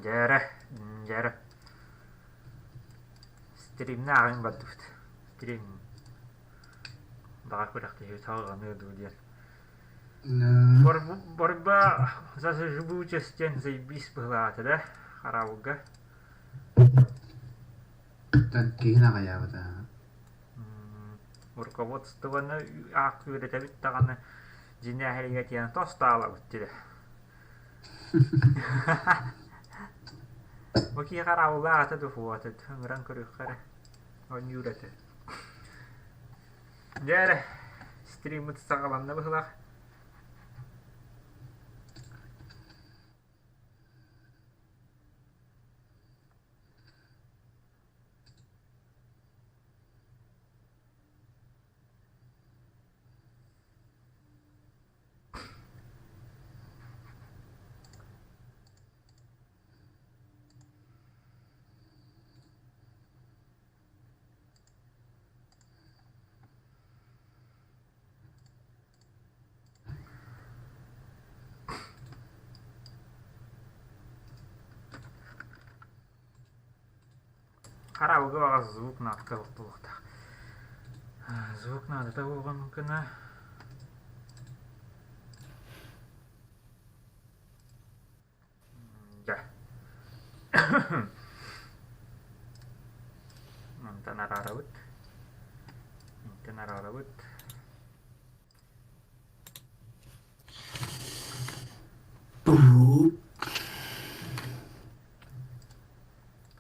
Дьээрэ, дьээрэ. Стримнэ ааҕыҥ бардыбыт. Стрим баҕар күрэхтэһии салҕаныа дуу диэн. Борьба за живучесть диэн заебись быһылаата да хараабылга. Киһин аҕыйаабыта. Руководствоны аах үөрэтэбит даҕаны дьиҥнээһиригэ тиийэн тостаалабыт дии. Бу киһи хараабыллаах ата духуота ыҥыран көрүөххэ эрэ оонньуур этэ. Дьэ эрэ, стриммыт саҕаланна быһыылаах. Хараабылга баҕас звук наадата буолуохтаах. Звук наадата буолҕан гына Дьэ. Мантан араарабыт. Мантан араарабыт.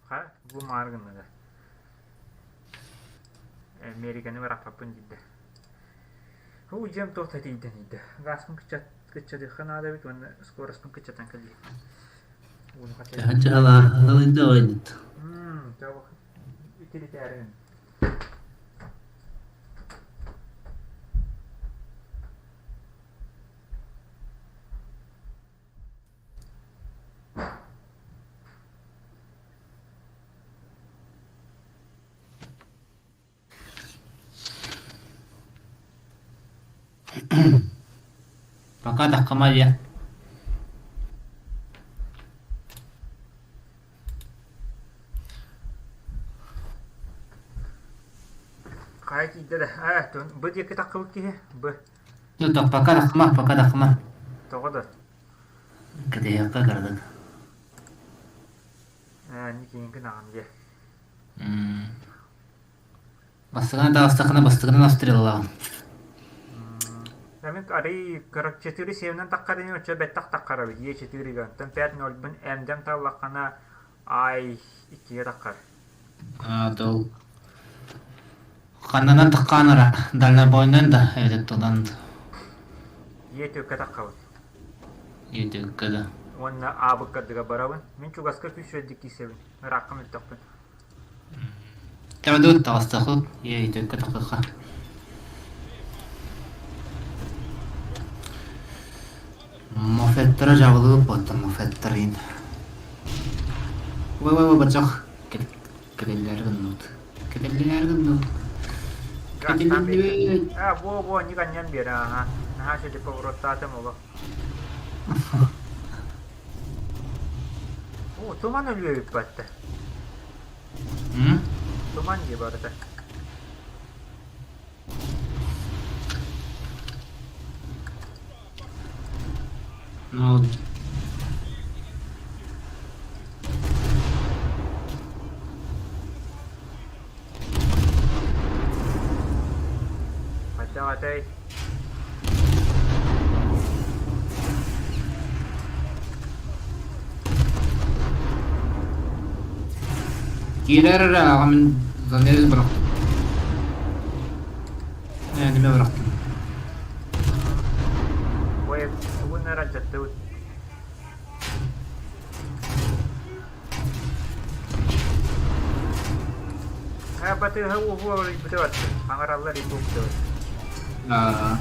Ха, бу маар гыннада. Американы бырахпаппын диирдэ. Уу дьиэм туох да тиийдэн иийдэ. Гааспын кыччатыахха наада эбит уонна скороспун кыччатан кэлиим. Ууну хачайдым. Хачалаахалыйда Итиритээрин. Пока таххамайа. Хайа тиийдэ да? Аа, б диэки таххыбыт киһи. Б. Ну так пока таххама, пока таххама. Тоҕо да? Кэтэһиэххэ кыратык. Ээ, никиҥкин аҕам диэ. Бастакынан таҕыстаххына бастакынан обстреллаҕын. Мин арый 44 сиэмнэн таххарыны оччо бэттэх таххарабыт Е4-га. Оттон 5-0-бын эмдэм таллаххына Ай иккигэ таххар. А, дол ханнанан таххаанара дальнобойнан да эбэтэр тулан Е4-кэ таххабыт. Е4-кэ да. Уонна аабыккардыга барабын. Мин чугаска күүс киисэбин. Ыраахха мөлтөхпүн. Тэбэдут таҕыстахыт Е4-кэ таххыха. Мофеттара дьаабылыы буолта мофеттарыын. Ой ой ой бачах кэтэллэр гынныбыт. Кэтэллэр гынныбыт. Кэтэллибит. А, во во, не каньян биэрэ, ага. Наһаа сөдү повороттаатым олох. О, туман өлүө батта. Туман дии барыта. Ну, Хайдах этэй? Киирэр эрэ аҕам занес бырахтым. Эниме бырахтым. Ой, тугун эрэ алдьаттыбыт. Э, батыһа уһуо ыйбыты барты. Аҥараллар и буктыбыт. Аа.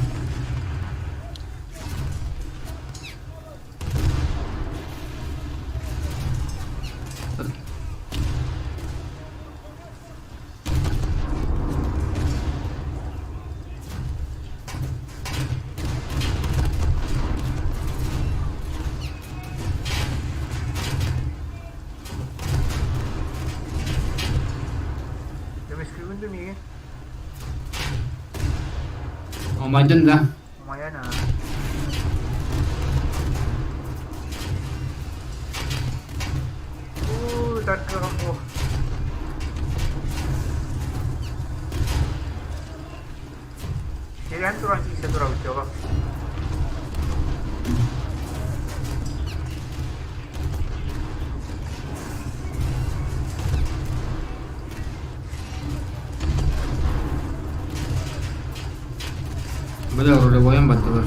Умайдын да? Умайан аа. Уу, таркыаҕым буо. Кэлэн туран киирсэ турабыт дьоло. Бля, рулевойун бардылар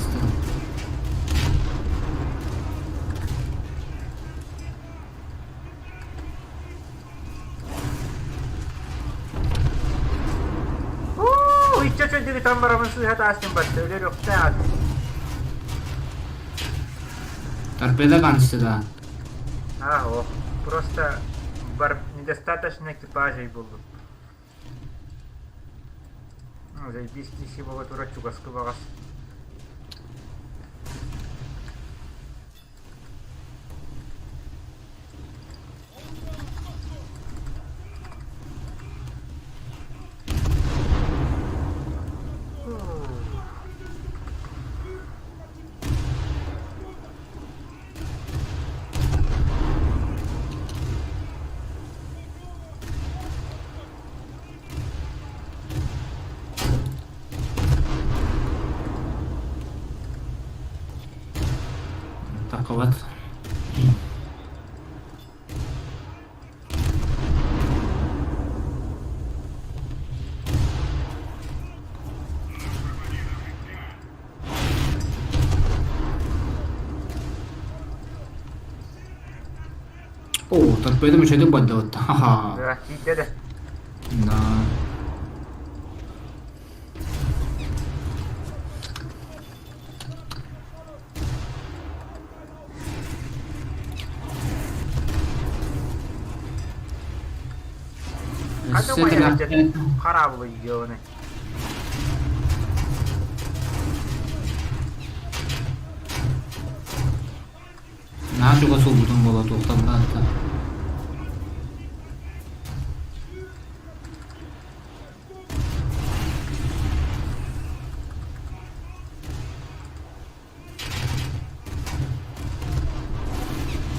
Уу, иччэ чөйдүгү таммарабын сыыһа таастын батта, өлөр өхтөөх. Торпеда канчыда. А, о, просто бар недостаточно экипажей буллум. Заебись киси буола турар чугаскы баҕас. Такова. Оо, торпеда мөчөдүк бардыбыт. Ха-ха. Да, киирдэ да. Да. Хата Өссө умайар тэлэхтэн хараабылы йыаны. Наһаа чугас уолбутун буола туохтан да.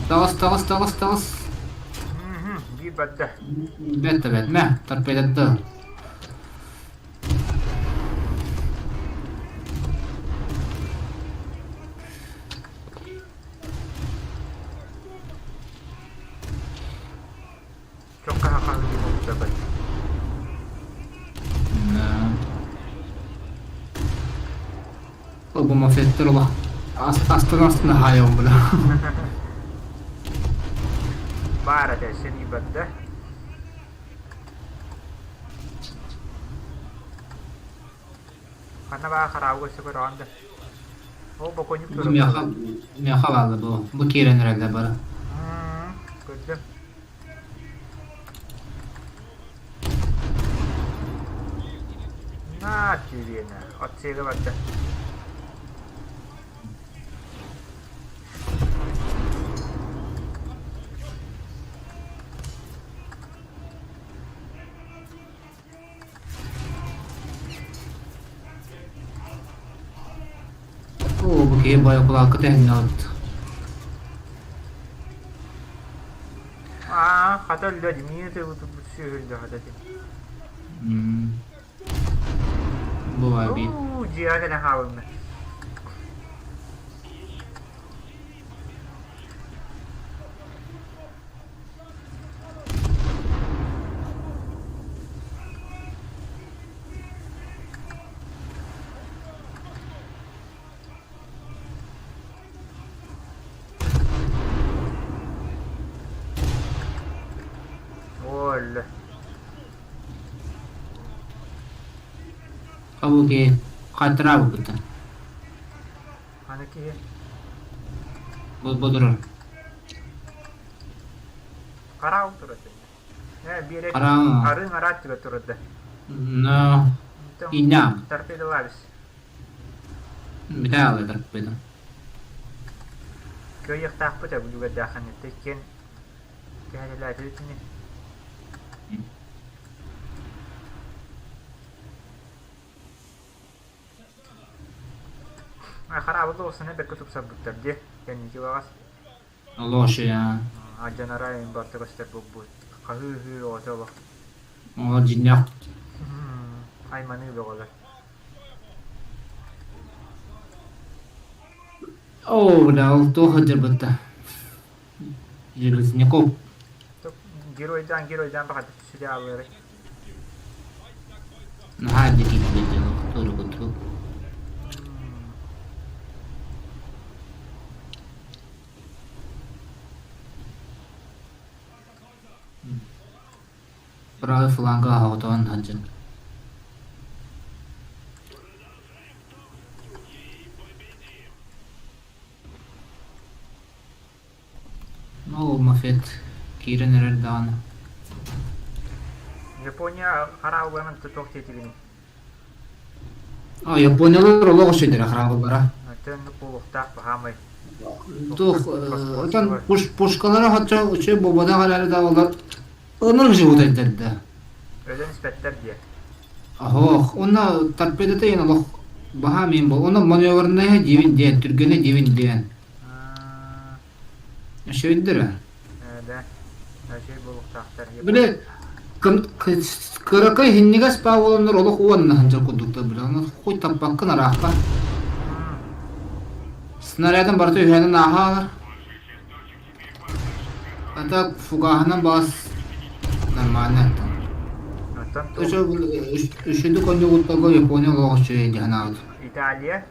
Таҕыс, таҕыс, таҕыс, таҕыс. Биир барда. Бэт да бэт. Мэ, торпедатты. Чокка хахаһы буолбута Бу мафеттер ола астын астына хаайабын бula. Баар этэ сэрии барда. Ханна баа хараабыга өссө көрөҕүн да. Ол бокуонньук Бу миэхэ миэхэ баалла бу. Бу киирэн эрэллэр бары. Көрдүм. На тебе на. Отсега барда. Оо, бу киһи байокулаакка тэһиннэҕит. Аа, хата өллө димиир сүөһүллэ хата ти. Бу баар биир. Уу, дьиэҕэ кэлэн хаалынна. Оо, өллө. Бу киһи хантыраабыппыттан. Аны киһи Бу бодурар. хараал турар. Ээ, биэрэ Хара арыың араат түбэ турарда. но инням. Торпедолабис. Металлы торпеда. Кыайыахтаахпыт эбулугардаахын иккиэн кэһэлэлээтибитини. Хараабыл да бэркэ тупсарбыттар дии. Кэнники баҕас. Олох үчүгэй Алдьанара эҥин барыта көстөр буолбут. Хаһыы-ыһыы оҕото олох. Ол дьиҥнээх Айманыы бөҕөлөр. Оо, бля, ол туох сылдьарбыт да Железняков. Геройдаан геройдаан баҕайытык сүтэ ааллыырай. Наһаа дьикти дьыл курдук. Правый фланга оҕотоон сылдьан. Ол мафет киирэн эрэр даҕаны. Япония хараабыларын туох диэтигиний? А, Япониялар олох үчүгэй хараабыллара. Төннүк буолуохтаах баһаамай. Туох, отон пушкалара хочо үчүгэй буолбатах эрээри да олор оннук живут да. Өлөн испэттэр диэ. Оһох, уонна торпедата иһин олох баһаам иһин буол. Уонна маневрнайа диибин диэн, түргэнэ диибин диэн. Үчүгэйдэр Да, үчүгэй буолуохтаахтар. Били кыракый иһинньигэс баа буоланнар олох уонна сылдьар курдуктар били. Ону хуй таппаккын араахха. Снарядын барыта үһээнин ааһаалар. А так фугаһынан баас нормально. Үчүгэй конньугуттарга Япония олох үчүгэй диэн аабыт. Италия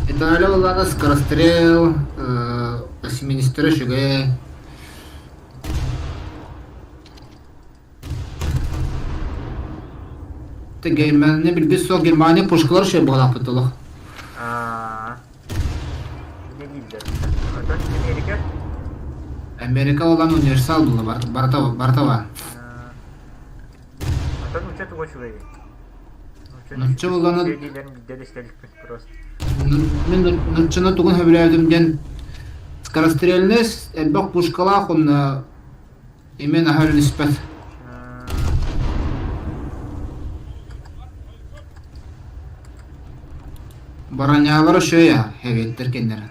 Италия буоллаҕына скорострел, министрэ үчүгэй. Германияны билбит суох Германия пушкалар үчүгэй буолаахпыт олох. Не дииллэр. Оттон Америка? Америка olan универсал була барыта барыта бар. Оттон нуучча туга үчүгэй? Нуучча буоллаҕына Мин нууччаны тугун сөбүлээбитим диэн скорострельность элбэх пушкалаах уонна именно аһа өлүспэт. Бронялара үчүгэй эбиттэр кинилэр.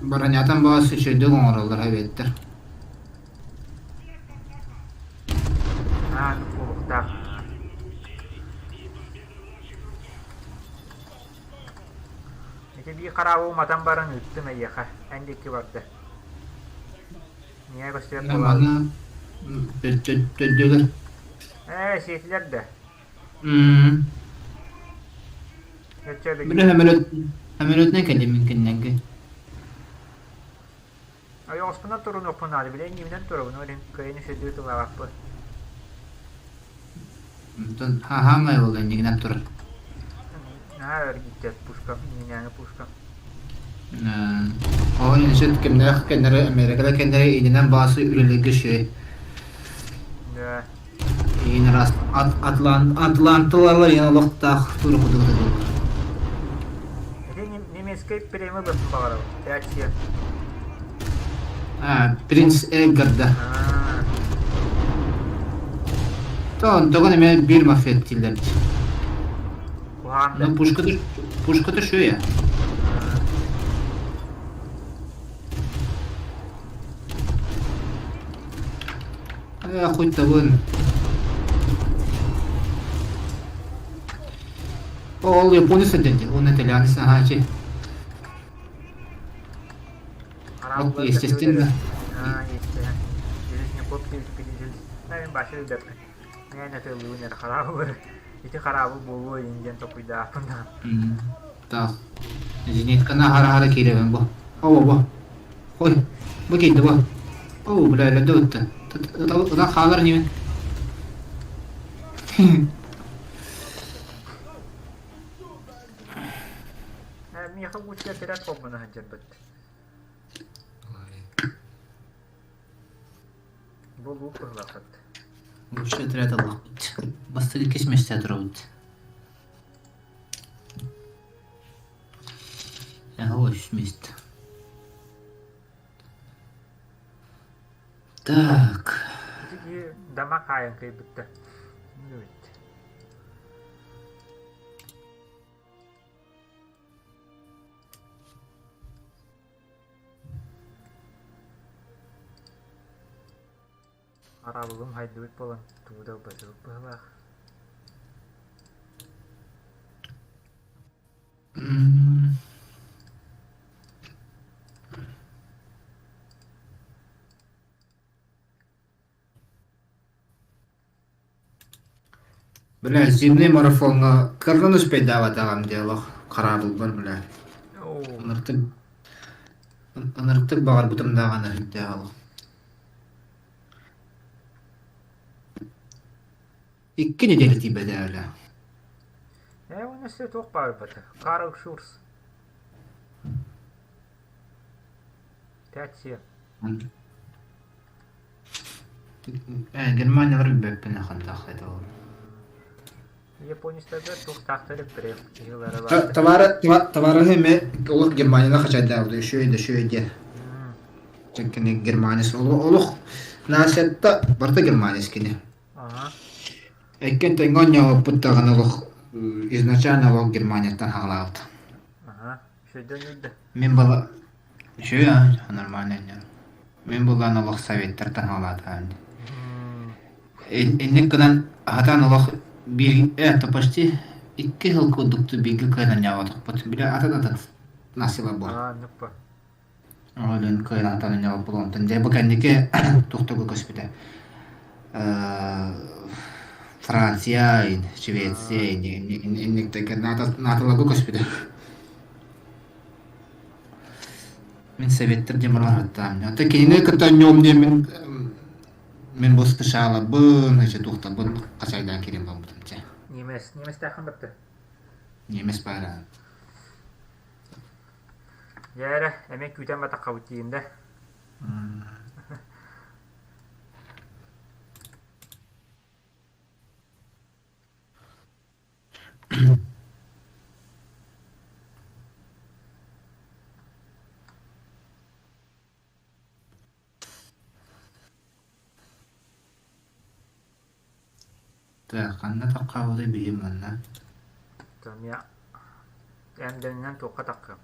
Бронятан баҕас үчүгэйдик оҥороллор эбиттэр. Аан уһуктаах. Ити биир хараабы уматан баран ыыттым эйиэхэ. Эн диэки барда. Миэхэ көстүбэт буолаҕын. Манна төрдүгэр. Ээ, сиэтилэр да. Били самолетунан кэллим мин кинилэргэ. Ойоҕоспунан турунуохпун наада, били иннибинэн турабын, ол иһин кыайан үсүрдүү тыллаабаппын. Онтон хаһаамай ол иннигинэн турар. Наһаа өр ииттэр пушка, иннинээҥи пушка. Ол иһин кимнээх кэннэри Америкада кэннэри иннинэн баасы үлэлииргэ үчүгэй. Да. Иин араас Атланталар иин олохтоох тура курдук этэ Ити немецкэй премия баппын баҕарабын. Пять А, принц Эдгарда. Онтон эмиэ биир мафия дииллэр. Куһаҕан да. Ну, пушката, пушката шея. Э, хоть табын. Ол японец дэнди, он итальянец, ага, че. Хараабылар Естественно. А, естественно. Мээнэ тыллыын эрэ хараабылар. Ити хараабыл буолуо иһин диэн толкуйдаахпын да. Так. Зенитканы аһара-аһара киирэбин бу. О, бу. Ой, бу киирдэ бу. О, бля, өлөрдө ытта. Ытан хаалар инибин. Миэхэ кучка тирэх холбоно сылдьарбыт. Бу луук быһылааххыт. Лучше отряд ыллахпыт. Бастакы иккис миэстэ турабыт. Ага, үс миэстэ. Так. Ити киһи дама хаайан кыйбытта. Хараабылым хайдыбыт буолан тугу да ылбатыбыт быһыылаах. Бля, зимний марафоҥҥа кыргын успейдаабатаҕым дии олох хараабылбар бля. Ыныртык ыныртык баҕарбытым даҕаны сүрдээх олох. Икки нэдиэлэ тиийбэтэ бля. Ээ, уонна өссө туох баар бата? Карл Шурс. 5-7. Ээ, Германиялар билбэппин хантах это ол. Японецтарга туохтаахтар эппэрэ киһилэрэ баар. Товары товарыһы эмэ олох Германияны хачайдаабыта үчүгэй да үчүгэй диэн. Кини Германец олох нациятта барыта германец кини. Эккен тэҥҥэ оонньообуппут даҕаны олох изначально олох Германияттан хаалаабыт. Мин была үчүгэй аа нормально Мин буллаан олох советтартан хаалаатаҕым Инник гынан аһатан олох биир это почти икки сыл курдук бииргэ кыайан оонньооботохпут. Били атын-атын насыба буол. Ол кыайан атан оонньообоппут онтон дьэ бу кэнники туох көспүтэ. Франция, Швеция инниктэргэ НАТО көспүтэ. Мин советтар диэн баран Оттон кинини кытта оонньуом диэн мин мин бу США-ларбын, эчи туохтарбын хачайдаан киирэн барбытым чэ. Немец, немецтээххин бапты. Немец баара. Дьэ эрэ, эмиэ күүтэн батаххабыт диин да. Так, ханна таххаабытай биһи манна? Эмиэ эмдэнинэн туохха таххыам?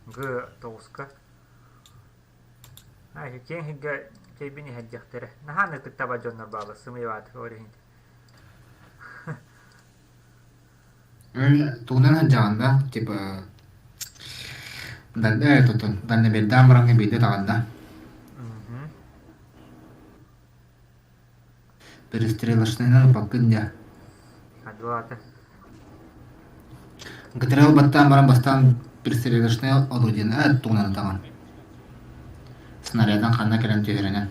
Гы тоҕуска. Аа, киэҥ сиргэ чэйбин иһэрдиэхтэрэ. Наһаа ынырык таба дьоннор бааллар, сымыйабаат, ол иһин. Тугунан сылдьаҕын да, типа тутун дальнобойдаан бараҥҥа биирдэ таҕынна. Перестрелочнайынан ылбаккын дьэ. ГТР баттаан баран бастаан перестрелочнай орудиены тугунан ытаҕын. Снарядын ханна кэлэн түһэринэн.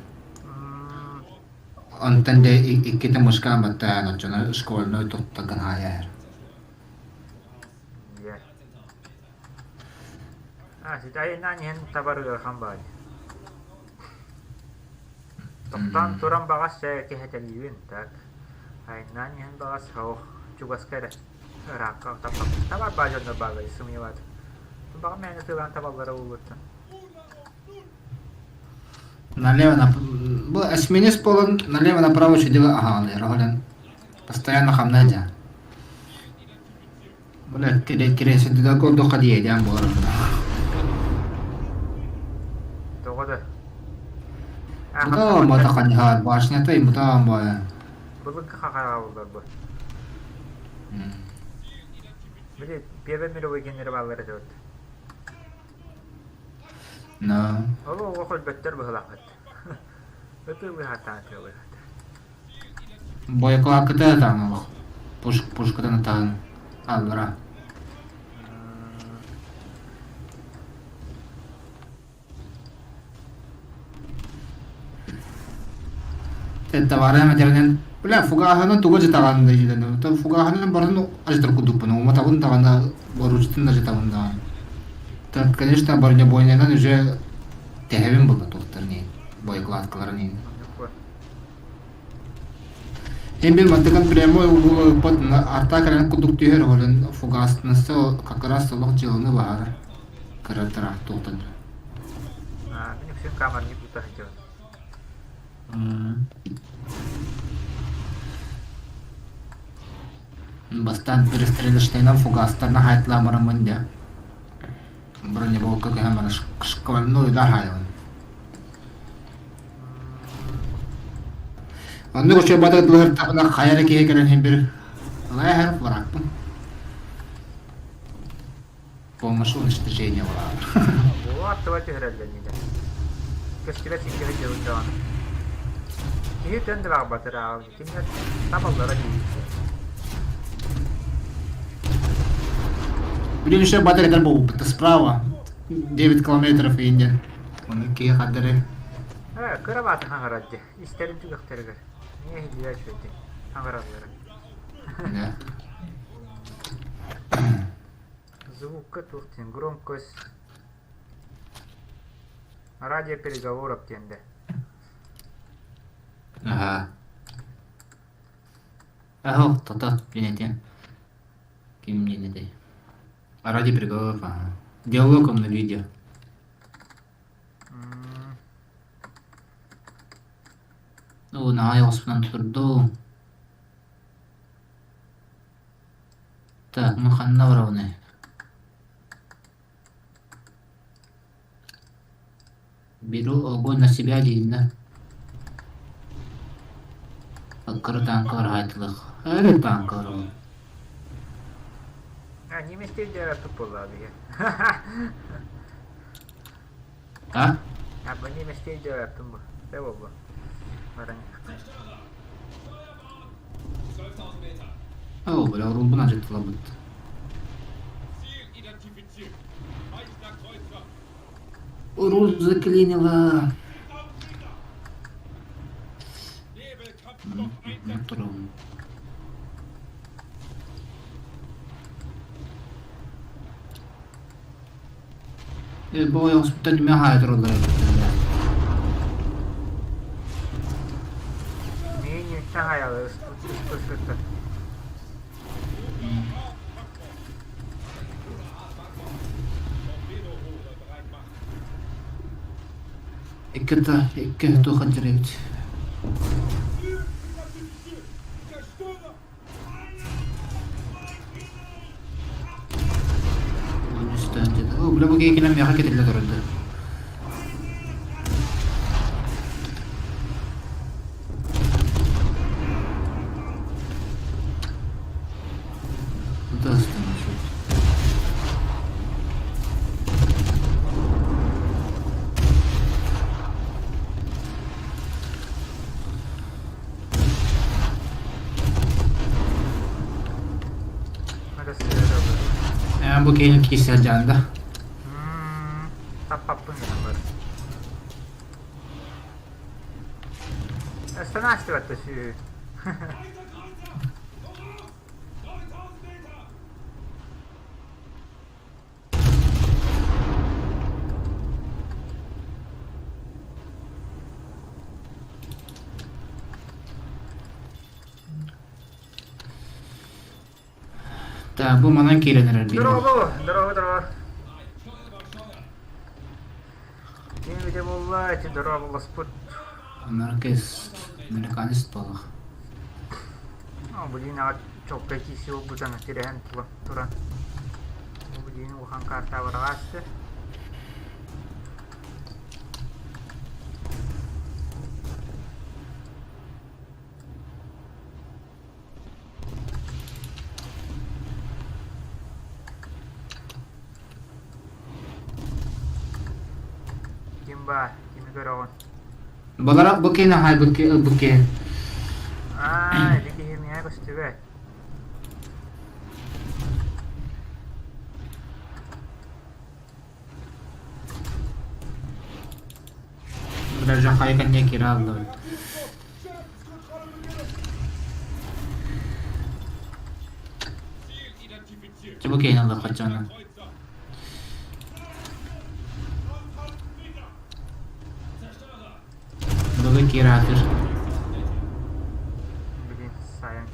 Онтон дьэ иккитэ мышкаан баттаан оччону школьной туттаргын хаайар. Айаннаан иһэн табар ыарахан баҕайы. Тохтоон туран баҕас чэ кэһэтэлиибин так. Айаннаан иһэн баҕас ох чугаска эрэ ыраахха таппаппын. Табар баа дьоннор бааллар сымыйалаат. Баҕа мээнэ тыылаан табаллара буолуоттан. Налево на бу эсминец буолан налево направо чудило аһаҕалыыр оһолен постоянно хамнаа дьа. Бля кирэсидида курдук диэдиэн буолар. Тоҕо да? Мутаан бата ханьһаар башнятай мутаан бая. Былыргы хахараабыллар бу. Били Первый мировой генерал бааллар этэ вот. Но. Ол оҕо көрбөттөр быһылааххыт. Ытыалыһатаан ытыалыһата. Бойкоакыта таҥыл. Пушкатын таһын аллара. Товара материнэн бля фугаһынан тугу жытаҕан да дьилэн фугаһынан баран ажытар курдукпун уматабын даҕаны боручтун ажытабын даҕаны так конечно бронебойнанан уже тэһэбин булла туохтарын иһин боекладкаларын иһин Эн бил мантыкан прямой угул арта кэлэн курдук түһэр олен фугастнасы как раз олох дьыаланы баһарар кыра туохтан Мин үксүн камераны тута сылдьабын. Бастаан перестрелочнайынан фугастарна хаайтылаан бараммын дьэ бронеболка көһөн баран шквальной удар хаайабын. Оннук үчүгэй батытылыһыртахпына хайа эрэ киһи кэлэн иһин бир ылай аһар барааппын. Помощь уничтожения буолаҕар. Буолуо аттыба түһэрэллэр иннинэ. Көстүбэт сиккиһи дьылын даҕаны. Киһи төн да баҕарбатыр ааҕын кинилэр табаллара дии. Блин, еще батарейдар буолбут справа. 9 километров индия. Оны киһи хардары. Э, кыра бааты хаҥарар дии. Истэрин түгэхтэригэр. Миэ иһиллибэт үчүгэйдик. Хаҥараллара. Да. Звукка туох диэн громкость радио переговоров диэн да. Ага. Ага, тото, диэн Ким диэн этэй? Ради переговоров, ага. Диалог на видео. Ну, наһаа оҕуспунан турдум. Так, ну ханна барабыный? Беру огонь на себя диин да. Кыра таанка бараайтылах. Эрэ таанка барабын. А, немецтер дьараппыт буоллаҕа биһи. А? А, бу немецтер дьараппын бу. Тэ буолбу. Баран. Оо, бля, урулбун ажыттылабыт. Урул заклинила. Турум. Бу ойоҕоспуттан түмэ хаайа тураллар эбит. Миин хаайалы ыспыттар. Икки икки туох эбит. О, бля, бу киһи миэхэ кэтиллэ турар да. Бу киһини киирсэр дьаанда. Таппаппын гынан бар. Останавливаться сүү. Так, бу манан киирэн эрэр биир. Здорово, здорово, здорово. Ким виде буолла, ити дорооболоспут. Американец, американец буолах. Блин, аҕа чокка киси буолбутан тирэһэн туран. Блин, улахан карта бараҕаасты. Ким баар? Кими көрөҕүн? Балара бу киһини хаайбыт ылбыт киһи. Аа, ити киһи миэхэ көстүбэт. Даже хайа кэннэ киирэ аллыбыт. Чэ бу киһини ыллахха дьоно. Бүгүн киираатыр. Блин, сайын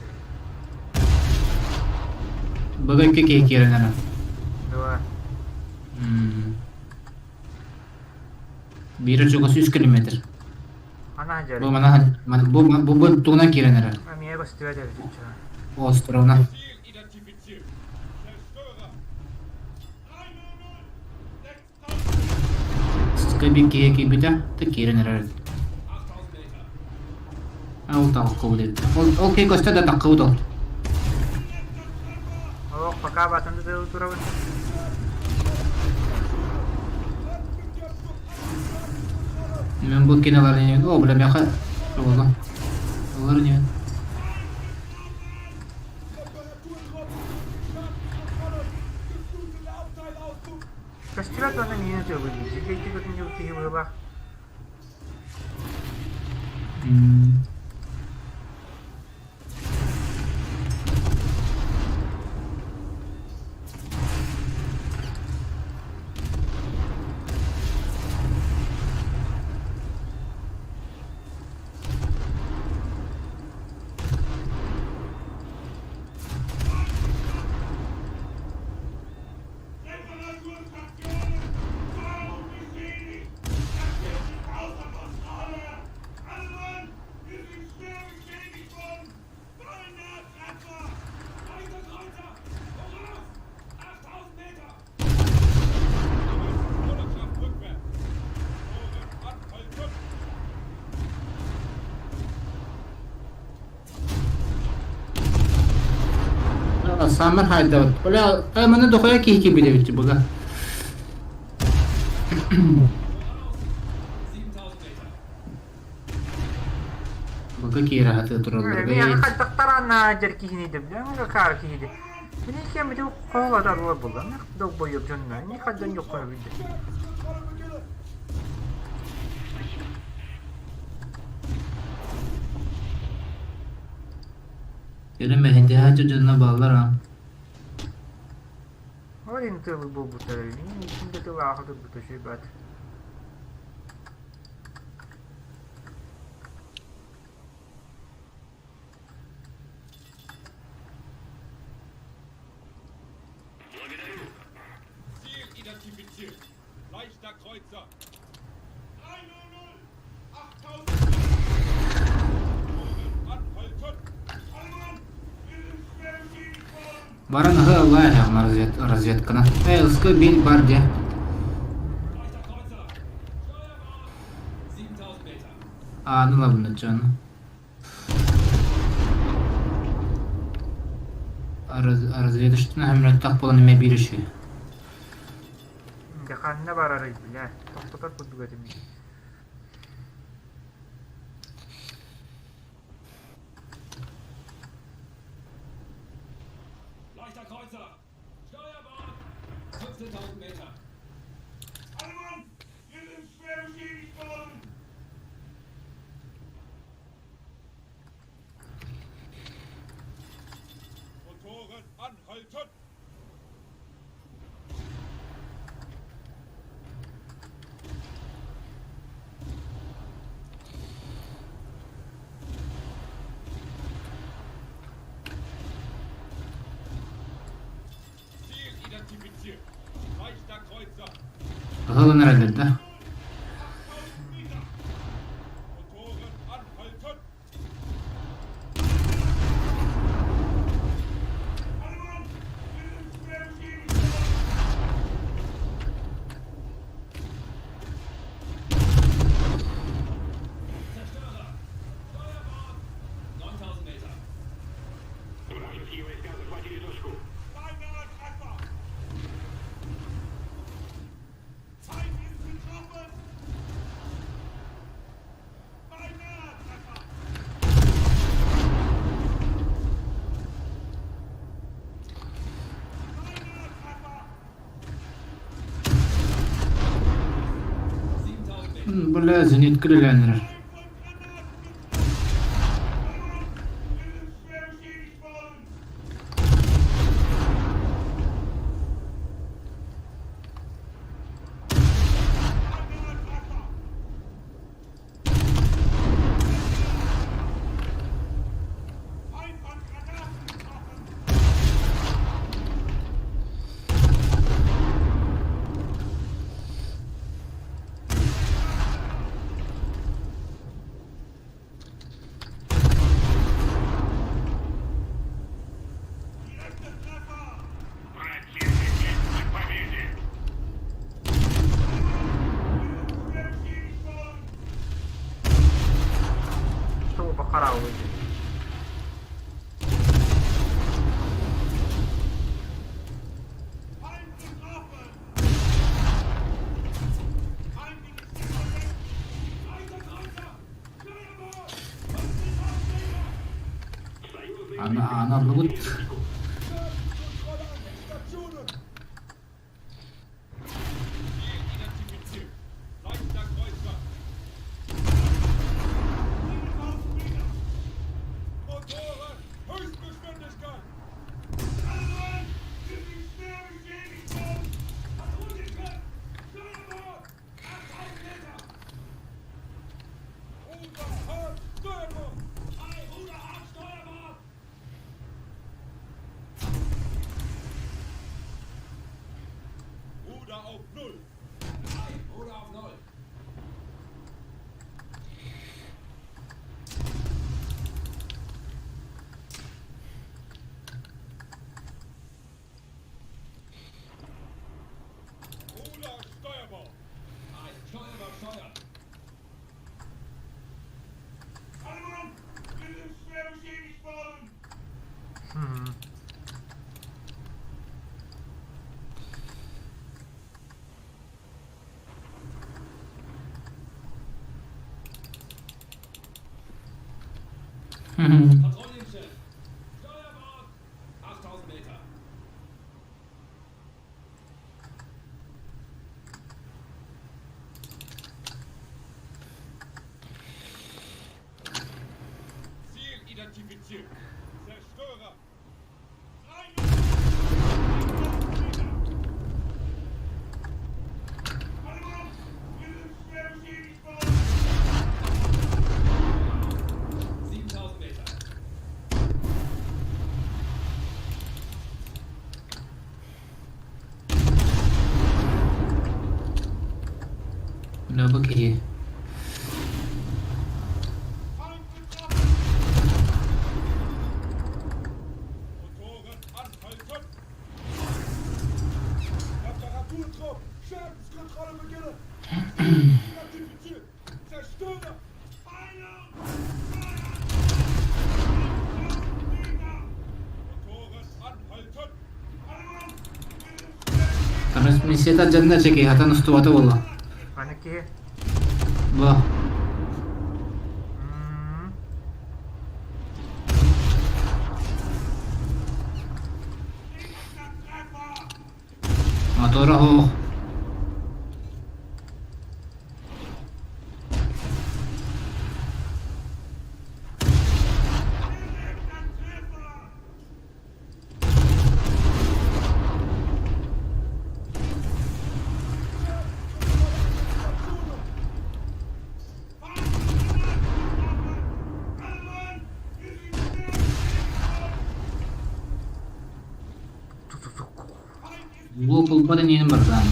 Бүгүн киһи киирэн эрэ. Дуо. Биир чугас 3 километр. Ана Бу мана бу бу бу тугунан киирэн эрэр. Эмиэ көстүбэт эбит Островна. Сыска биир киһи киирбитэ, да киирэн эрэр. Ол таххыбыт эбит. Ол ол кей көстө да таххыбыт ол. Ох, пока батын да турабын. Мен бу кинолар о, бля, меха. Ола. Олар не. Көстүбэт уонна миинэ тыалый дии. Икки көтүнньүк киһи быһыылаах. Самыр хайдабыт. Бля, маны дохуя киһи киирбит эбит буга. Буга киирэ хаты тураллар. Мен хайдахтаран дьэр киһини да билэн каар киһи Мин кем бити хоолатар буолар буолла. Долбойуп дьонна. Не хаддан юкка билде. Кэлин мэһэйдэһээччи дьонно бааллар аа Ол ин тылы буолбуттар. Мин иккин да тыл ааха турбута шүйбат. Баран аһы аллаа разведканы. Э, ылска бил бар дьэ. Ааны ылабын дьону. Разведочный хэмрэттэх буолан эмиэ биир үчүгэй. Дьэ ханна барарый бля, тохтотор курдук этим. Ыһыллан эрэллэр да? Бля, зенитка үлэлээн эрэр. хараабылый дии. Аны ааны аллыбыт. Бу киһи Трансмиссията дьонно чекиһатан устубата буолла. Аны киһи Бу. Мотора суох. Бу булбат инигин бардаан.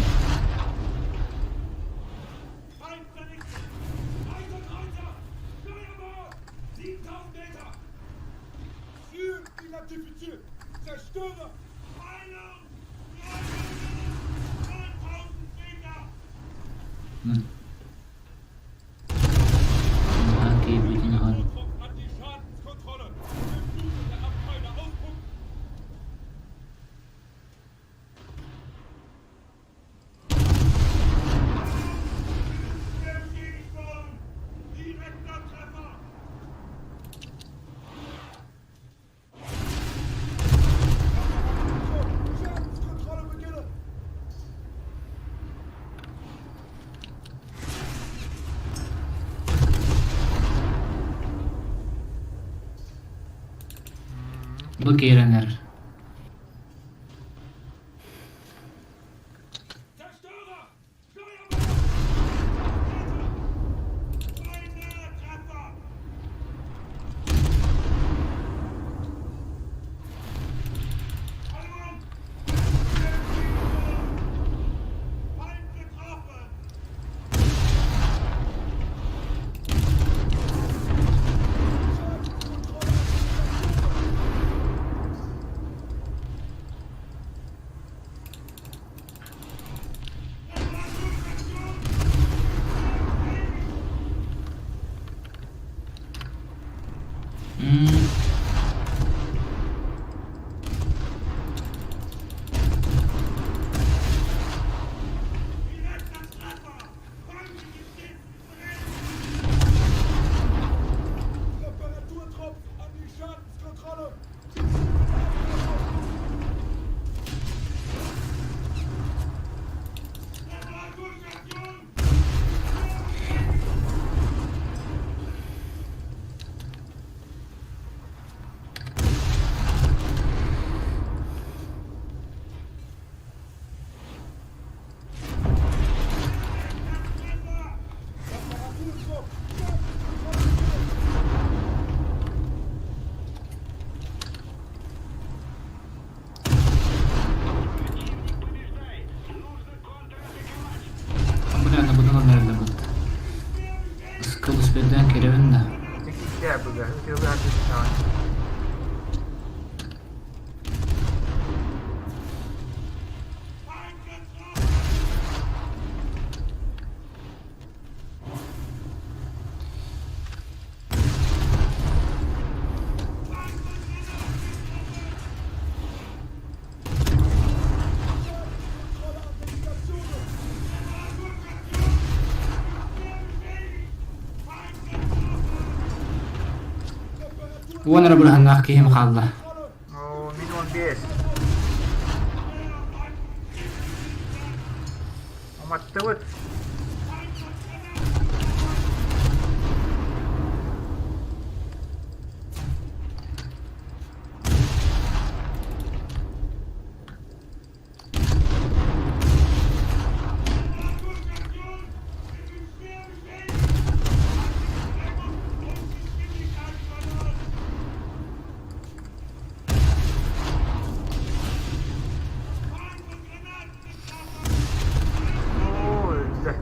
Киирбитин ахан. Бу киирэн эрэр. Ытыалыга ытыалыга сатыыр. Уон эрэ быраһыннаах киһим хаалла. Оо, мин 15. Уматтыбыт. Оо, өлдө.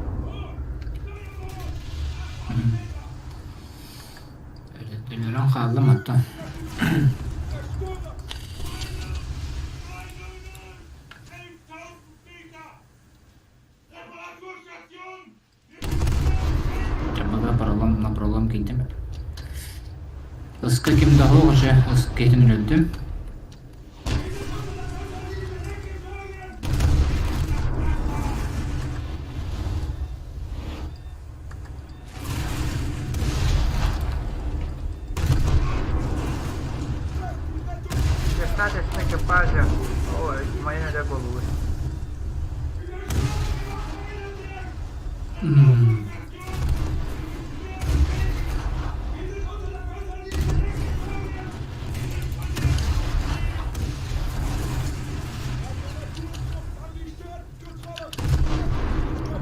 Өлөрөн хааллым оттон. Дьабага пролом на пролом киирдим. Ыска ким да суох уже ыскетин өлөрдүм. Достаточно экипажа. Ой, моя надо было.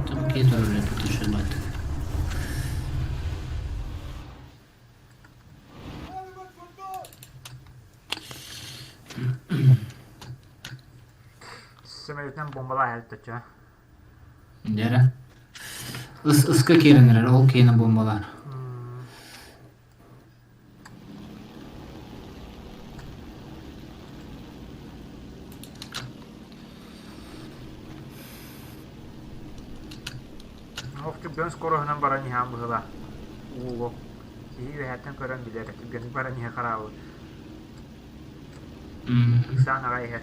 Там какие тоже тут Сөмөлүөтүнэн бомбалаан иһэлтэ Дьэрэ. Ыс ыска киирэн эрэр, ол киэнэ буомбалаар. Ох, түргэн скороһунан баран иһэн быһыылаах. Уугу. Киһи үөһэттэн көрөн билэр, түргэнник баран иһэ хараабыт. Ыксаан аҕай иһэр.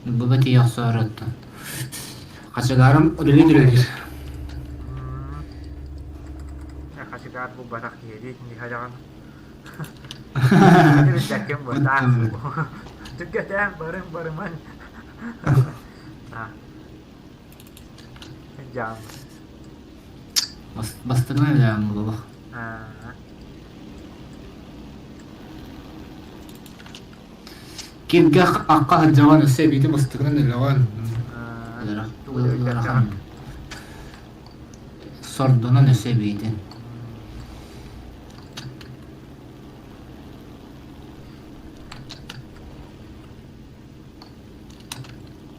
Быба тиийэ охсоороттон. Хачыгаарым үлэлии үлэлиир. Хачыгаар булбатах киһи дии, ниһадаҕын. Билбэккин бутаах. Түргэтээн барым барыман. Дьаам. Бастыҥа дьаам буолуох. Киргэ акка сылдьаҕын өссө эбиитин бастакынан өлөҕүн. Ыарахан. Сордонон өссө эбиитин.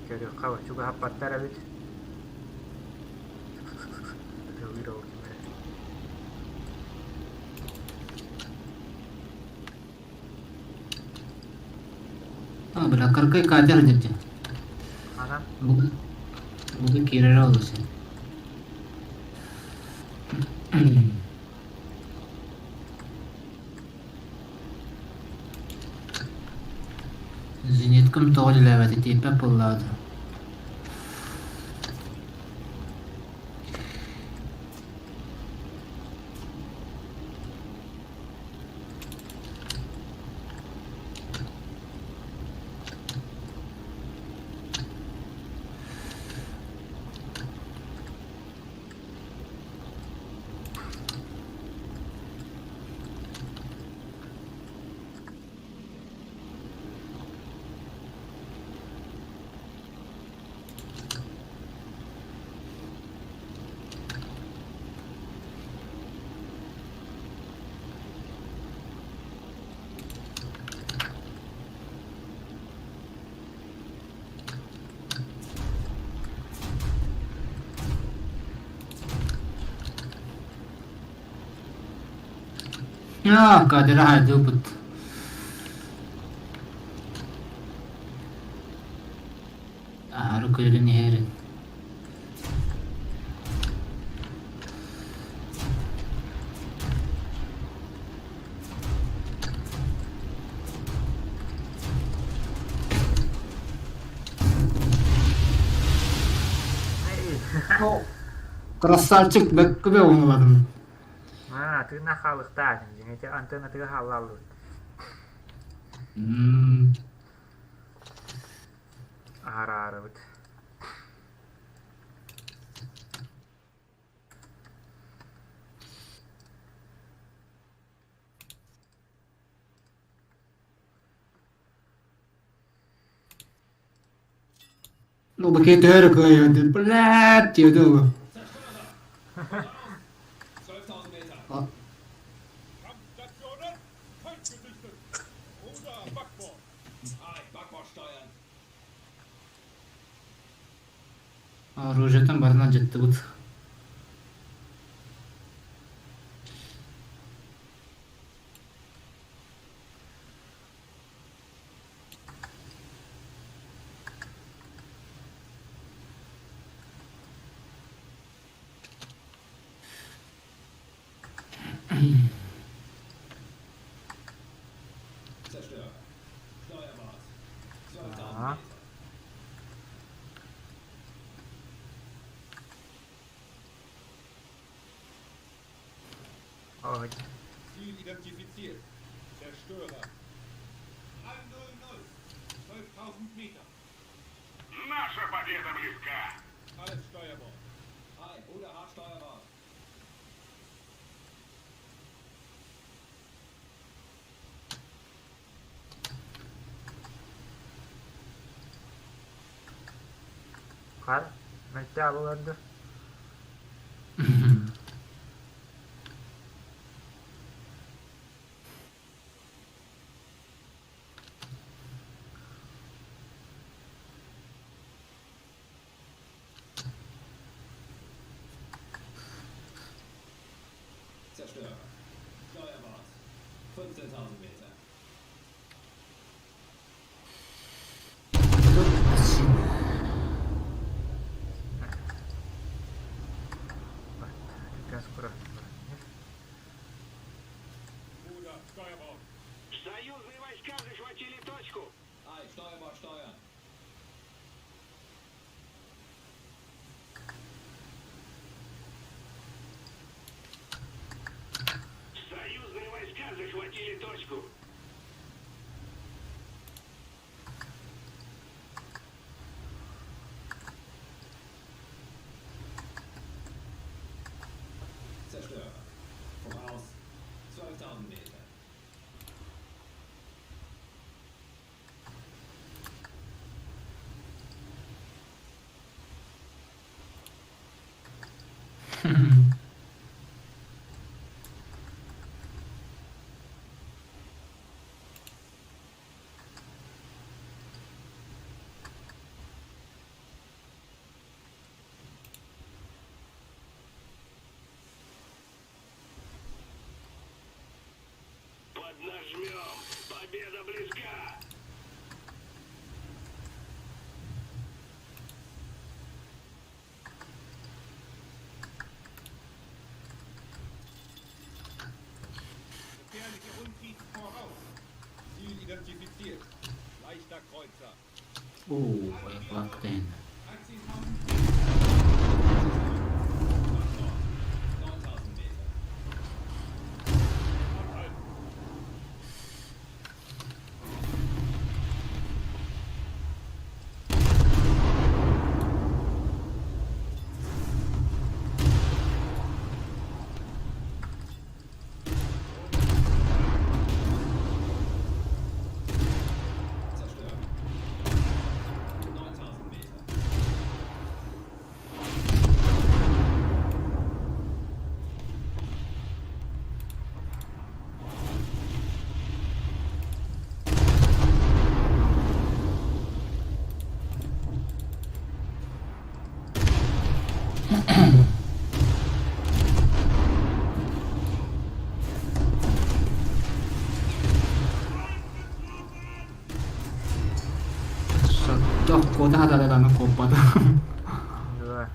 Көрүөххэ чугаһаппаттар эбит. Ытылыыр ол ким эрэ. А, бля, каркай катер дьэ. Анан Бугун бугун киирэрэ олус. Зениткам тоҕо үлэлээбэтэ тиэппэт буоллаҕа дуу. Аа, кадра хайдыыбыт. Аһары көрөн иһэрин. Красавчик бэккэ оҥоладым. Аа, тыына хаалыктаах дьиҥ ити антеннатыгар хааллааллыбыт. Аһараарыбыт. Ну, бакет төһө кыайыа блядь диэти ылла. Оружиетын барын алдьаттыбыт. Аа. Ой. Хар, мөлтөө олорду. Оо, айылаах. да аны куоппата. Да.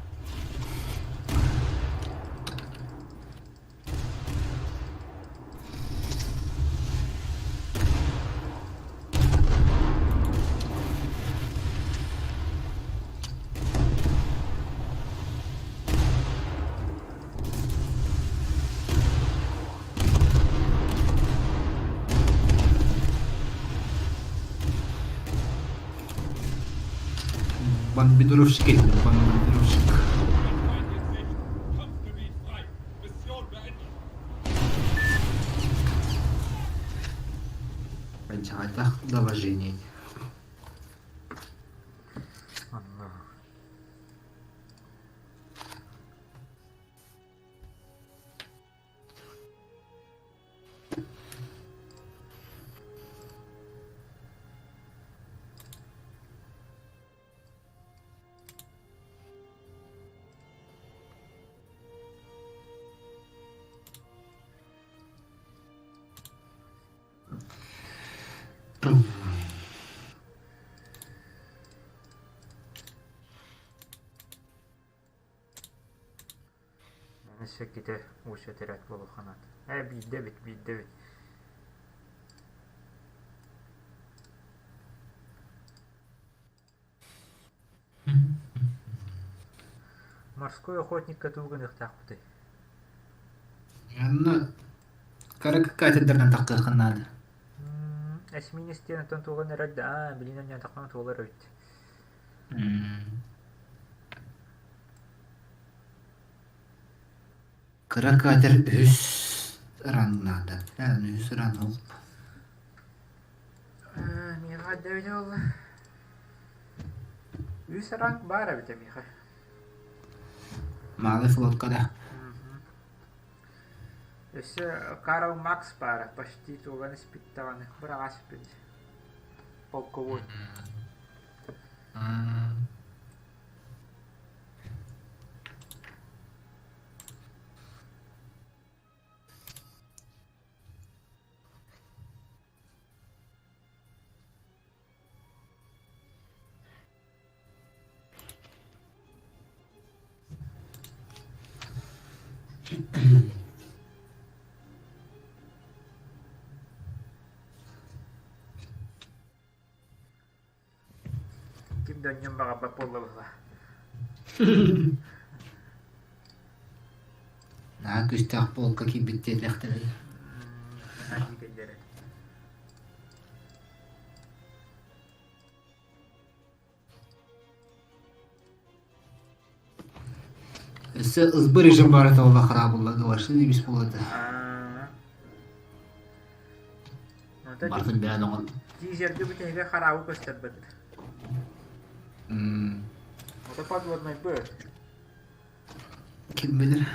Бомбардировщик кэллэ, бомбардировщик. Панчаҕайдах доложение. Онно. Өссө уус этэрээт буолуохха наада. Ээ биирдэ эбит, биирдэ эбит. Морской охотникка тугу гыныахтаахпытый? Онно кыра катердарынан тахсыаххын наада. Эсминец диэн оттон туолан эрэр да, аа, билин анньаатаххына туолар эбит. Кыра катер үһүс ранг наада. Үһүс ранг ол. Миэхэ эбитэ буолла. Үс ранг баар эбитэ миэхэ. Малый флотка да. Өссө Карл Макс баара, почти туолан испит даҕаны, быраҕас испит. Полковой. Ким да анньан баҕарбат буолла быһыылаах. Наһаа күүстээх полка киирбит диэтэхтэрэ. Наһаа Өссө ызбы режим баара буолла хараабылла говоришь бис буолата. Бартын бэйэн оҥон. Тизергэ бүтэһигэ хараабы көстөрбөт. Ото подводной быт. Ким билэр?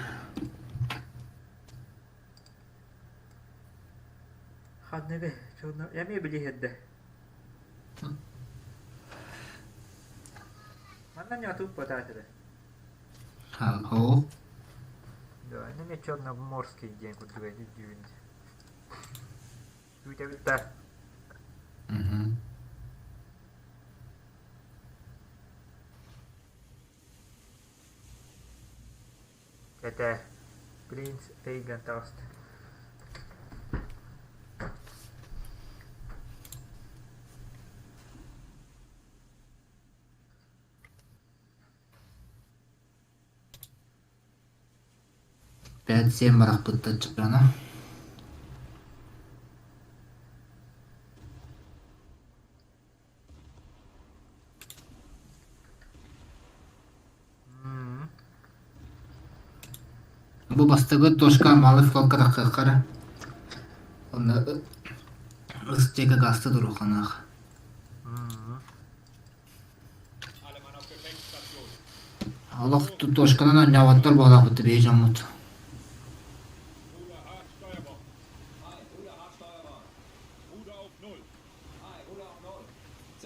Ханныгы? Эмиэ билиһэрдэ. Манна не туппатаатыра. Оо. Да, эмиэ Черноморский диэн курдук өйдүүбүн. Күүтэбит да. Этэ, принц Рейган таҕыста. Пять семь барахпыттан чыпрана. Бу бастакы точка малый флотка тахсыаххара. Онно ыстека гаста туруханаах. Олох точканан оонньооботтор буолаахпыт биһи дьоммут.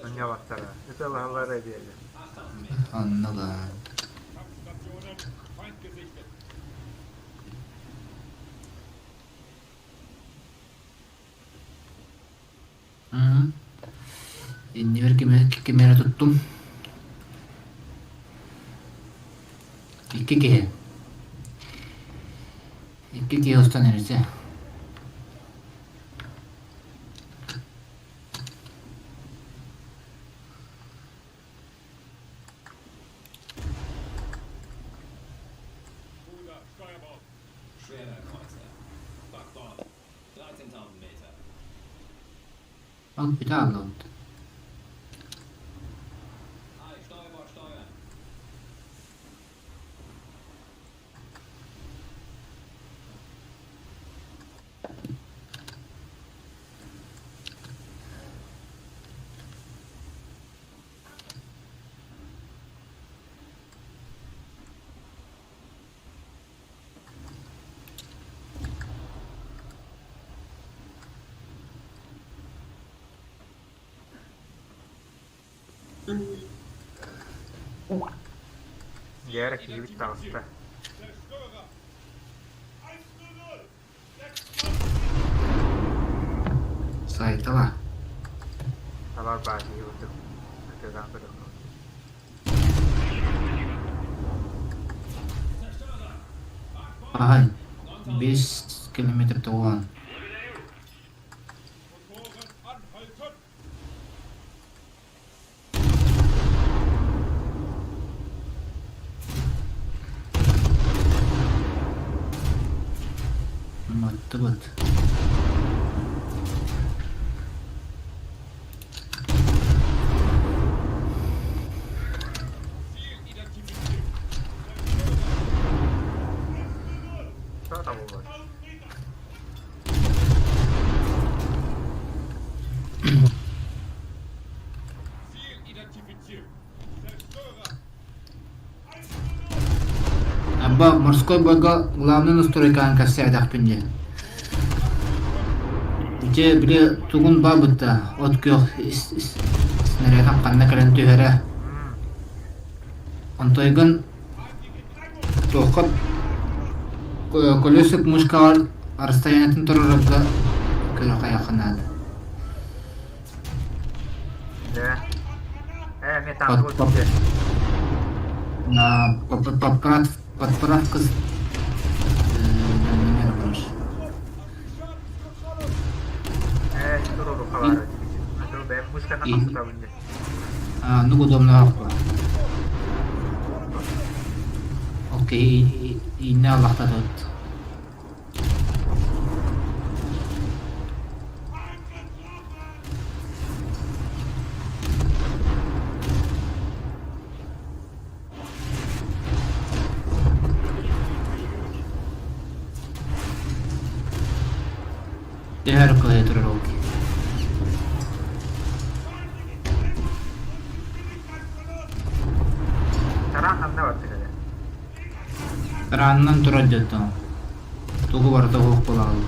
Оонньооботтора. Ыталаһаллара диэли. Онно да. Иннибэр кими эрэ туттум. Икки киһи. Икки киһи устан эрисэ. Ол бүтэ хааллыбыт. Дьэ эрэ киһибит таҕыста. Сайтала. Табар баар киһи курдук ытыалаан көрүөххэ. Аһай, 5 километр тоҕуон. Маттыбыт. Что табыллар? Абба морской бойга главный настройкаан кэпсээтэхпин диэн. Дьэ били тугун баабыта от күөх снарядын ханна кэлэн түһэрэ. Онтойгун туохха колесик мышкаҕар расстояниетын турарга көрө хайахха наада. Да. Э, мен танк өтүнде. На подправка Э, туруру хабары. Мышканы хасытабын. Ну удобно Окей, инне Аллахта тут. Түһэр кыһы турар ол. Тараан ханна барда кэлэ? Тараанынан турар дьоттон. Тугу барыта суох буолаҕын.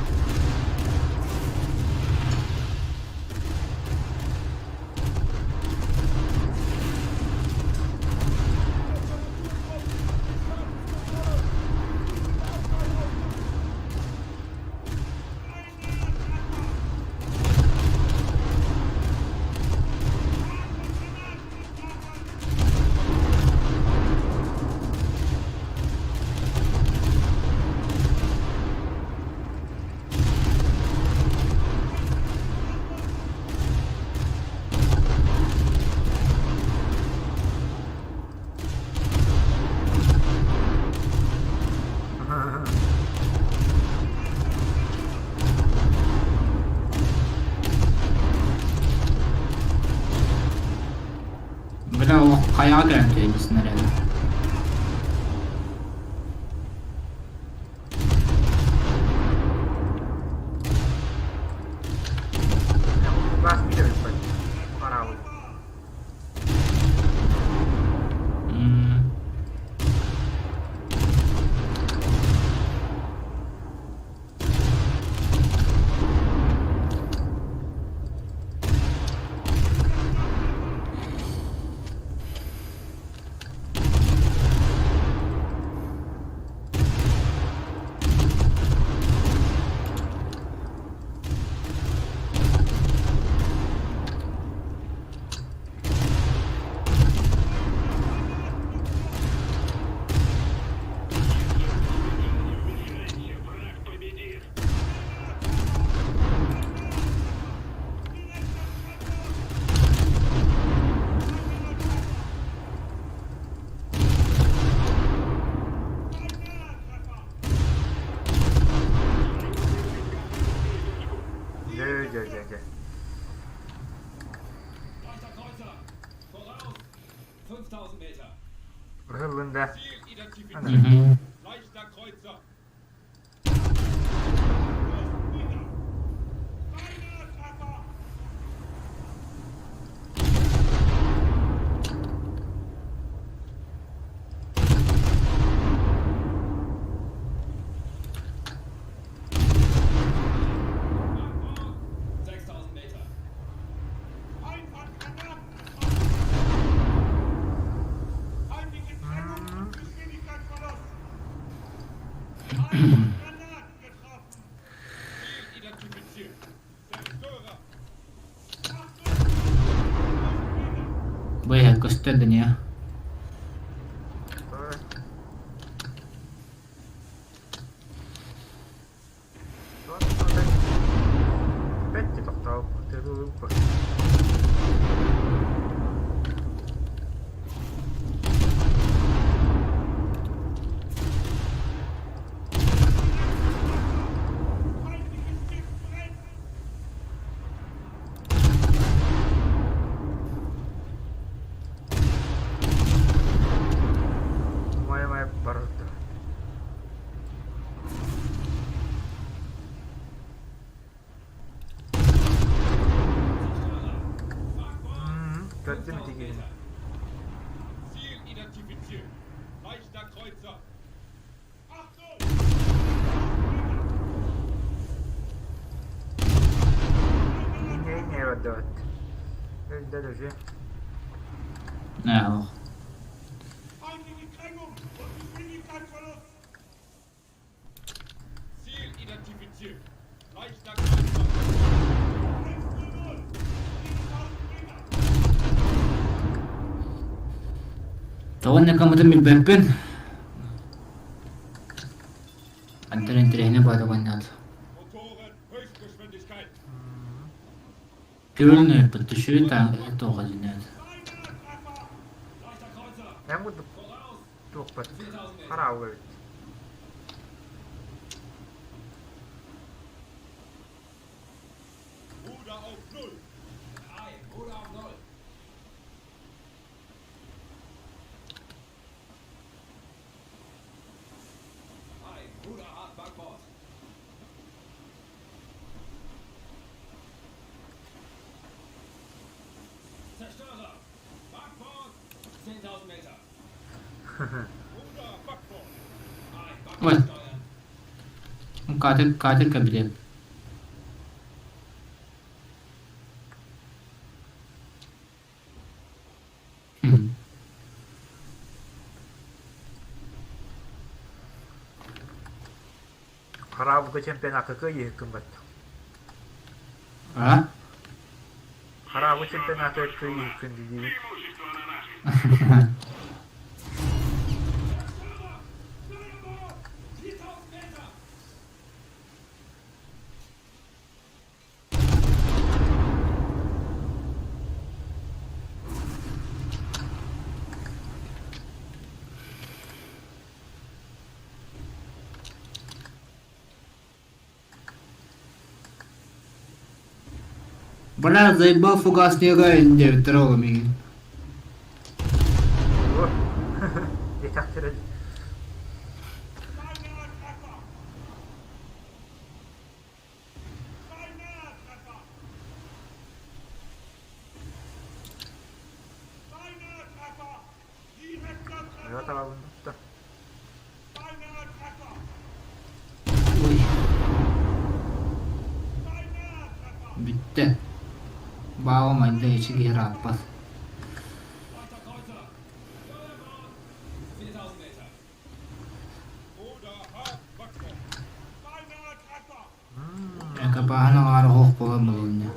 Бля, ол хайаҕа кэлэн түһэбисин эрэ. Бас билер Карабыл. М. Ыһыллын да. Бу иһэр көстөр да не. Бэттэ тохтообуппут. Умайа-умайа барда. Көрдүм ити киһини. Инньэ барда Өлдө даже. Ээ, Тоҕо кымытын билбэппин. Антон интэриэһинэй баҕайытык оонньоото. Күрүлүнүөппүт түшү туох илинэт. Эн курдук туохпат хараабыл эбит. Ой, катер, катер кабинет. Хараабыга чемпионакка кыайыыһыккын баттым. А? Хараабы чемпионаты кыайыыһыккын диибин. Бля, заебал фугас не диэбиттэрэ ол миигин. Диэтэхтэрэ Ой. Бүттэ. Баҕа майда ичиги ырааппат. Экипааһын аҥаара оһох буолан булунна.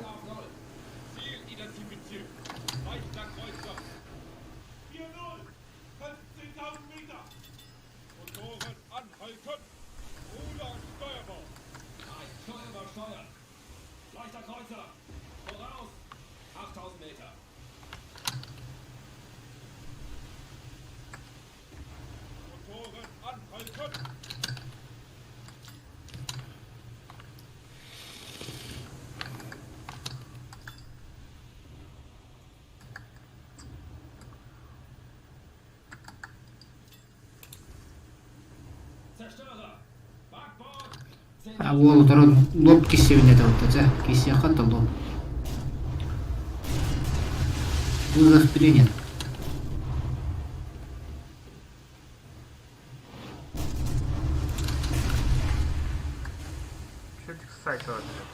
А уол утары лоб киссибин этэ отта чэ киссиэххэ да лоб. Вызов принят. Чуть сайт ордер.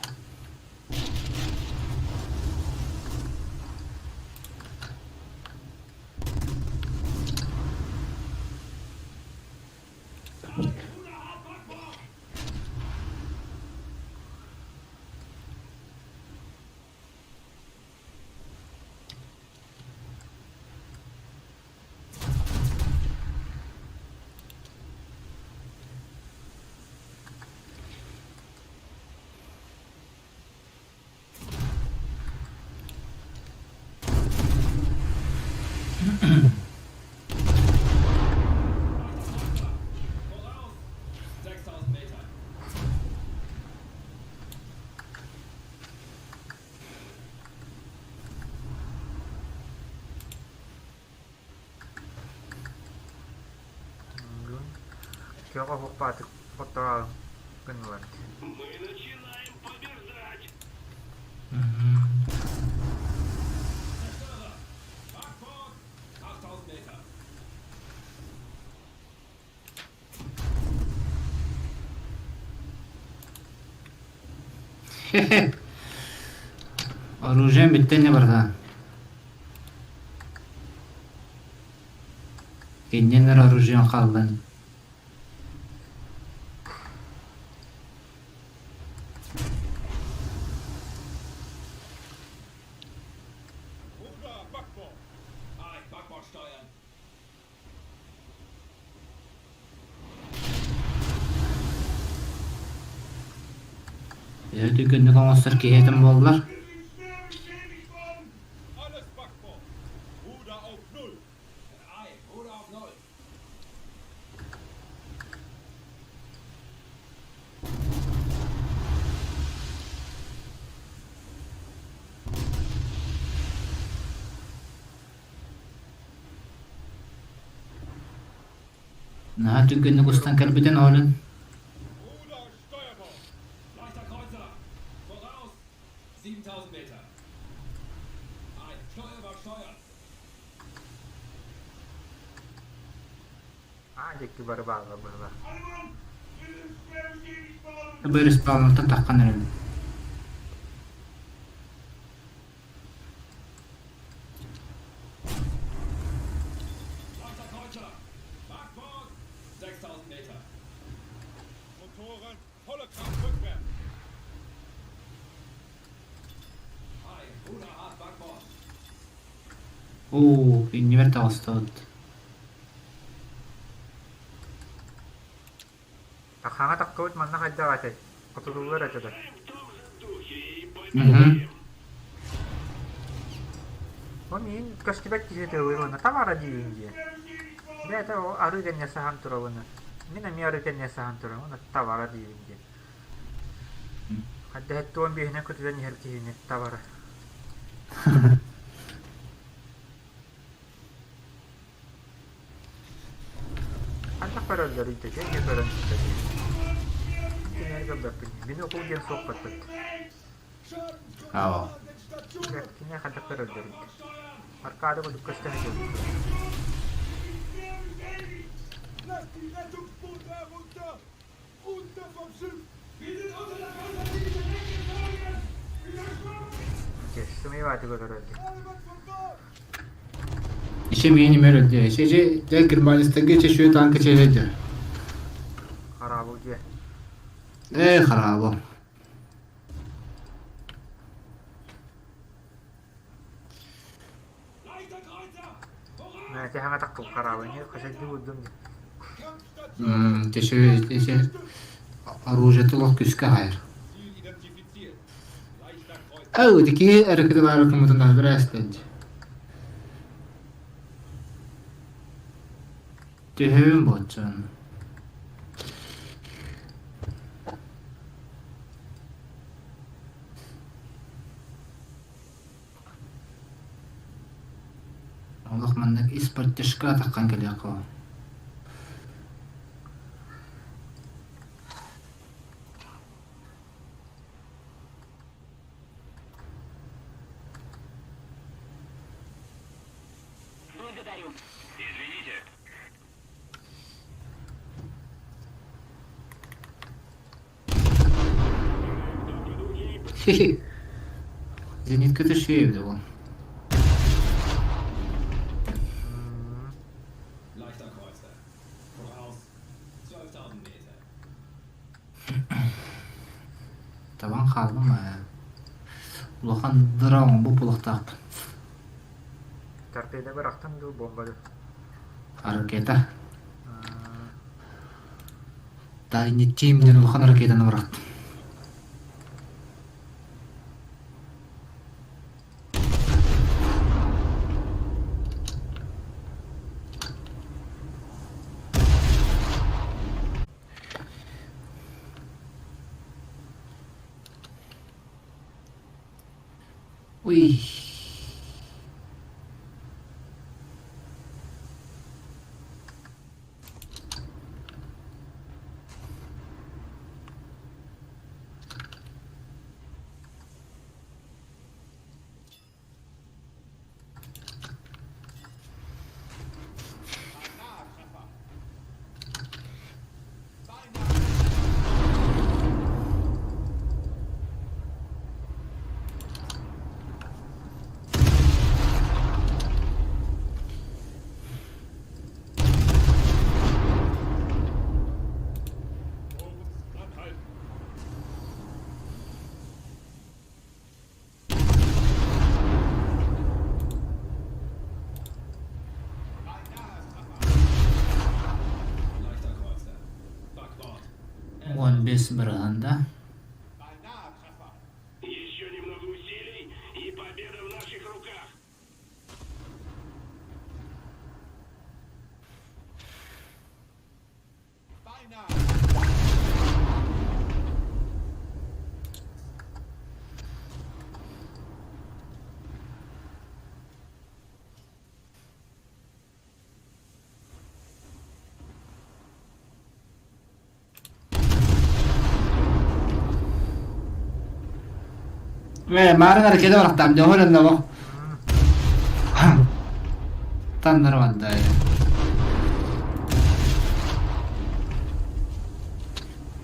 Күөх оһуохпаатык хоттороорун гыннылар Оружием бүттэ ини братан. Кининэн эрэ оружием хааллан. Төһө түргэнник оҥостор киһи этим буоллар. Наһаа түргэнник устан кэлбитин оолун. Аа диэки бары бааллар быһыылаах. Бырыспаалыттан таххан эрэбин. Оо, иннибэр таҕыстыбыт. Хаҥа таххыбыт манна хайдах этэй? Хотулуулар этэ да. Мгм. Ол миин көстүбэт киһи тыллыыр уонна тамара диибин дии. Бэйэтэ ол арыы кэннэ саһан турабына. Мин эмиэ арыы кэннэ саһан турабын уонна табара диибин дии. Хайдах эттуон биэһинэн көтүтэн иһэр киһини табара. Хайдах көрөллөрүй да дьэ көрөн сыттадыы. Кинилэр көрбөппүн. Мин окул диэн суохпаппыт. Аа. Кинилэр хайдах көрөллөрүй? Аркаада курдук көстөн сылдьар. Сымыйбааты көрөрөр Еще миэни мөрөлдө. Еще же Германистарга чешуе танка чешеде. Харабыл дьиэ. Э, харабыл. Мээтэ хаҥа таххыл хараабы хасайдыы булдум дии. Чешуе чеше оружие олох күскэ хайыр. Ау, дики әрекеті бары кымытына бірәстен. Төһөбүн буоччун. Олох маннык испортишка таххан кэлиэххэ. Зенитката үчүгэй эбит ол. Табан хааллым ээ. Улахан дыра оҥорбут буолуохтаахпын. Торпеда бырахтыҥ дуу, бомба дуу? Ракета. Тайный Тим диэн улахан ракетаны бырахтым. Уй. 15 бырыһыан да. Ээ, маарын ракета барахтаам, дьоһун онно Таннар барда.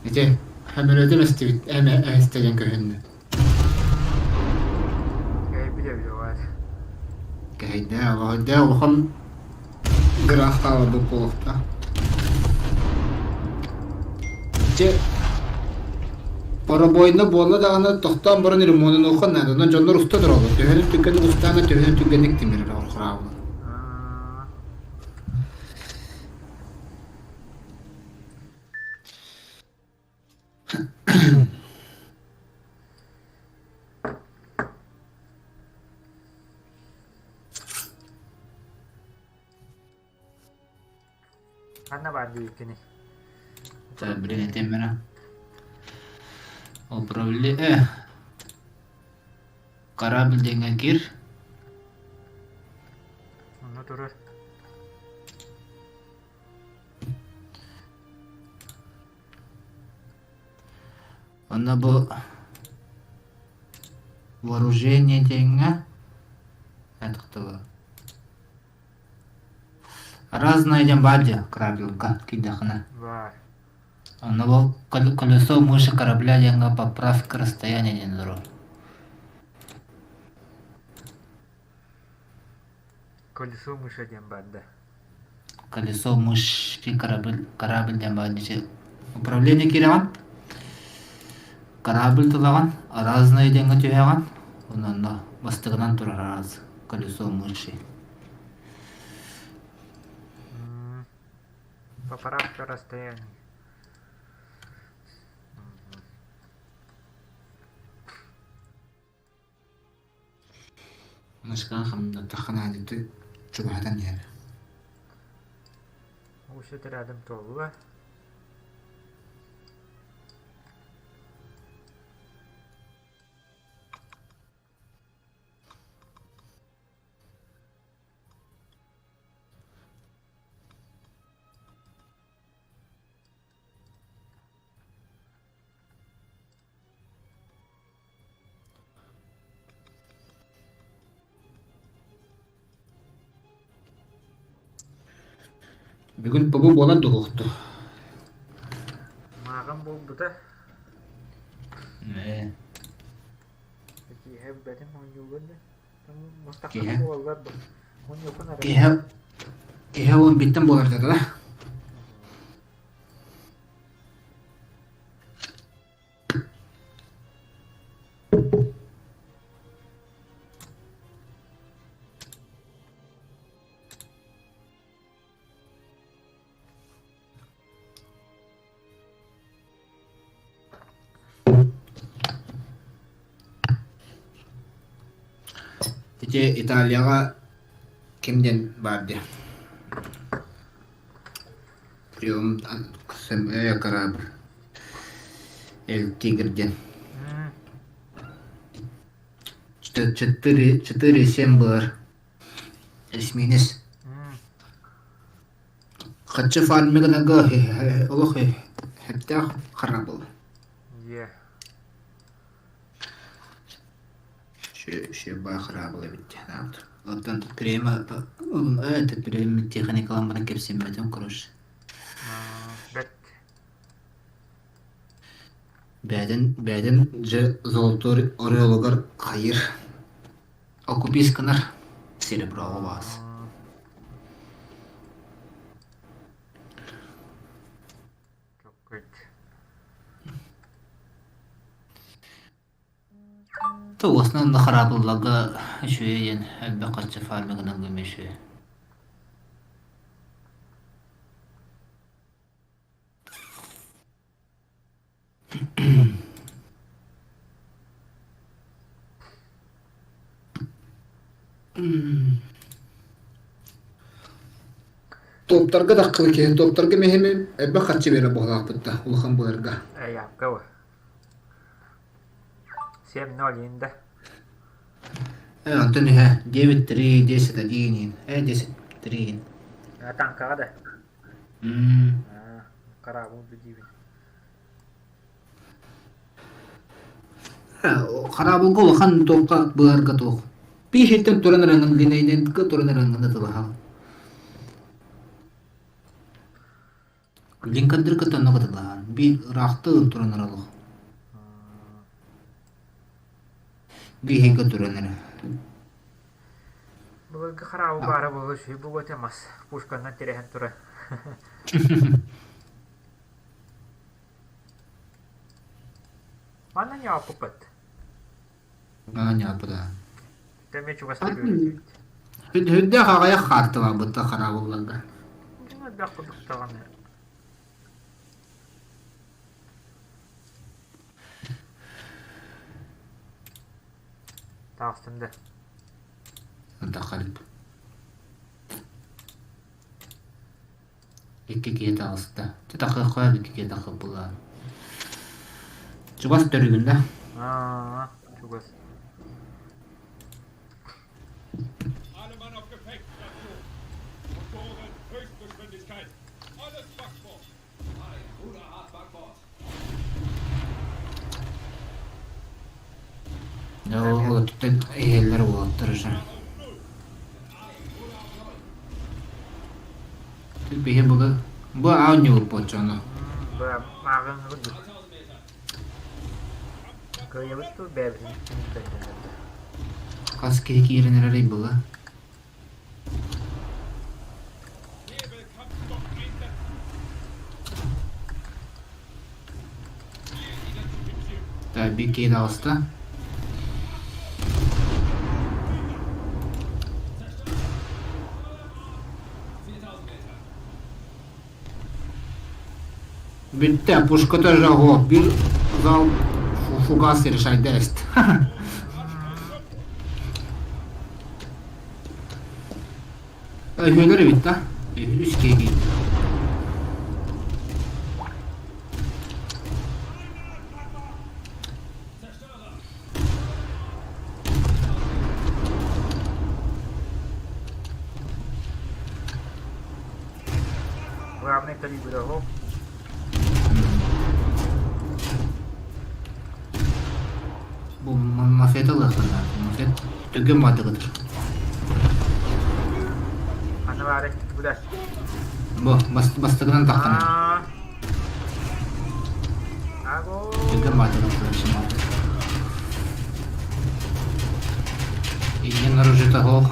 Ити хамырыатын эстибит эмэ эстеген көһүннэ. Кэһэйбит эбит Кэһэйдэ, олоһойдо улахан граф хааларбыт буолуохтаах. Дьэ, парабойна буолла даҕаны тохтоон баран ремонунуохха наада. Онон дьоннор уста тураллар. Төһөнүн түргэнник устаана, төһөнүн түргэнник тимирэр орхораабыт. Ханна баар диэбиккиний? Блин, этим Управление. Корабль диэҥҥэ киир. Онно турар. Онно бу вооружение диэҥҥэ этихтыга Разное диэн баар дии корабльга киирдэххинэ. Баар. Онно бу колесо мыши корабля диэҥҥэ поправка расстояния диэн турар. Колесо мыша диэн баар да. Колесо мыши корабль корабль диэн баар дии. Управление киирэҕин, корабль тылаҕын, разное диэҥҥэ түһэҕин, онно бастакынан турар раз колесо мыши. Поправка расстояний. Москва хамнаттаххына ити чугаһатан иһэр. Уус рядом туолла. Бүгүн ПБ буолар дуһуохту. Мааҕын буолбута. Ээ. Киэһэ билбэтим оонньуулар да. Мустахха Киэһэ. буолаллар бу. Оонньуоххун эрэ. Киэһэ киэһэ уон бииртэн буолар да? Ити Италияҕа ким диэн баар дии? Прием корабль Эль Тигр диэн. Четыре четыре семь баар. Эсминец. Хаччы фармигынага олох хэптээх харабыл. Е. Шө баа харабыл эбит диэн. Оттон према это према техникалан баран кэпсэммэтим короче. Бэт. Бэден бэден же золотой орелугар хайыр Окупись гынар сереброҕа баас. Тугуснан да хараабылларга үчүгэй диэн элбэх харчы фармигынан көмүсү. Топтарга таххыбы киһи топтарга мэһэми элбэх харчы биэрэ буолаахпыт да улахан буоларга. Япка бу. 7-0 инде. Онтон иһэ 9-3, 10-1, 10-3. Танкаҕа да. Хараабыл диибин. Хараабылга улахан туохха быарга туох. Пиэһиттэн туран ыраҥын линейнэнка туран ыраҥын ытылаһал. Линкандырка тонно кытылаһан. Би ыраахта туран ыралых. Биһигэ туран эрэ. Былыргы хараабы баара буолуо үчүгэй буолуо этэ мас пушканнан тирэһэн туран. Манна ньооппуппут. Манна ньооппута. Тэмэ чугастык үөрэтибит. Үрдээх аҕыйах хаартылаабыта хараабылларга. Элбэх курдук даҕаны. Таҕыстым да. Антахарып. Икки киһи таҕыста. Чэ тахыахха икки киһи тахыппылаан. Чугас төрүгүн да? Аа, чугас. Alle Mann auf Gefechtsstation. Motoren, Höchstgeschwindigkeit. Alles Backbord. Hi, Ruder hart Backbord. Оо, иһэллэр уолаттар уже. Биһи буга бу аанньугур буоччону. Мааҕыҥ курдук. Кыайабыт дуу, бэйэбитин түмүктэрдилэр. Хас киһи киирэн эрэрий буга? Так, биир киһи таҕыста. Бүттэ, пушката жаго, биир зал фугас решайда эст. Өһүөлэр эбит да? Үс киһи Главный калибр Бу мафет ылыахтар мафет түргэн баардыгытыр. Аны баары буда. Бу бастакынан таххан. Түргэн баатырын короче. Иннин оружиета суох.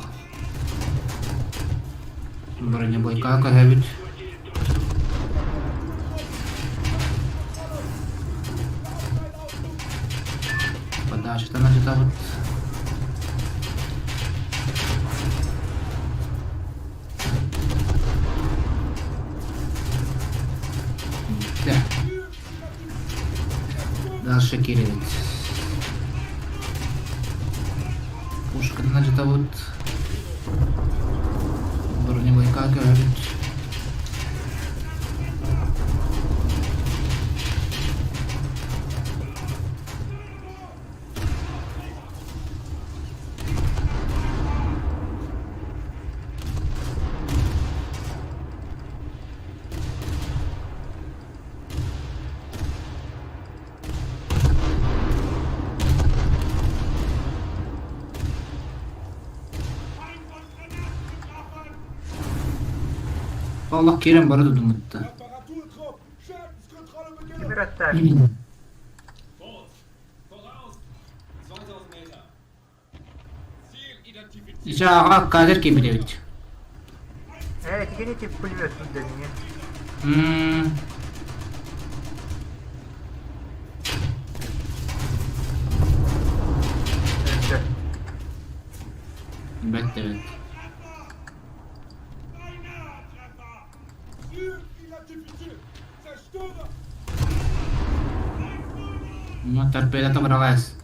Бронебойка көһөбүт. Подачатан ачытабыт. Бүттэ. Дальше киирэбит. Пушканы ачытабыт. Броневойка көһөбүт. Олох киирэн бары дудуммутта. Кимир аттар? Ича аҕа кадр киирбит эбит. Ээ, кини тип пулемет дэнни. Бэт эбит. Ну, торпеда быраҕаас.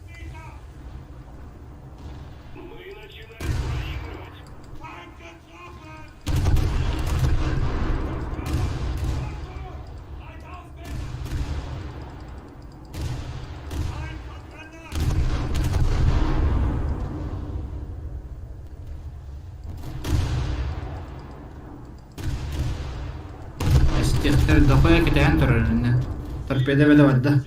Эстиэхтэр дохуя кэтэһэн турар иннэ. Торпеда бэлэ барда.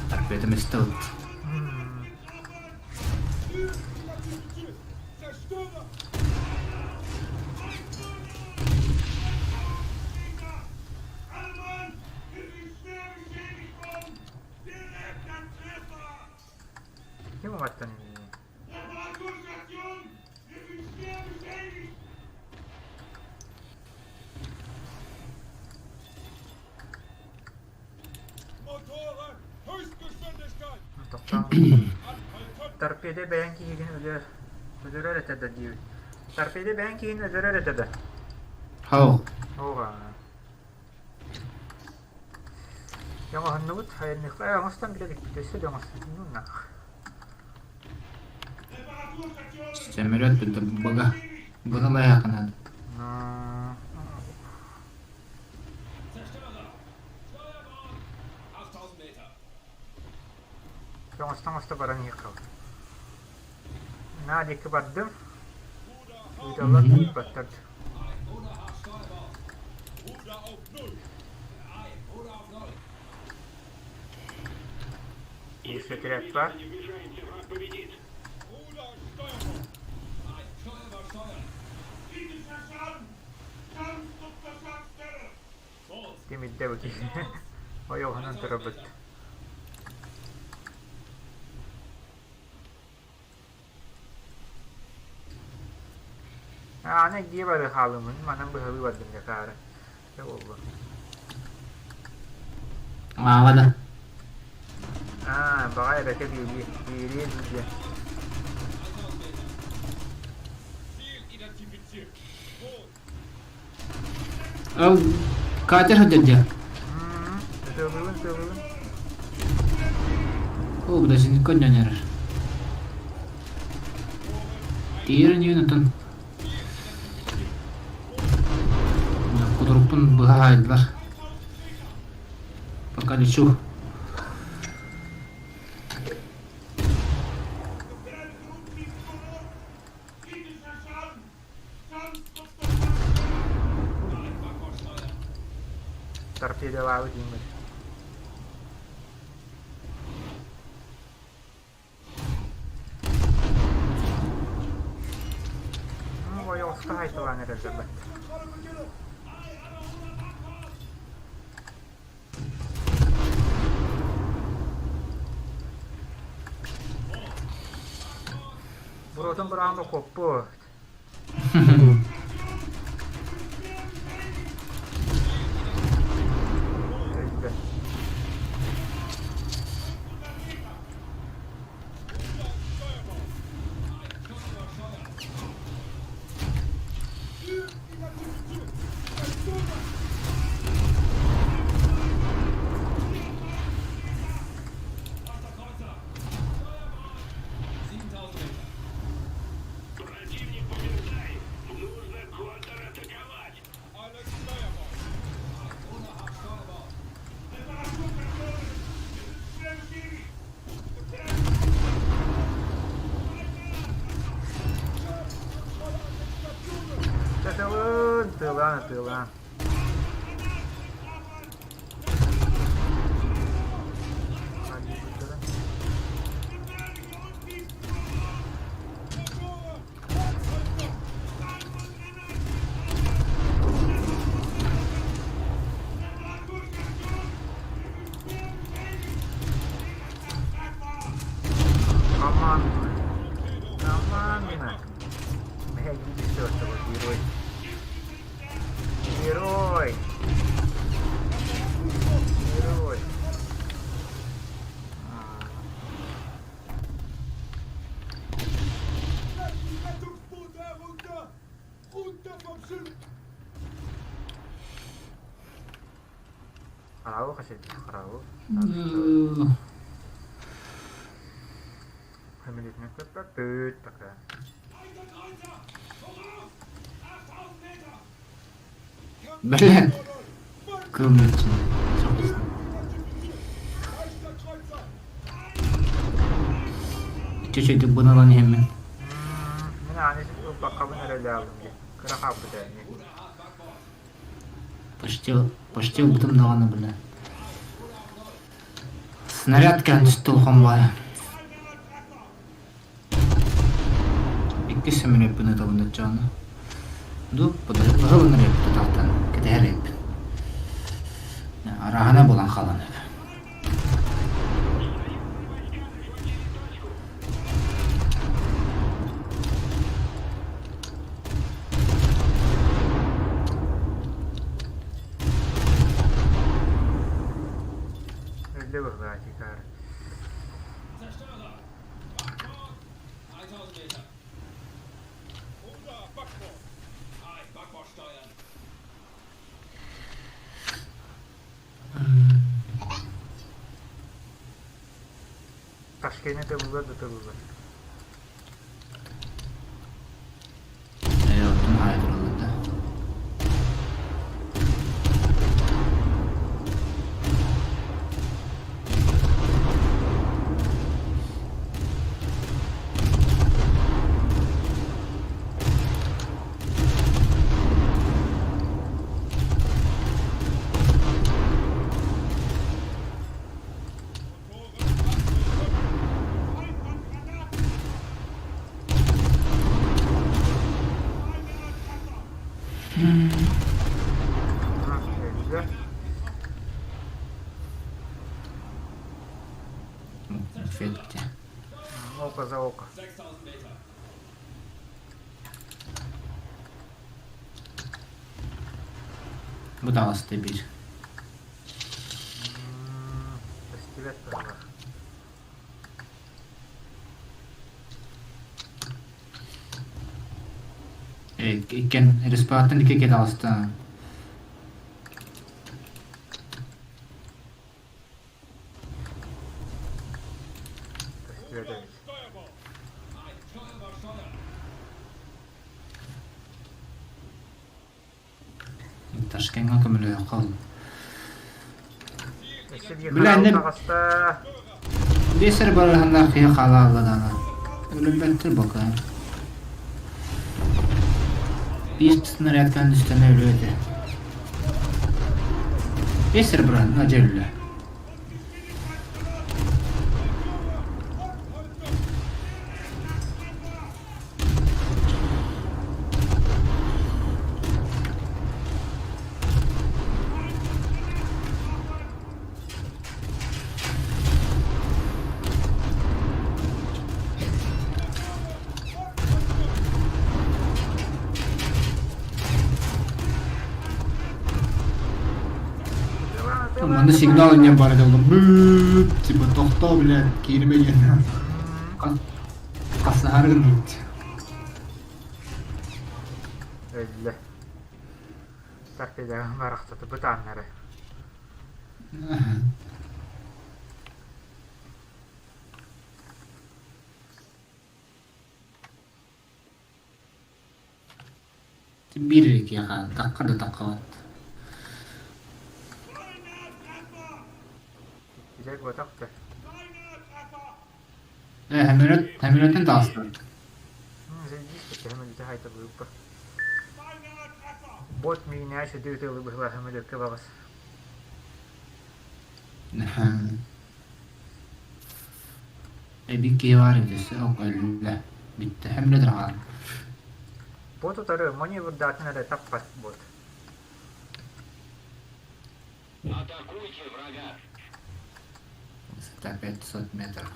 Торпеда месте вот. Ким уматтан иннини? Тохтоон. Торпеда бэйэҥ киһигин өлөр, өлөрөр этэ да диибит. Торпеда бэйэҥ киһигин өлөрөр этэ да? Хау. Оҕа. Оҥоһуннубут, айанныхха э, оҥостон билэ иликпит, өссө да оҥостон Сөмөлүөт бүтэ бага. Быһа лайаахынан. Оҥосто-оҥосто баран иһиэххэ. Наа диэки бардым. Ыыталлар ыыппаттар. Биир сэтэрээт баар. Тимирдэ бу киһи. Ойоҕоһунан турабыт. Аны дьиэ бары хаалыммын, манан быһалыы бардым дьэ хаары. Дьэ буолла. Ааҕа да. Аа, баҕа эбэкэ биэрии, биэриэ диye. Ол Катя сылдьар дьэ. Ытыалыыбын, ытыалыыбын. Оо, подожди, көннөн эрэр. Тиийэр инигин оттон кутурукпун быһа хаайдылар. Пока лечу. Торпедалаабыт иҥмит. Ойоҕоско хайталаан эрэллэр баттар. Буруотун быраҕан бокуоппут. Өлдө. Чачалын, тыалаан, тыалаан. Команда. Команда. Блядь, видишь, что вот герой. Герой. Герой. Хараабы хасырдыы хараабы. Көмүлүтүнэн пока. Блин. Кылмычын. Чуть-чуть быналан иһэммин. Мин ааны ылбаккабын эрэ лаалым дии. Кыра хаалбыта ини. Почти, почти ылбытым даҕаны бile. Снаряд кэлэн түстэ улахан баайа. Иккис сөмөлүөппүн ытабын оччоҕуна. Ду, быһылын ырыаппыт тутаахтан кэтэһэр эбиппин. Арааһына булан хаалан эбит. Өллө быһылаах дикаар. Ташкены тыбыллар да тыбыллар. Ээ, оттон хаайа тураллар да. Өллө. Фетте. Око за око. Бу таҕыста биир. Көстүбэт быһыылаах. Иккиэн респааттан икки таҕыста. Көстүбэт эбит. Ташкеҥҥа көмөлөһүөххэ ол. Өссө биир Бля, хараабы не таҕыста. Биэс эрэ барыһаннаах киһи хаалаалла даҕаны. Өлөрбөттөр бока. Биир снарядтан үстэнэ өлүө этэ. Песер быран, а дьэ өллө. Манна сигнал инньэн баар этэ быып типа тохтоо блядь кииримэ диэн хасыһаары гынныбыт. Өллө. Торпедаҕын барахсаты бытааннары. Биир эрэ киһиэхэ тахха да таххабат. Иккилэр ботах да. Э, самолет, самолеттан таҕыстыбыт. Самолеты хайта быыппа. Бот миинээ сүдү ытылы быһыла самолетка баҕас. Эбии киһи баар эбит өссө өллө. Бүттэ. Самолет хаалла. Бот утары маневрдаатын эрэ таппат бот. Атакуйте врага! Высота 500 метров.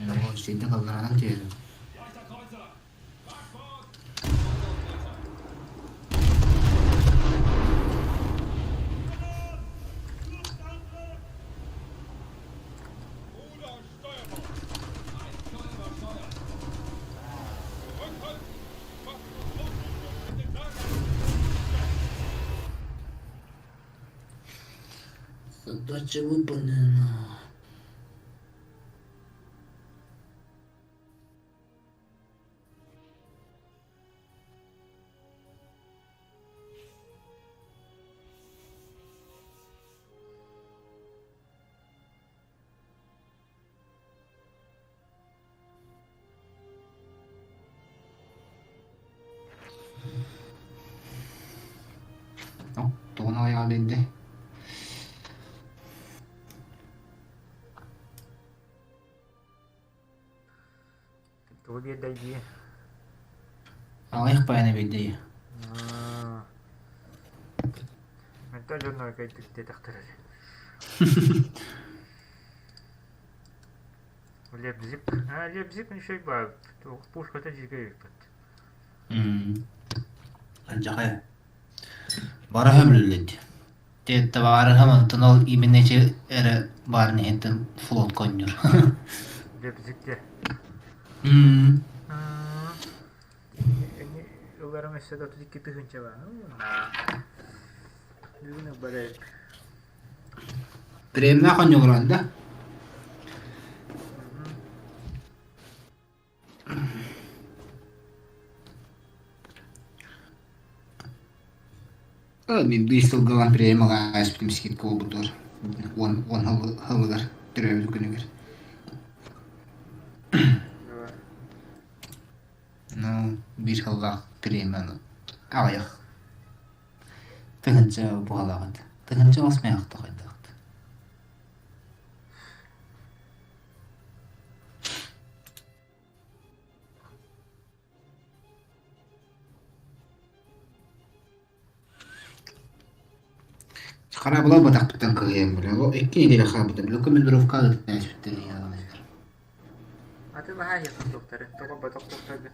Ол сирдэ халлаанан түһэбин. Leichter Kreuzer! Backbord! Ruder Steuerbord! Ein Steuerbord Steuer! Zurückhalten! Задача выполнена. Тоҕун аҕыйаҕа биэрдэ. Тугу биэрдэй дии? Аҕыйах байана биэрдэй. Мөлтөх дьоннор кэлбит диэтэхтэрэ. Лебзик. А, Лебзик еще баар. Пушката дьигэ ыыппыт. Алдьархай. Бара хөмүллүт. Тиэтте баарыһым онтон ол именечи эрэ баарын иһиттэн флот конньур. Лебзик де. Ылларым өссө да 32 тыһыынча баар. Бүгүн ылбарай. Премнээх онньугуран да? Мин биир сылга ылан премияҕа ааспытым скидка буолбутугар уон сылыгар төрөөбүт күнүгэр. Ну, биир сыллаах премияны аҕыйах тыһыынча буолаҕыт. Тыһыынча осмеяхта хайдахт. Хараабыла батахпыттан кыһыйан бile. Ол икки неделя хаалбыта бile. Командировка ыытан Аты баһаа доктор, тоҕо батах докторга.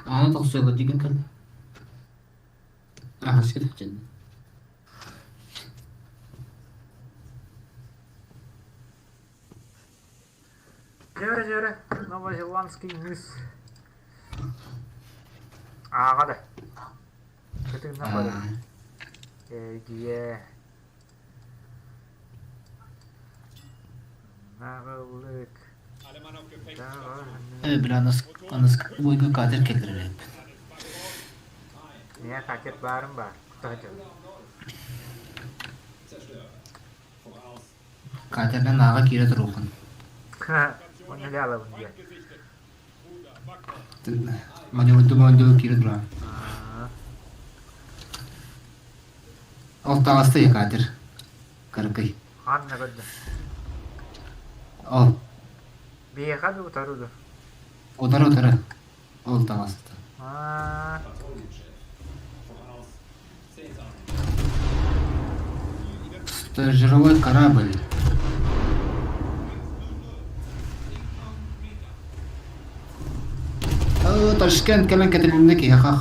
Аана тохсуола дигин кэл. Аха сир дьин. Дьөрө дьөрө, Новозеландский мыс. Ааҕа да. Кытыгынан барар. Эргийэ. Наҕыллык. Бля, аныскы катер кэллэрэр эбит. Миэхэ катер баарым баар, тоһутабын. Катерынан ааҕа киирэ туруоххун. Уонна илэ диэн. Маневрду киирэ тураҕын. Ол таҕыста катер. Кыракый. Ханна көрдө? Ол. Биһиэхэ да утары ду? Утары утары. Ол таҕыста. Сторожевой корабль. Ташкент кэлэн кэтилиннэ киһиэхэ.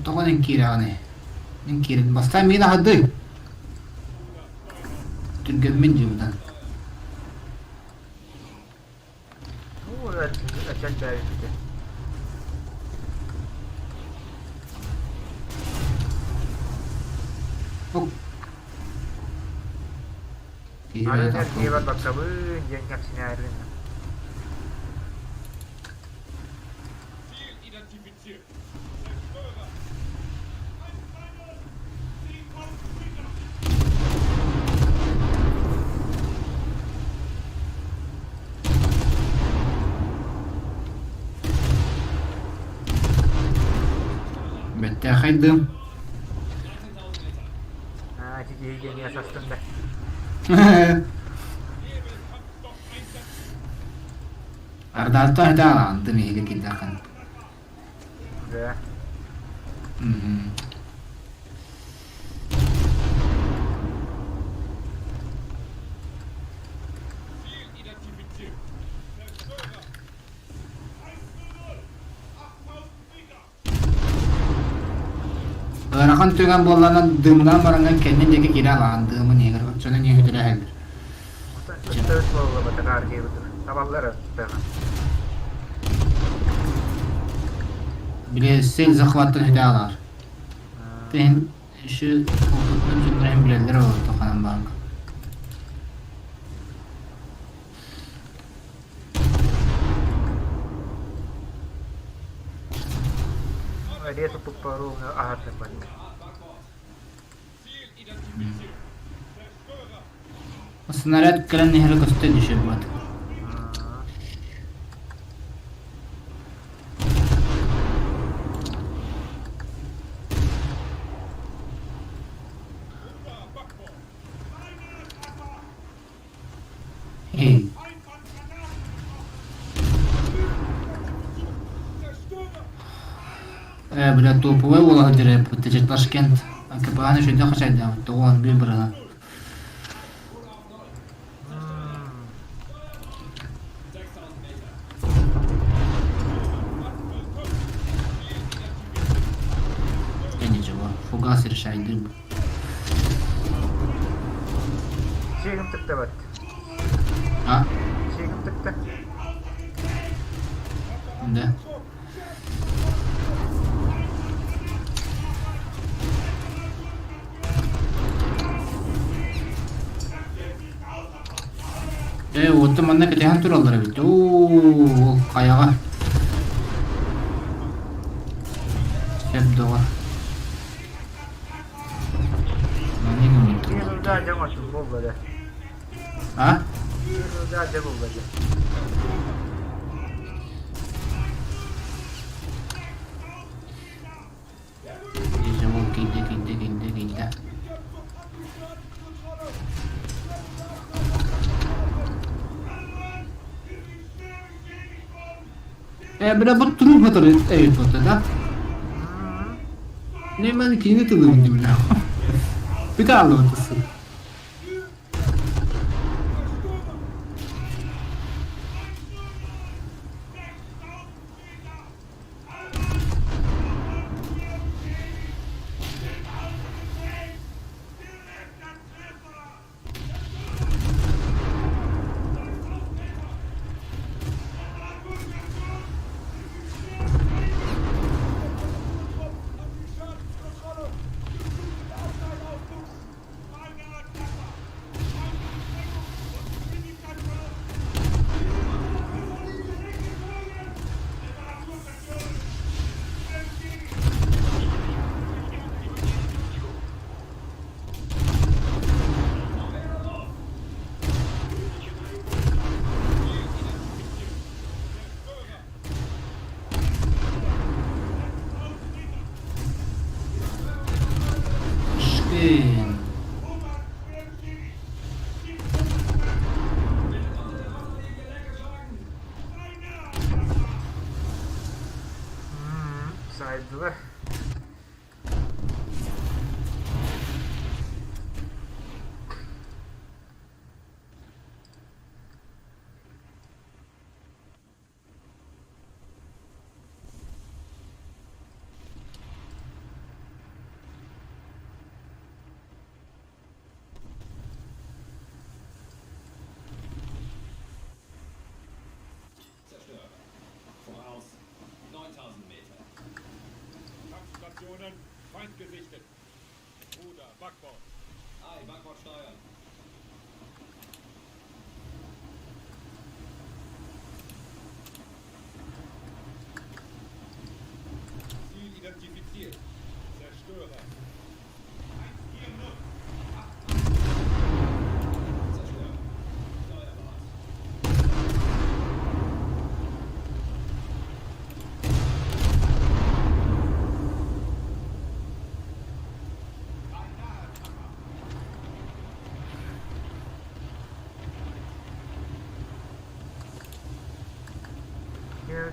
Тоҕо эн киирэҕиний? Мин киирэн бастаан миин аһардый. Түргэммин дьыбытан. Бэттээхэй дым. Ардааттан этэ аҕаандым иһигэ киирдэххин. Да. Ыарахан түгэн буоллаҕына дымнаан бараҥҥын кэннин диэки киирэ алаан дыымын иһигэр оччону ньиэһи түлэһэллэр. Били сель захваттан үтэ алаар. Тиһин еще опытным дьоннор билэллэр олорто ханан баанга. Снаряд кэлэн иһэрэ көстөн еще буолат. Ээ, бля, топовай буола сылдьар эбиппит, Ташкент. КПА-ны үчүгэйдик хачайдаабыт, 91 бырыһыан. Да ничего, фугас решайдым. Сиэгим тыктыбат. А? Сиэгим тыкта. Да. Ээ, уоттан манна кэтэһэн тураллар эбит. Оо, ол хайаҕа. Сөп доҕор. А? Дежавю киирдэ киирдэ киирдэ киирдэ. Э, бля, бу труп который эй, вот да? Не, мен кини тылым не бля. Прикалываться.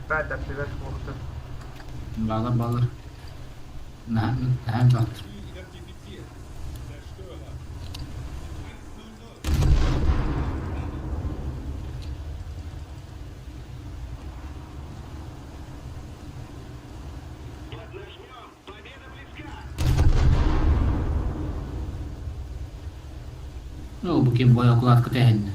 Баадаттыгар уохтун. Балар балар. Наһаа баттыр. Ну, бу ким бойо кулаатка тэһиннэ.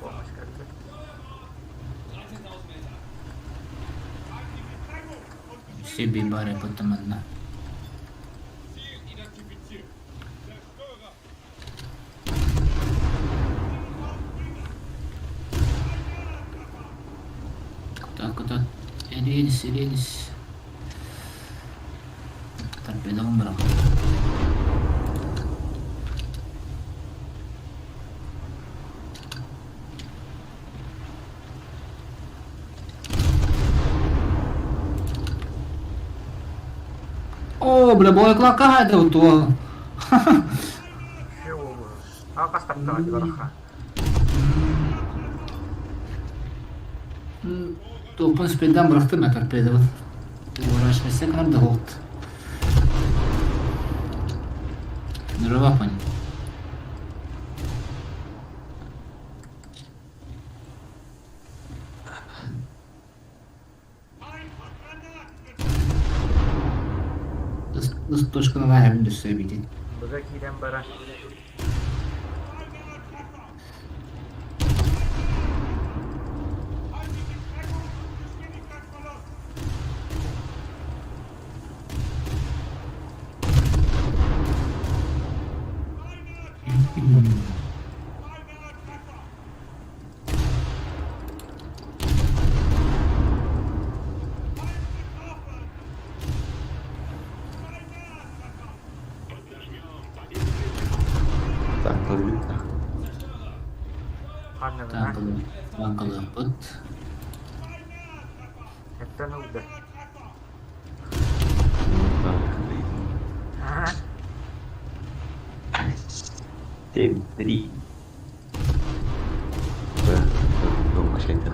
Помощь кэлбит. Себе бары потоманна. Куда, куда? Эренис, эренис. Торпедоҕун бырах. Оо, бля, буойуклакка хаада утуо. Все Алқас таптаға бараха. Топпун спиддан бырахтым я торпедобун. Уворачивайся гранды голд. Нырыбаппын. Ыс точканы лаһабын өссө эбитин. Быга киирэн баран. Танкалыы. Ханныгына. Танкалы, танкалыппыт. Эттен ылды. Танкалыы. Ага. 7-3. Машина.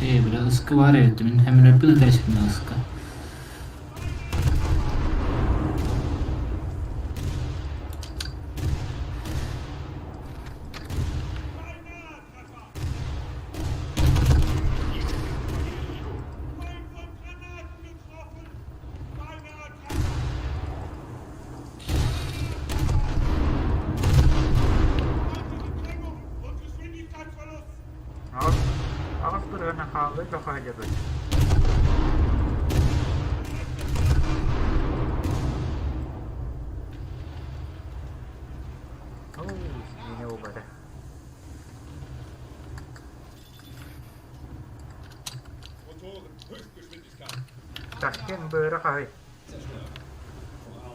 Ээ, бля, ыскы бар эбит. Мин хэммин өппүн ыска. Аҕыс аҕыс бырыһына хааллы тоқо сылдьабыт. Оо, миэнэ буолбата. Ташкент быара хаһый?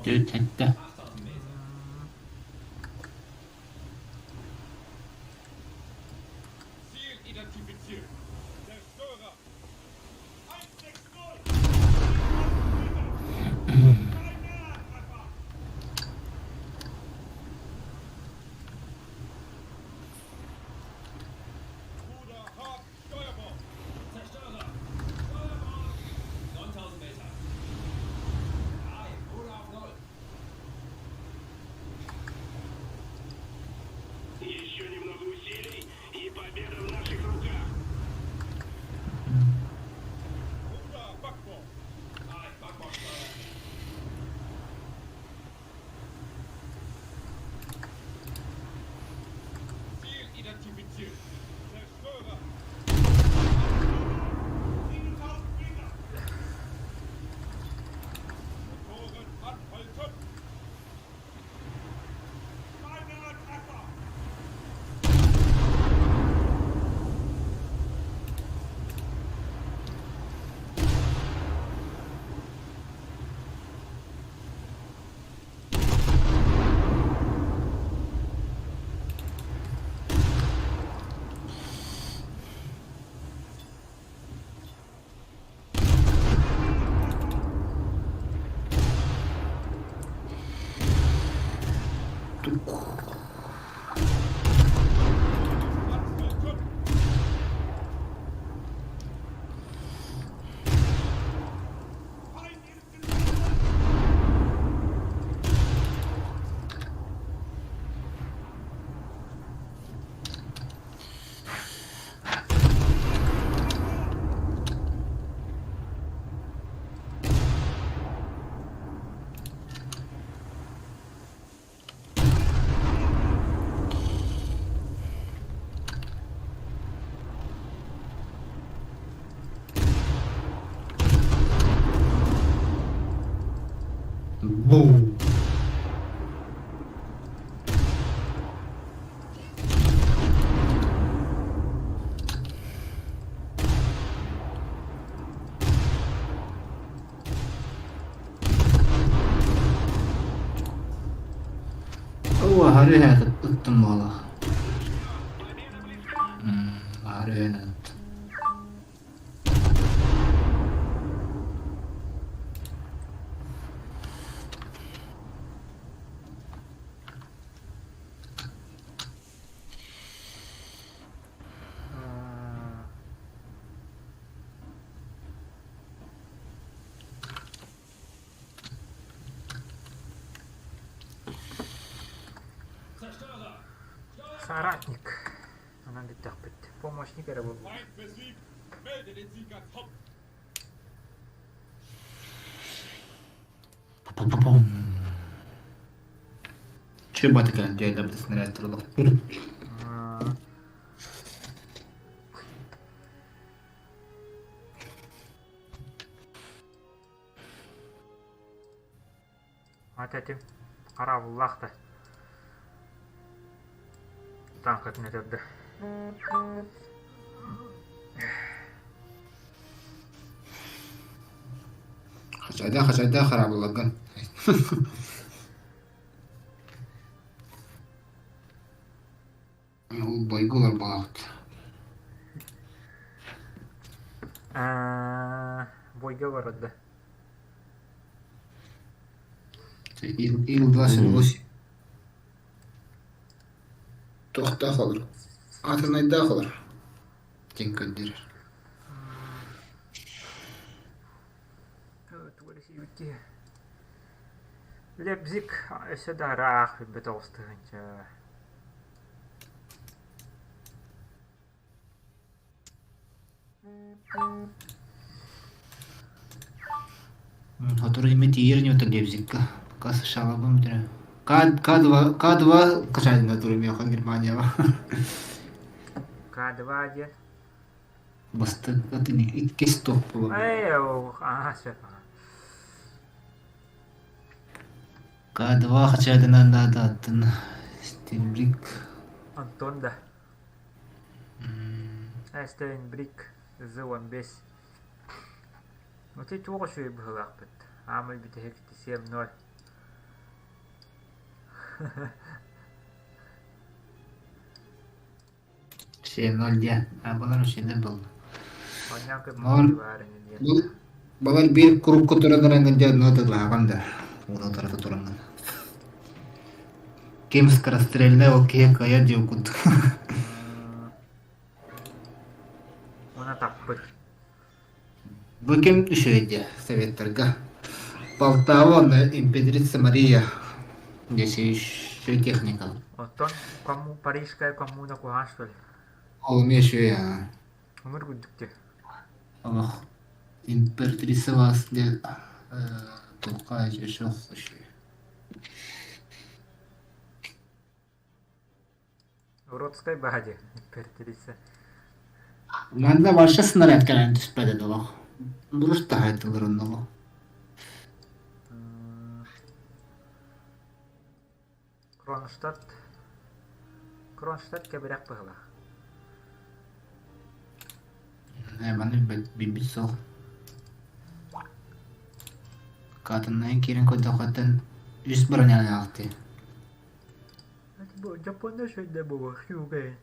Төрт сэттэ. Бу. Оо, аһары үһэ ыттым буолла. Аһары үһэн ыттым. Соратник. Онон бүттэхпит. Помощник эрэ буолбут. Пу-пу-пум. Че батыкан дьайда снаряд турулар. Ат этим хараабыллаах да таҥкатын өтөрдө. Хачайда хачайда хараабыллагын. Ол бойгулар баҕабыт. Бойга барда. Ил 28. Туохтаах олор? Атынайдаах олор диэн көрдөрөр. Лебзик өссө да ыраах билбэт оҕус тыһыынча. Сотору имэ тиийэр ньуота Лебзикка. Пока США-га бүтэрэ. К2 К2 качайдына туру миэхэ Германияҕа. К2 диэн? Бастакы иккис топ буолар. Эй, аа, сөп. К2 хачайдынан да аттын Стенбрик. Антон да. Стенбрик З-15. Ити туох үчүгэй быһыылаахпыт. Аамай бүтэһик 7-0. 7-0 диэн. Балар үчүгэй буолла. Онньоон көмөлөһүү баар ини диэн. Балар биир курукку туран эрэн дьэ нота да. Уна тарата туран. Ким скорострельный ол киһи кыайар диэн курдук. Уна таппыт. Бу ким үчүгэй диэ советтарга. Полтава уонна императрица Мария Здесь еще техника. Оттон кому Парижская коммуна куһаҕан что ли? Ол эмиэ үчүгэй аа. Умур курдук дии. Олох императрица вас диэн туохха еще үчүгэй. Уродскай баһа диэн императрица. Манна вообще снаряд кэлэн түспэт этэ олох. Бурус таһайтылар онно олох. Кронштадт Кронштадт кэбирэх быһыылаах. Ээ маны билбит суох. Катаннайын киирэн көрдөххөттөн үс бронялаахтыы. Дьоппуоннар үчүгэйдэр буолуо Хьюгэ.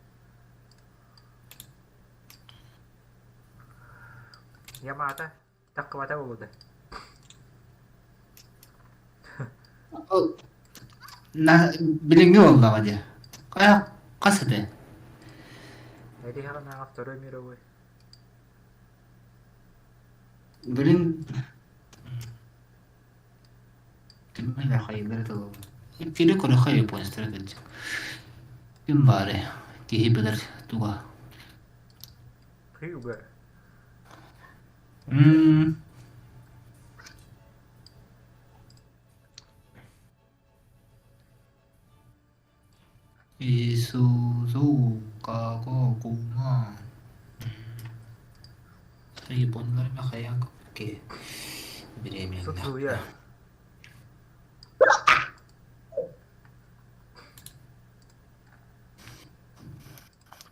Ямата таххыбата буолуо да. Билиҥҥи буоллаҕа дии. Хас этэ? Эриһэҕинээҕи Второй мировой. Билин Ким хайыылары талабын. Кини көрөхө японецтара кырдьык. Ким баары киһи билэр туга. Крюгер. Исузу Кагогума Японнар махаян кэ бириэмэллээх. Судьуйа.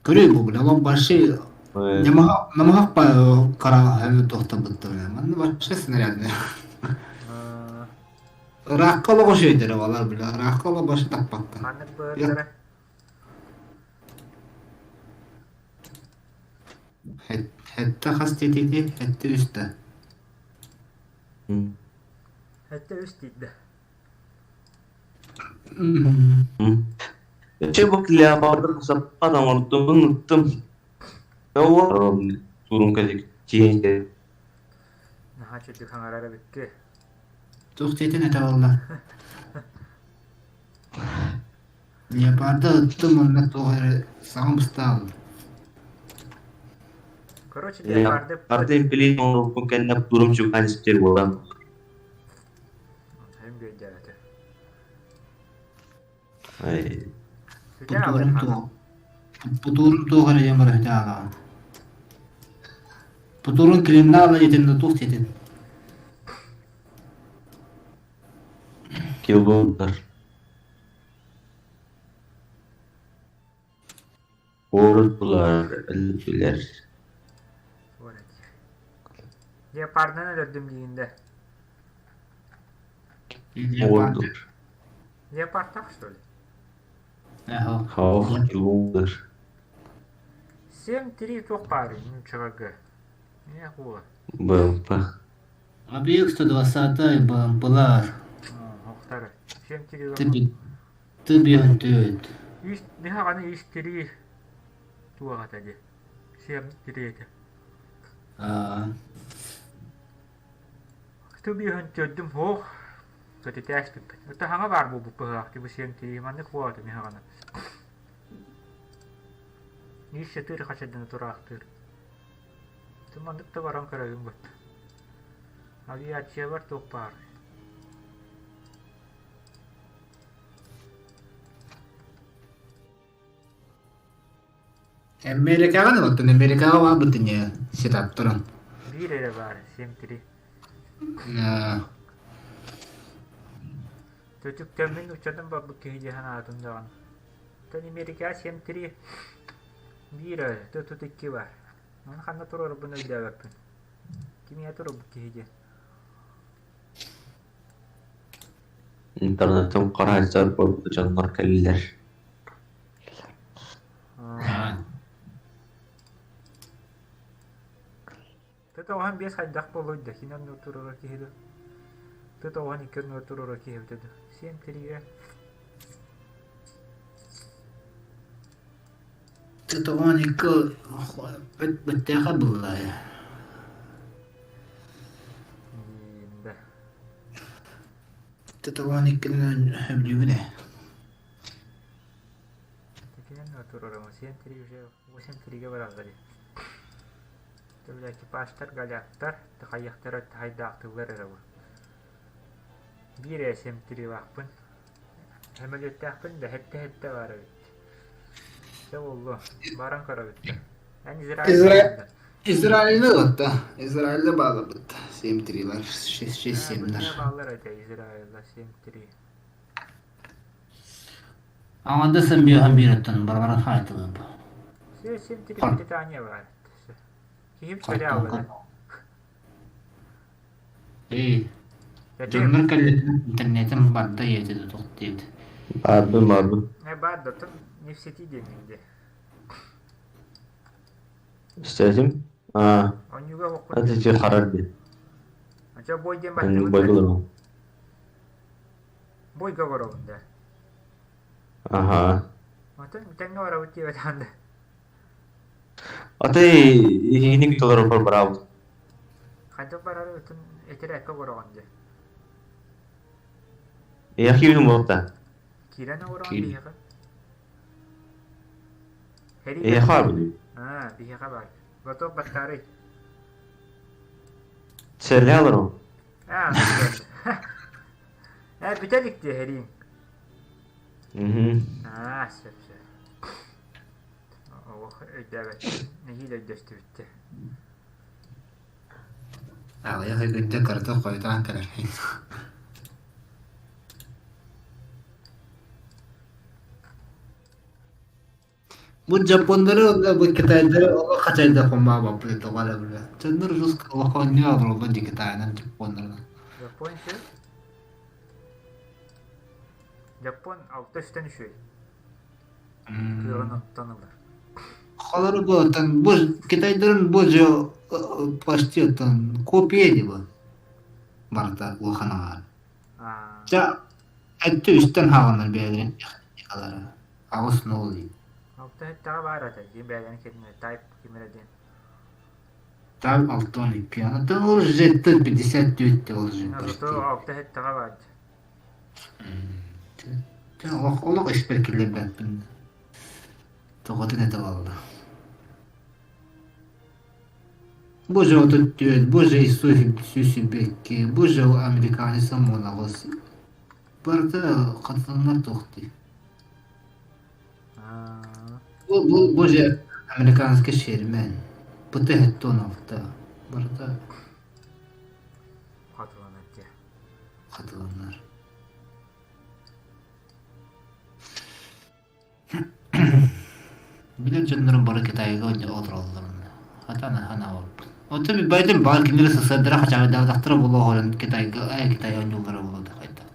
Көрүүй бу бля, ол большие намаһах кара тохтобуттар. Манна вообще снарядный. Ыраахха олоҕо үчүгэйдэрэ балар бля, ыраахха олоҕо башы таппаккын. Маннык быһыылара. Хэтте хас диэтиити? Хэтте үс да. Хэтте үс диидэ. Чебок леопарды саппат оҥордум, ыттым. Турун кэлик тиэйдэ. Наһаа чөдүк хаҥарар эбикки. Туох диэтин этэ буолла? Леопарды ыттым уонна туох эрэ саҥа быстаалым. Короче, леопарды... Леопарды импилин оҥорбуппун кэннэ турум чугаһаан испитэр буолан. Hem göndерdi. Ай. Бутуурум туох Бутуурум туох эрэ диэн барыһыта ааҕаҕын. Бутуурун клиннаала диэтин да туох диэтин. Килболдар. Уордулар, өлдүлэр. Леопардынан өлөрдүм диигин да. Уордулар. Леопардтаах что ли? Хаох килболдар. 7-3 туох баарый нууччаларга? Не хула. БМП. Объект 120 БМПлар. Охтары. 7-3 Ты ты бьөн Ис миһаҕаны ис тирии туоҕата дии. Сиэм тириэтэ. Аа. Тубиһын төрдүм суох. Көтүтээспиппит. Ото хаҥа баар буолбут быһыылаах бу сиэм тирии маннык буолата миһаҕаны. Ис сытыыр хачайдана тураахтыыр. Ты маннык да баран көрөбүн бут. Авиациябар туох баар? Эмиэрикэҕэ да оттон Эмиэрикэҕэ баалбыт ини сетаптарын. Биир эрэ баар, 7-3. Төтүктэммин уччатын барбыт киһи дии санаатым даҕаны. Оттон Эмиэрикэҕэ 7-3 биир эрэ, тут икки баар. Маны ханна туруорбун өйдөөбөппүн. Кимиэхэ туруорбут киһи диэн. Интернеттэн хараайсар буолбут дьоннор кэллилэр. Т95 хайдах буолуой да кини оннугар туруорар киһи дуо? Т92 оннугар туруорар киһи эбитэ дуо? 7-3-гэ Т92 бэттээхэ буоллаайа. Да. Т92-нэн сөбүлүүбүн ээ. Такинэн туруорамо 7-3 уже 8-3-гэ бараллар дии. Төбүлэ экипажтар, голяктар, тахайыахтара тахайдаахтыыллар эрэ бу. Биир ээ 7-3-лаахпын. Сөмөлүөттээхпин да хэттэ-хэттэ баар эбит. Чэ буоллу, баран көрөбүт да. Эн Израиль Израиль Израильны ылатта. Израильда бааларбыт. 7-3-лар, 6-7-лар. бааллар этэ Израильла 7-3. Аҥардас сэмбиэһэн биэрэттэн барбаран хаайтылыым. 7-3 Британия баар. Киһим сөре Эй, дьоннор кэллэтин интернетим барда ийэтэ тох диэбит. Бардым, бардым. Не бар да, тут не в сети деньги. Истэтим. А, Онньуга это тебе харар диэн. Ача бой диэн Оннук баттыбыт. бойдулар Бойга барабын да. Аха. Отон тэҥҥэ барабыт диэбэтэҕин да. Аты иһиник толору барабыт. Хайдах барары отон этэрээккэ олороҕун дии. Эйэх киирин буолта. Киирэн олороҕун биһиэхэ. Эйэх баар буолуй. Аа, биһиэхэ баар. Готов баттаарый. Сэлээ олору. Аа, Ээ, бүтэ илик дии эһэрииҥ. Аа, сөп сөп. Олох өйдөөбөт. Нэһиилэ өйдөстүбүт дии. Аҕыйах ыйгыттан кырата хойутаан кэлэр. Бу дьоппуоннары уонна бу китайдары олох хачайда хоммаабаппыт тоҕо эрэ бile. Дьоннор жестко олох оонньуу олороллор дии Китайынан, дьоппуоннарынан. Дьоппуон үчүгэй. Дьоппуон алта үстэн үчүгэй. Кыаҕын оттон ылар. Холору бу оттон бу китайдарын бу же почти оттон копия дии бу. Барыта улахан аҥаар. Ча өттө үстэн хааланар бэйэлэрин техникалара. Аҕыс нол дии. Алта эттэҕэ баар этэ дии бэйэлэрин киринэ тайп кимирэ диэн. Там алтан икки. Ата ол же 54 ол же почти. Алта эттэҕэ баар. Олох олох испэр киллэрбэппин. Тоҕотун этэ буолла. Бу же 34, бу же 122, бу же американец омунаҕыс. Барыта хатыланар туох дии. Бу же американский Шермен. ПТ 16. Барыта хатыланар дии. Хатыланар. Билэр дьоннорум бары Китайга олороллорун хатан ханаабаппын. Оттон бэйэтин баар кинилэр сысыардара хачаайдаатахтара буолуо оҕолорун Китайга э Китай оонньууллара буолуо да хайдах.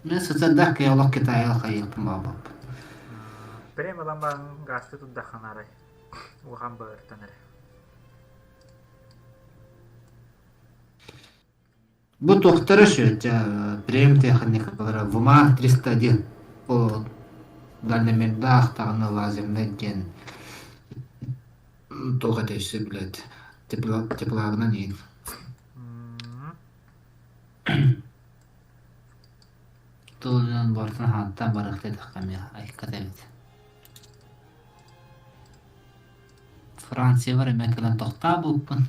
Мин сысыардаах киһи олох Китайга хайыахпын баҕарбаппын. Прям ылан баран гаасты турдаххына арай улахан быартан эрэ. Бу туохтара сүрдэ прем техникалара ВМА 301 ол дальномердаах даҕаны лазернай диэн туох этэ өссө блядь теплоагынан иһин тылынан барытын хаантан барыахта диэтэххэ эмиэ айыкката эбит Франциябар эмиэ кэлэн тохтообуппун.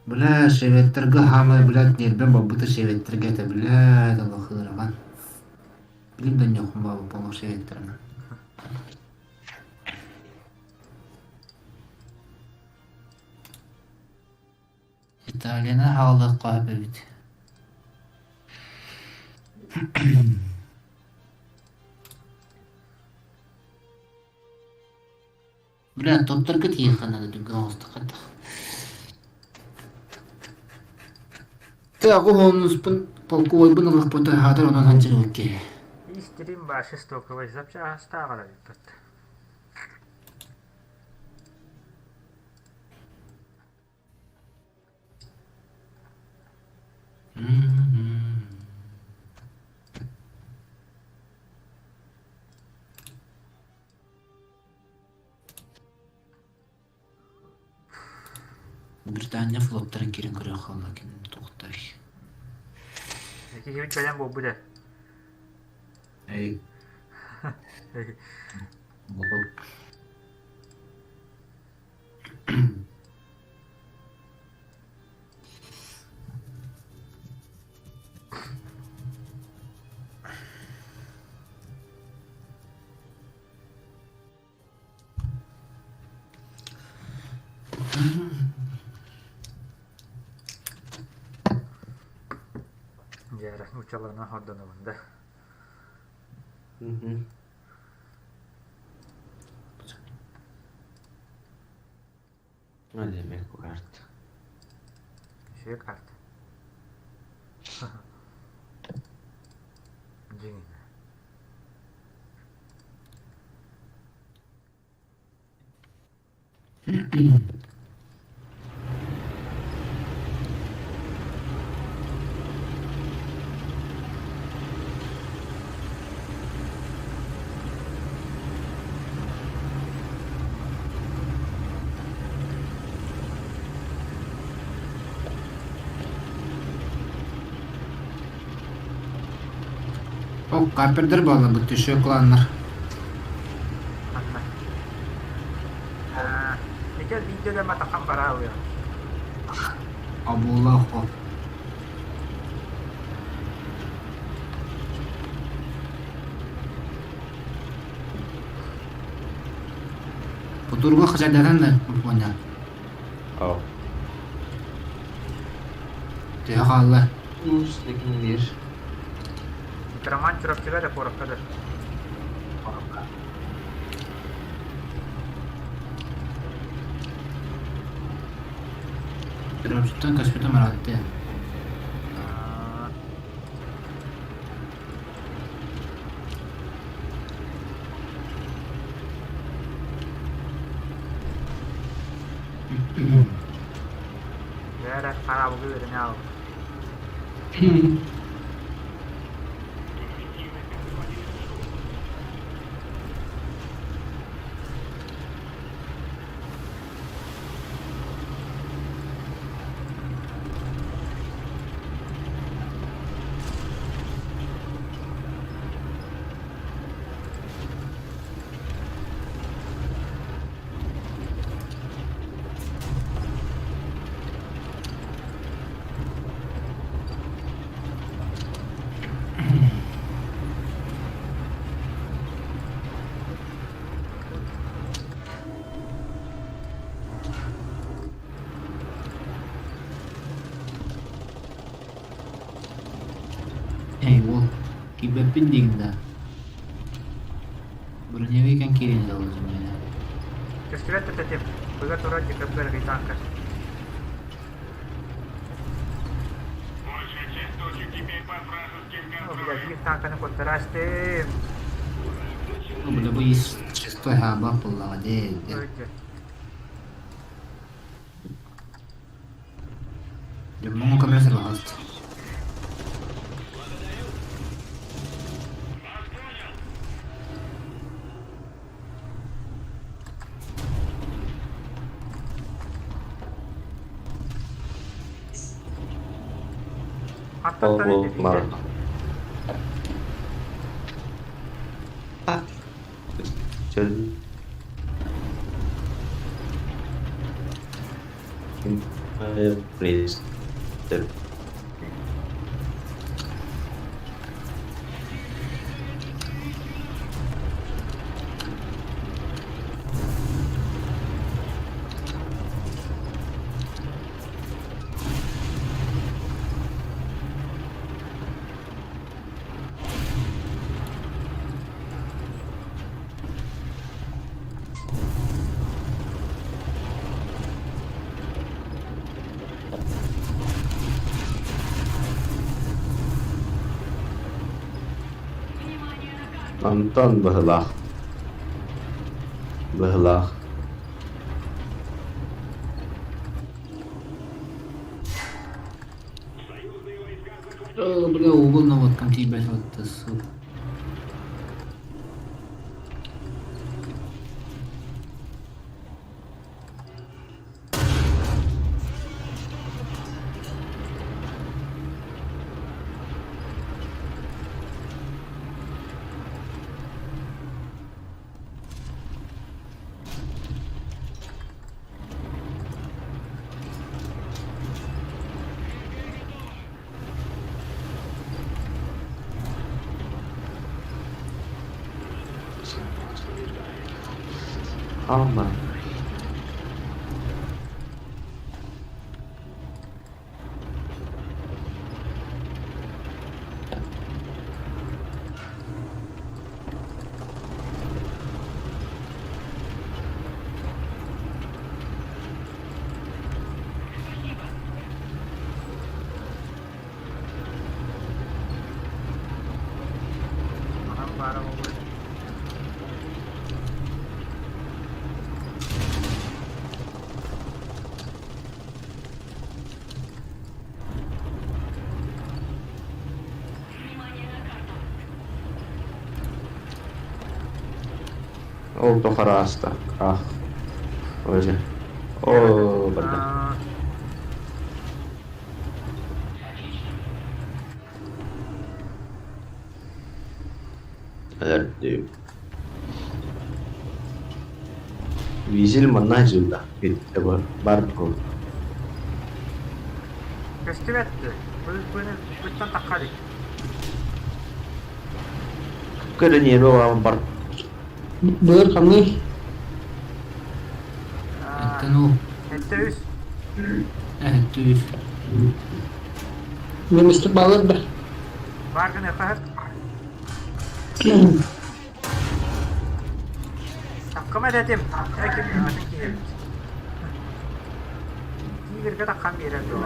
Бля, шеветтэргэ хаамай, блядь, ньиэрбэм барбыта шеветтэргэ этэ, блядь, олох ыарахан. Билим да ньохум баабыппын ол шеветтэринэн. Италияны хаалыахха сөп эбит. Бля, тотторго тиийиэххэ наада түргэн оҕустахха Ты аҕыс полковойбун ылыахпытын хаатар онон сылдьыбыт киһи. Истирим башы стоковой запчастааҕар эбиппит. Британия флоттарын киирэн көрүөх хаалла ким туохтай. Киһибит кэлэн буолбут ээ. Эй. Буолбут. Дьэ, нууччаларынан хордонобун да. Эмиэ карта. Үчүгэй карта. Дьиҥинэ. Ол капердер буолларбыт түшө кланнар. Ханна? Аа, Микел видеода матахан бараалыа. Абуулаах ол. Кутурга хачайдатан да понял. Ау. Төһө хаалла? Уус декинилиир. Роман Чурапчыга да куоракка да. Чурапчыттан көспүтүм ыраатта. Бээрэ хараабылга үөрэнэ аҕалбыт. Эй, уол, киирбэппин диигин да? Броневик эн киирэн дьаллытым миэнэ. Көстүбэт да тэтим, быга турар декабрь танка. Большая часть точек теперь под вражеским О, бля, контролем. биир танканы куттараастым. Бля, бу ис Шестой хаба буоллаҕа дии. Өлдө. Дьоммуҥ көмө сылаҕаст. Вас понял. Аттаттан Ол этэ бар. Чөл. Please. Антон быһылаах. Быһылаах. Союзные войска захватили. О, бля, угол наводкам тиийбэт вот сука. Алма. Аһан баара буолуо. Ол тохараста. Ах. Өзі. О, барда. Өлөрдүм. Визил манна жылда. Битте бар. Бар кол. Көстүбэт Быны быттан таххалик. Көрөн нерве бар. Былыр хамныы Эттен ол. Этте үс. Этте үс. Немецтик балыр да. Бар гына хаһыт. Таккыма дэтим. Эким атын киһи. Тигр. Сиргэ таххан биэрэр дуо?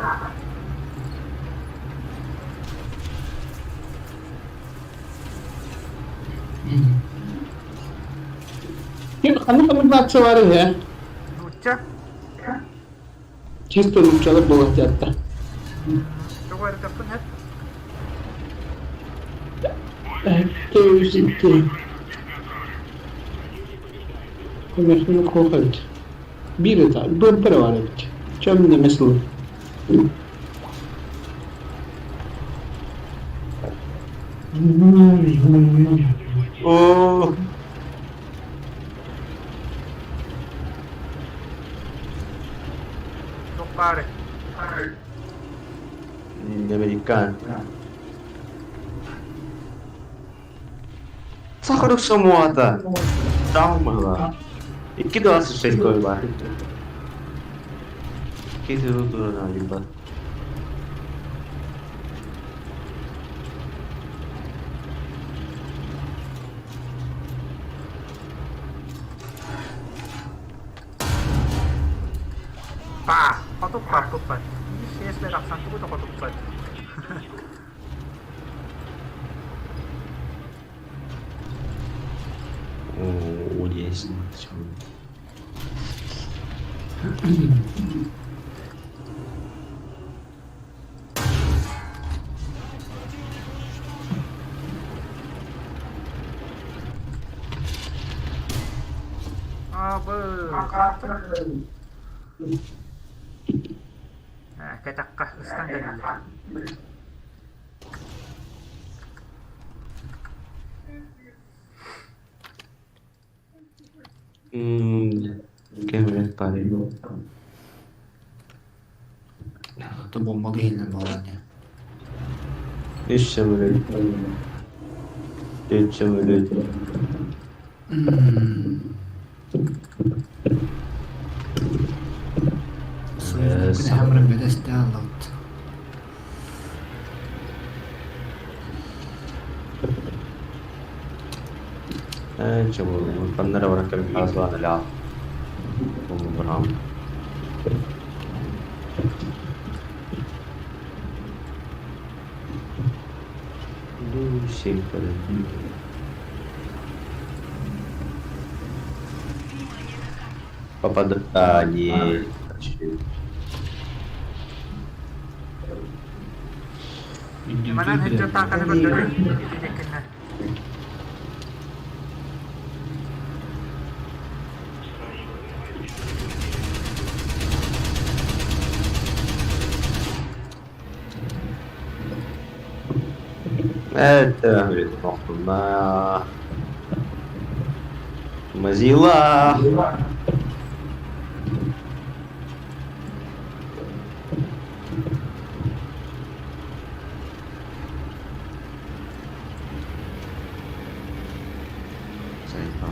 Ким ханнык коммуникация бар үһү? Нуучча? Чисто нууччалар буолуохтаахтар. Тоҕо эрдэхпин эт? Икки Көмөсүн суох эбит. Биир ыта, быампар баар эбит. Чөм немес ылын. Оо, Туох баарый? Американ. Сахаров Самуата. Таумала. 2.26 кой бар. Икки туран либо. Па! Хотуппат, туппат. Исчезли тахсан тугу да хотуппат. О, 10. Абы! Кэтэххэ ыстан кэллэ. Кэмэрэ парень. Это бомба иһиллэр буолан дии. Үс сөмөлүөт. Төрт сөмөлүөт. Күнэ хамрын бөдөстөөн аллабыт. Паннара баран кэлин хаасбаан элээ. Браво. Ну, семь Попадание. Манан сылдьар тааканы көрдөрү ити Это, говорит, на Мазила. Сайфа.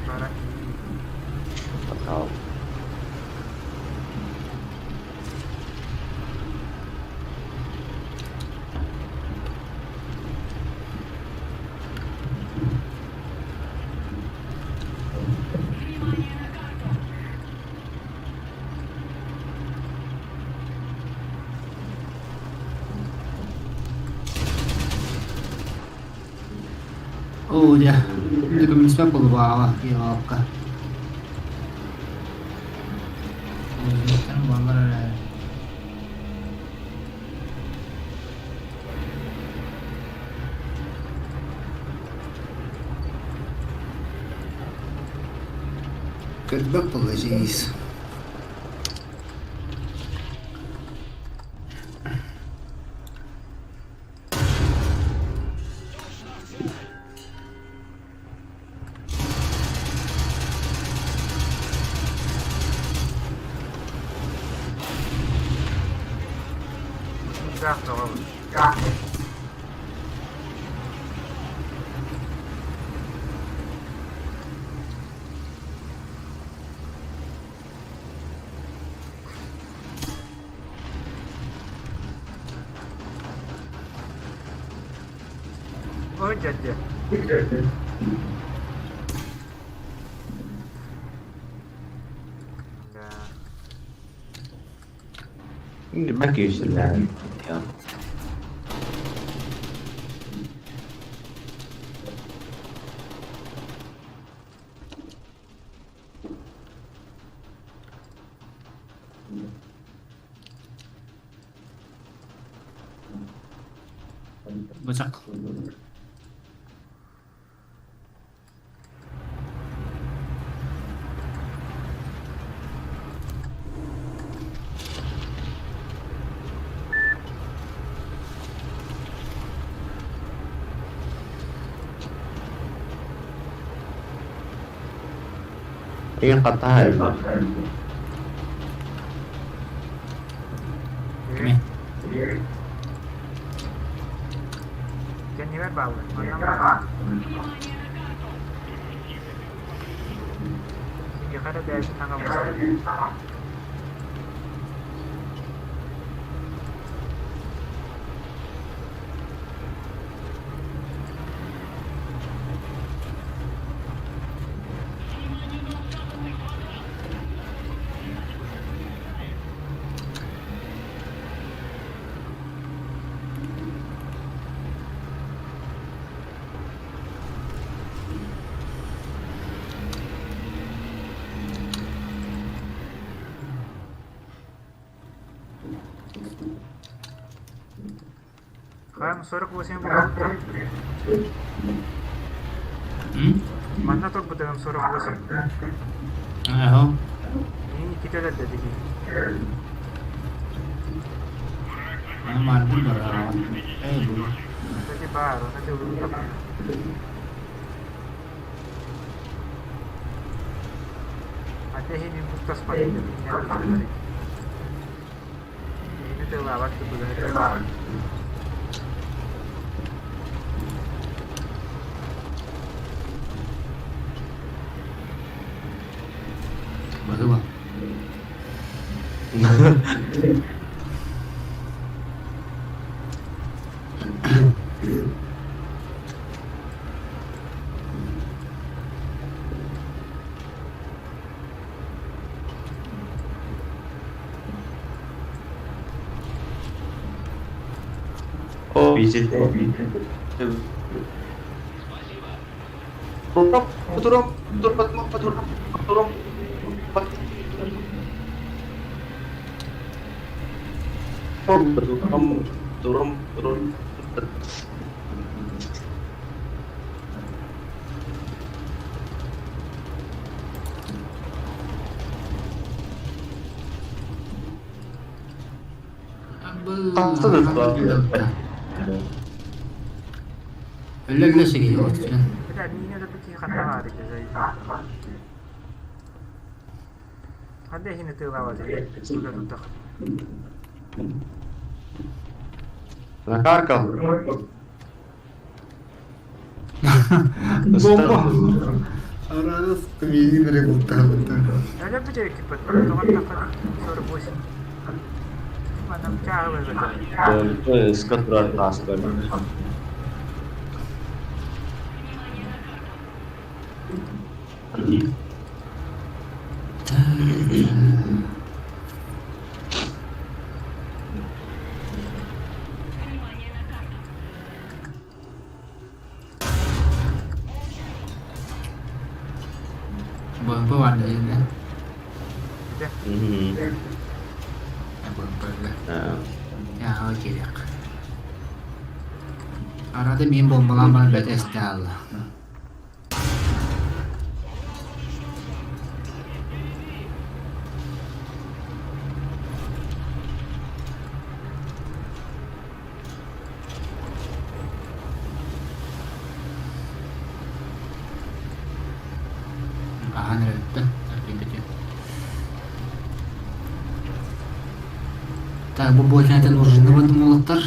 Баран Потал. Оо дьэ, көмүскэ булбааҕа киһи буоллар эрэ. Көрбөт буолла дьиис. Даах доҕор. Ой, дядя. Mäkin Бычак. Эйигин хаттаһа Кими? Кэннигэр бааллар. Манна баар. Кимиэхэ эрэ бэйэтин таҥаллар. Хаһан 48 буолбута. Манна турбутугум 48. Аһа. Мин иккитэ өлөрдө дии. Мардым барар. Ээ бу. Кстати, баар, оны тылын Ате иһин бухтаспат Киһини тыллаабат курдук Баһыба. Өлө-өлө сигили отчун. Накаркал. Бомба. Араас миигин эрэ бултаабыттар. БМП бар дии БМП-га. Яаҕа киириэх. Арада мин бомбалаан баран бэт эстэ хаалла. Аһаан эрэбиттэн эргийбитим. Так, бу буочунатын уржынныбыт уолаттар.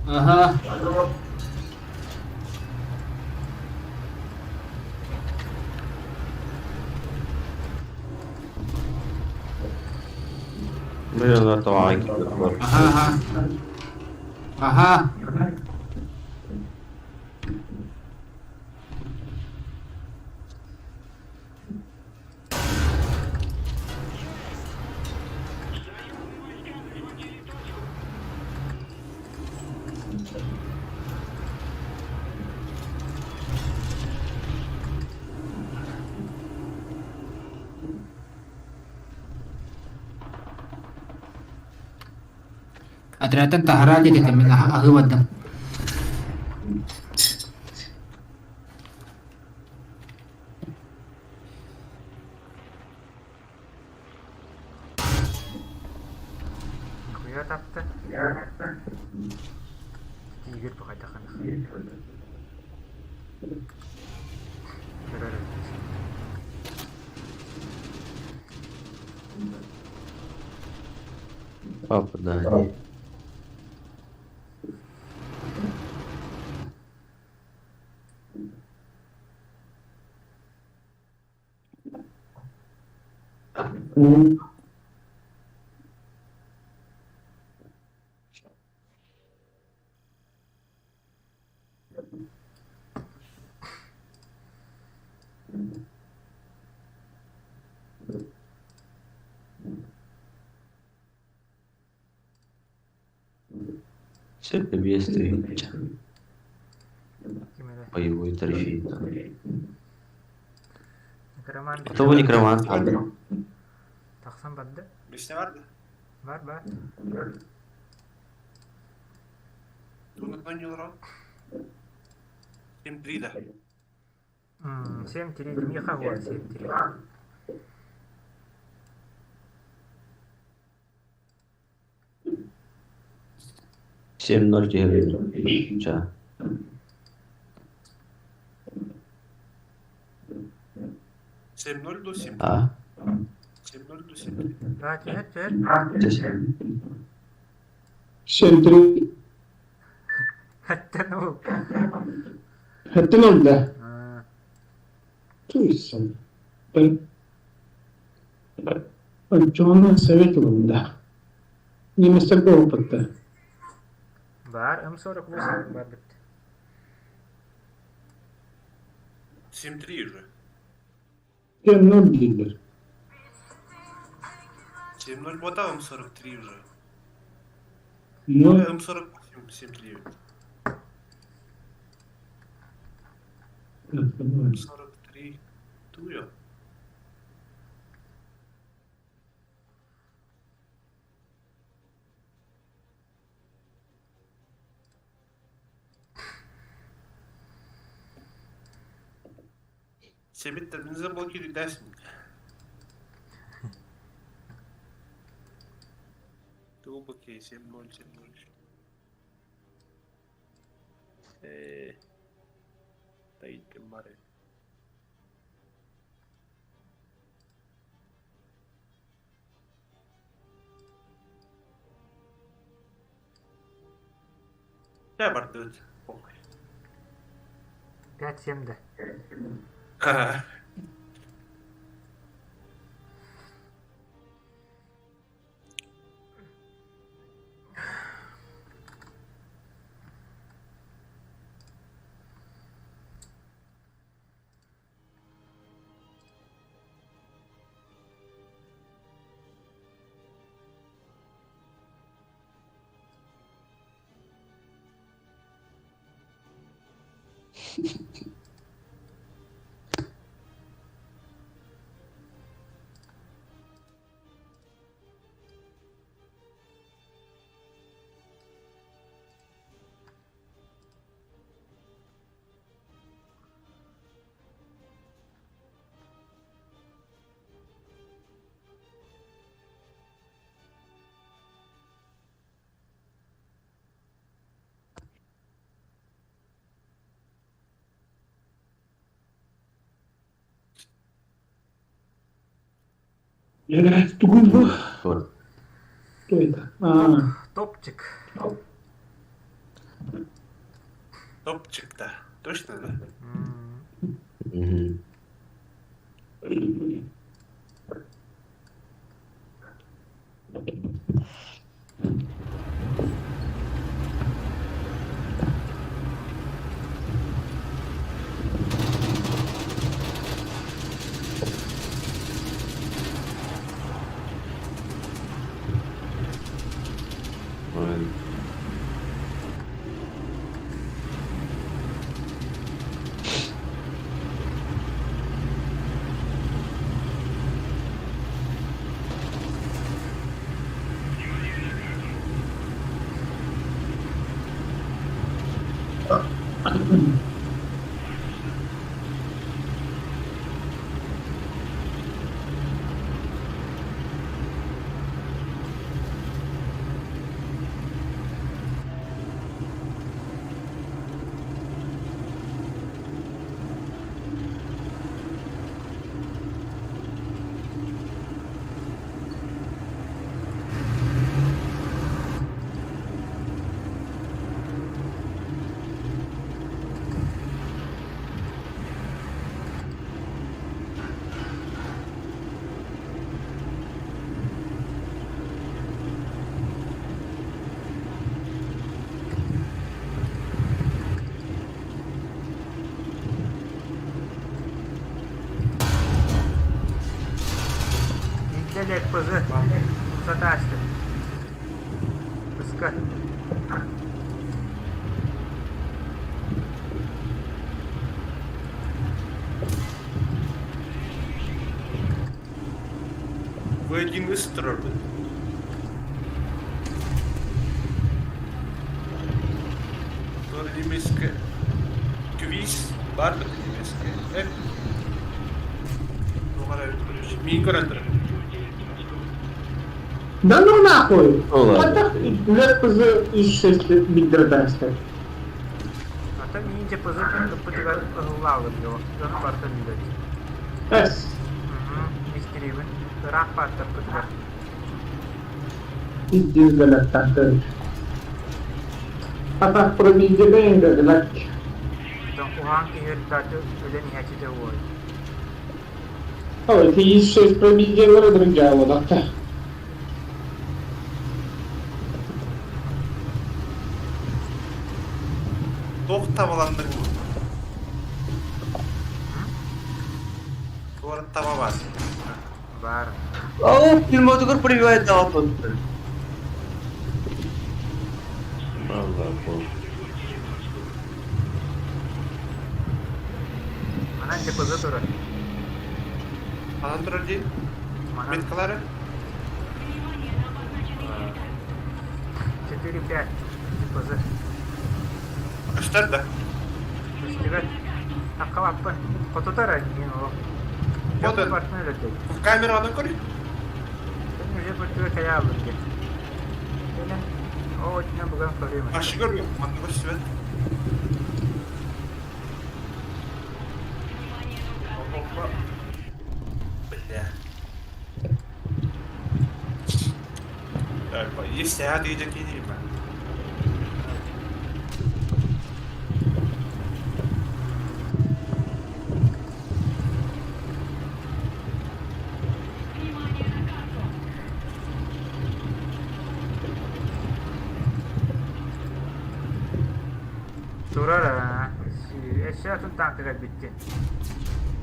Ага. Аха, аха. Аха. Отрядтан таһараа диэтэ мин аһыы бардым. Нихуя тапты. Тигр бу хайдах Көрөр эбит. Попадание. Сөп биэс тыһыынча Ким эрэ? Боевой трофей. Некромант А то бу некромант Тахсан барда. Бесне бар да? Бар бар. Тугунан юлран. 7-3 да. 7-3. Миха вот 7-3. 7-0 түһэбит. Ча. 7-0 до 7. А? 7-0 до 7. Да, түһэр түһэр. 7-3. Хэттэн ол. Хэттэн ол да. Туйсан. Оччоҕуна совет ылында. Немецтергэ опытта. Бар, М48 бар бит. 7-3 уже. 7-0 дииллэр. 7-0 бота, М43 уже. Ну, М48, 7-3. М43. Туйо. Себеттербинзе блокируйдайсың. Глубокие 7-0, 7-0. Таит Маре. Я бардыт. Похуй. 5-7 да. Ха. Тугун бу? Вот. Кто это? А, Топчик. Топчик, да. Точно, да? Мгм. Ой. Илдьэ пызы умсатааччы. Пыска. Вы один из турарбыт. Тур немецкий квиз бар бит немецкий. Э? Мин көрөн турар. Да ну нахуй! Ну ладно. Хата лепызы исчезли бидердастер. Ата миинче пызы ыппытыгар ыһыллаалым его. Дьону барытын билэбит. Эс. Истириибин ыраах бааттарбытыгар. Издизгалаттар. Хата пробиздебейн гагнат. Оттон куһаҕан киһи өлбөтү өлөн иһээччитэ уол. Ой, ты исчез пробиздебер дыргаводакта. Туох табаланныҥ Туорат таба баар. Баар. О, фильмотугар прививает даваппын. Балла, Манан ДПЗ турар. Ханан турар дии? Манан Меткалары? 4-5 ДПЗ. Көстөр да. Көстүбэт. Аккалаппын. Хотутар диэн олох. Вот он. Партнер өтөй. Камерадан көрүй. Уже бутуга кайаабын диэн. Кэлэн оо итинэн буган көрүөм. Ашы көрүөм. Манна көстүбэт. Опа. Бля. Так, есть сяды идет не Турар аа. Өссө атын танкыгар бүттэ.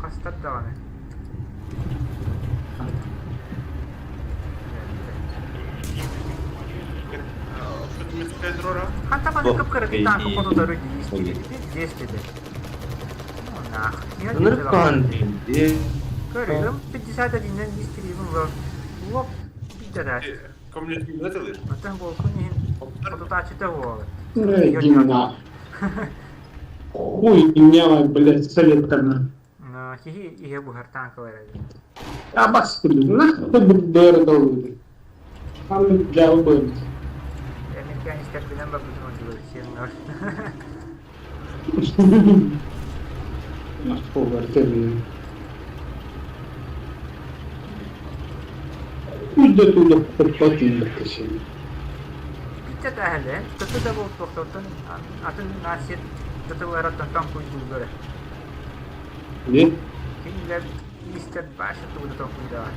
Хастар даҕаны. Ханта маны кып-кыракый танка хотутары дии Здесь dedi. Ну нах. Ынырык хаһан Көрүгүм 51-нен истириибин лоп биддерэр. Оттон буолкун иһин хотутааччыта буолар. Иди нахуй. Хуйня, блядь, советкана. Киһи иһэ буһар танкалар эбит. А бас, нахуй БДР долбит. Там дьалбыт. Американецтэр билэн барбытым ордугар сиэннэр. Нахуй Артемий. Хуй да туда подплатили косили. Биттэ таһэлэ, кытты да буолтуохтартан атын нация тытылараттан тоҥкуйдууллара. Не? Кинилэр истэр баша тугу да тоҥкуйдаабат.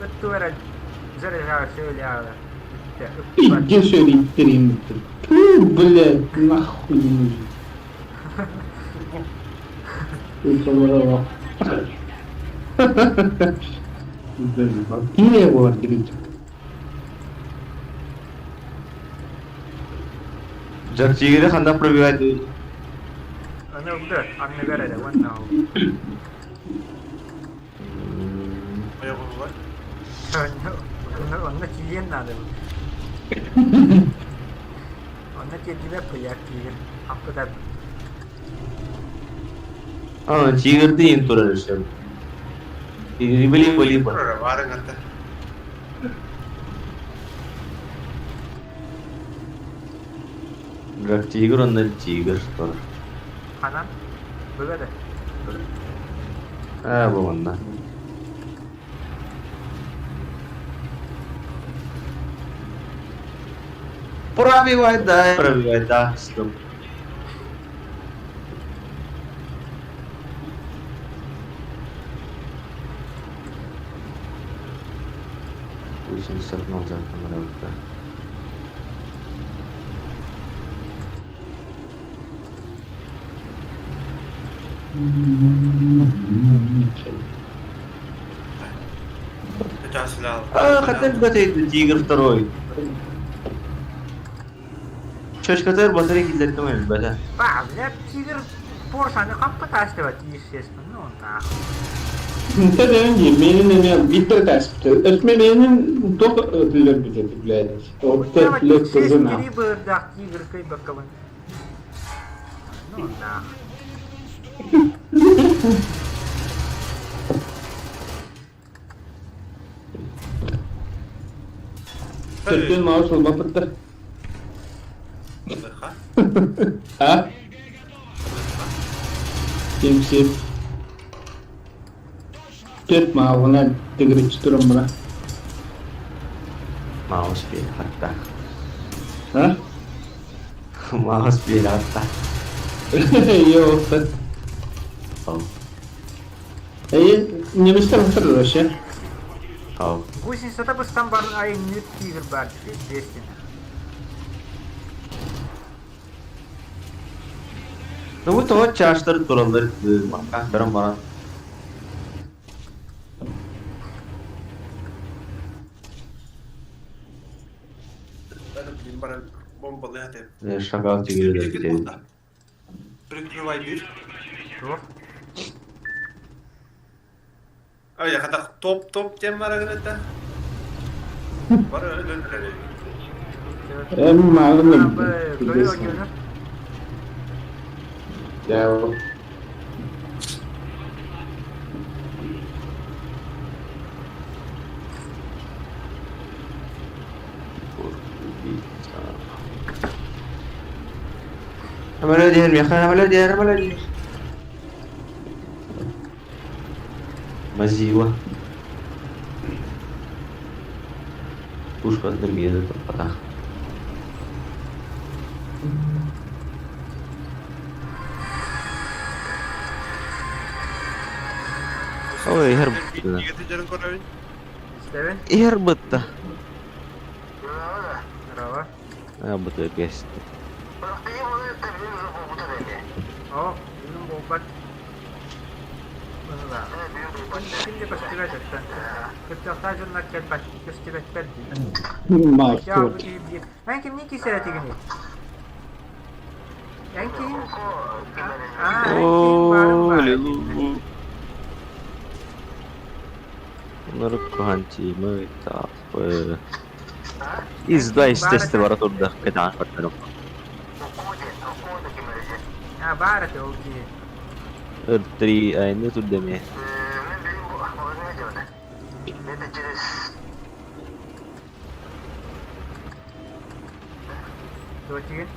Ыттылара заряжала сөйлэҕэ. Бүттэ. Иди сөйлейтерин. Ту, блядь, нахуй не нужен. Блин, бар дигин. Жарчигири ханда пробивает. Аны ылды, анныгар эрэ уонна ол. Ойоҕуһугар. Онно онно тиийиэн наада бу. Онно тиэрдибэт куйаар киирэр. Хаппытар. А, тигрдыын турар өссө. Либо-либо. Турара баар ыҥырда. Как тигр, онно тигр турар. Ханан? Быга да. А, бу манна. Пробивай, да, пробивай, да. Стоп. Пусть назад там А, хотел батарейку Тигр второй. Чашкатар батарейки для этого, бля. Ба, бля, тигр Поршаны хаппа таштыва тиишсеспин, ну нахуй. Нтэ менин эме биттер таспыты. Өтме менин ток өтүлөр бүтөт, блядь. Отто лек кызына. Три бырдах тигр кый бакабын. Ну нахуй. Төртүн маус ылбапыттар. А? Кимсип. Төрт маалына тигиричи туран бура. Маус бил hatta. А? Маус бил hatta. Yok. Ал. Эй, немистер хатыр вообще. Ал. Гусеницата быстан барын айын тигр бар, естественно. Ну вот вот чаштар туралар мака баран баран. Шагал тигр Прикрывай дверь. Что? Ай, я хотел топ-топ тем марагрета. Бар Эм малым. Я Амала диэр, меха, амала диэр, амала диэр. Мазила. Пушка дымит пота. Ой, хер. Хер бытта. Здорово. А, бытта пест. О, болбат. Şimdi көстүбэт Кыттахта журнал келбэт көстүбэттер Маус. Эн кимни кисere тигини? Эн ким? О, аллилуйя. Наркоханти, мы так. Изда, естественно, воротурда, когда партнером. А, баар это окей. Три, а не тут деме. Туотигин.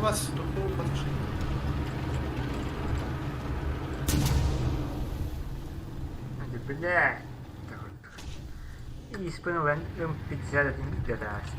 Вас тут подошли. Бля. Испанлен М51 пидораст.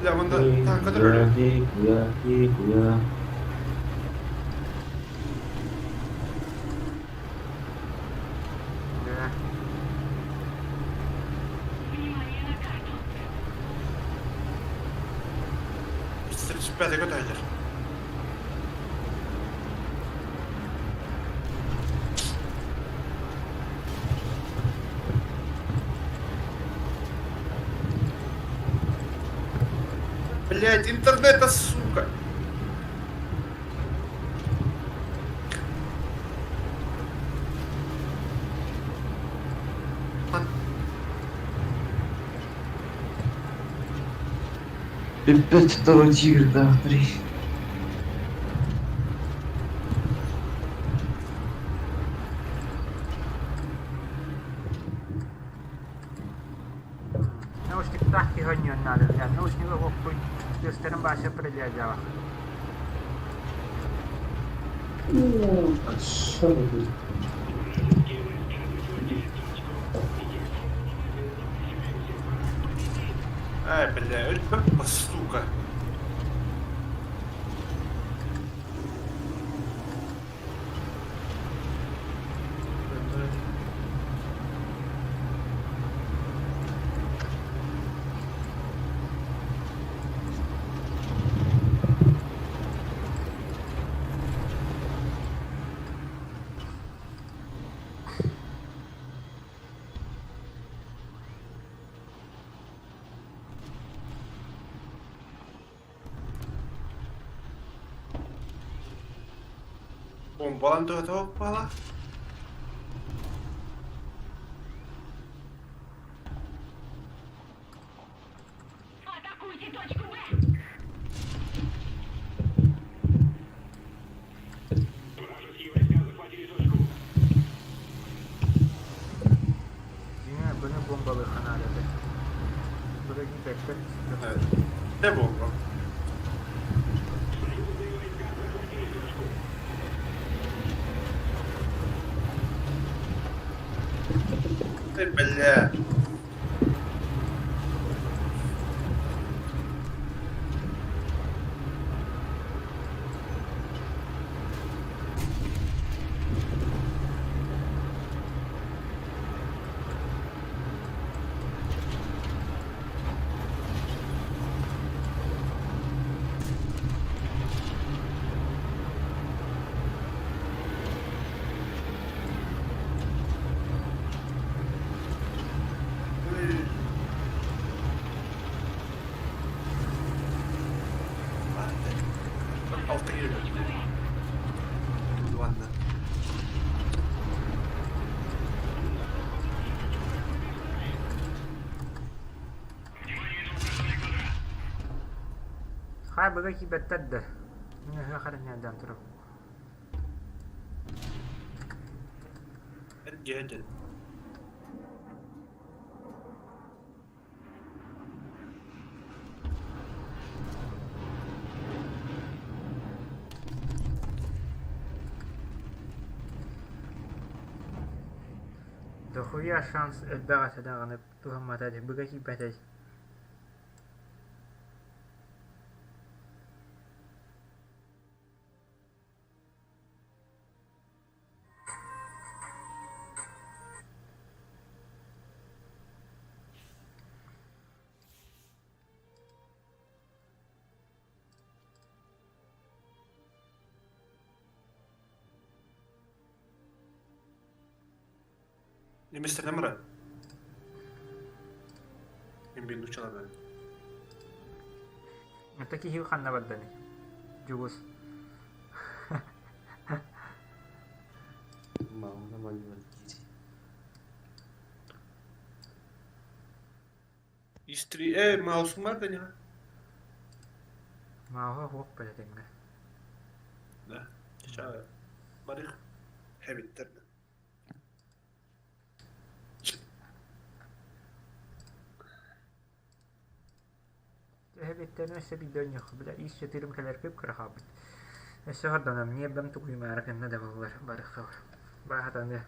Бля, манда танка турар. Я. Да. Тридцать пятый год айдер. Блять, интернета, сука! Пипец второй тигр, да, три. Наушниктаах киһи оонньуон наада, наушнига уоппуй тыастарын бааса определяла. Ай, бля, сука. Бомбалан туһа бала. Атакуйте точку Б! Вражеские войска захватили точку. Дьиҥэ, быны бомбалыахха наада этэ. Быга киирбэттэр. Де бомба? Союзные войска захватили точку. Эй, бля. Ой. Алты кило. Ладно. Хай быга киирбэттэр да. Мин өһүө харынньардаан турабын. Дядя. Дохуя шанс элбэх этэ даҕаны туһаммата быга киирбэтэ. Мистер Намра. Им бин учала. Это киһи ханна барданы? Дьугус. Мама, мама, Истри, э, маусум бар да не? Мааҕа хуох бэлэтиҥҥэ. Да. Ча, барых хебиттер. Эһэбиттэн өссө биирдэ оонньуохха бile ис сытыырым кэлэр кып-кыра хаалбыт. Өссө хордоном ньиэрбэм тугуйумаары гынна да буоллар барыахха баахатаны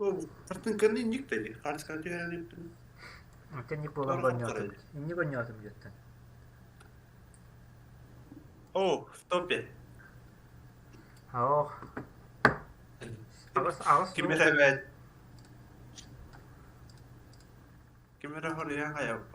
О, картинканы никтели. Харскан түһэрэн иптин. Инник буолан бонньоотум. Инник онньоотум дьиэттэн. О, в топе. Ох. Аҕыс аҕыс Ким эрэ эбээт. Ким эрэ хоруйан хайабыт.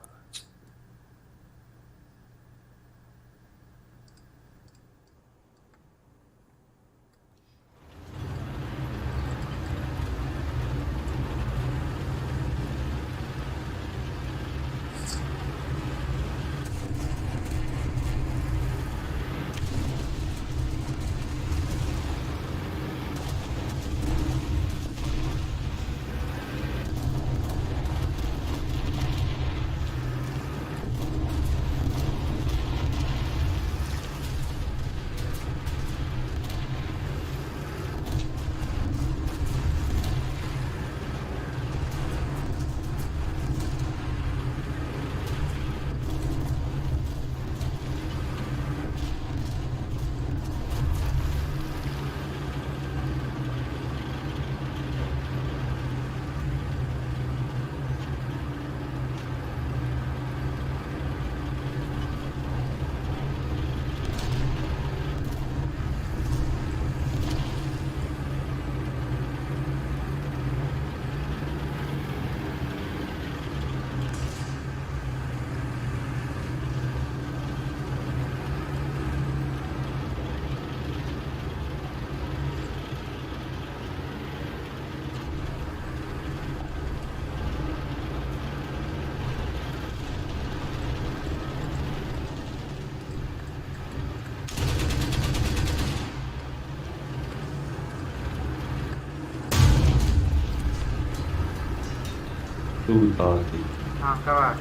Туутаати. Тааҥка баар.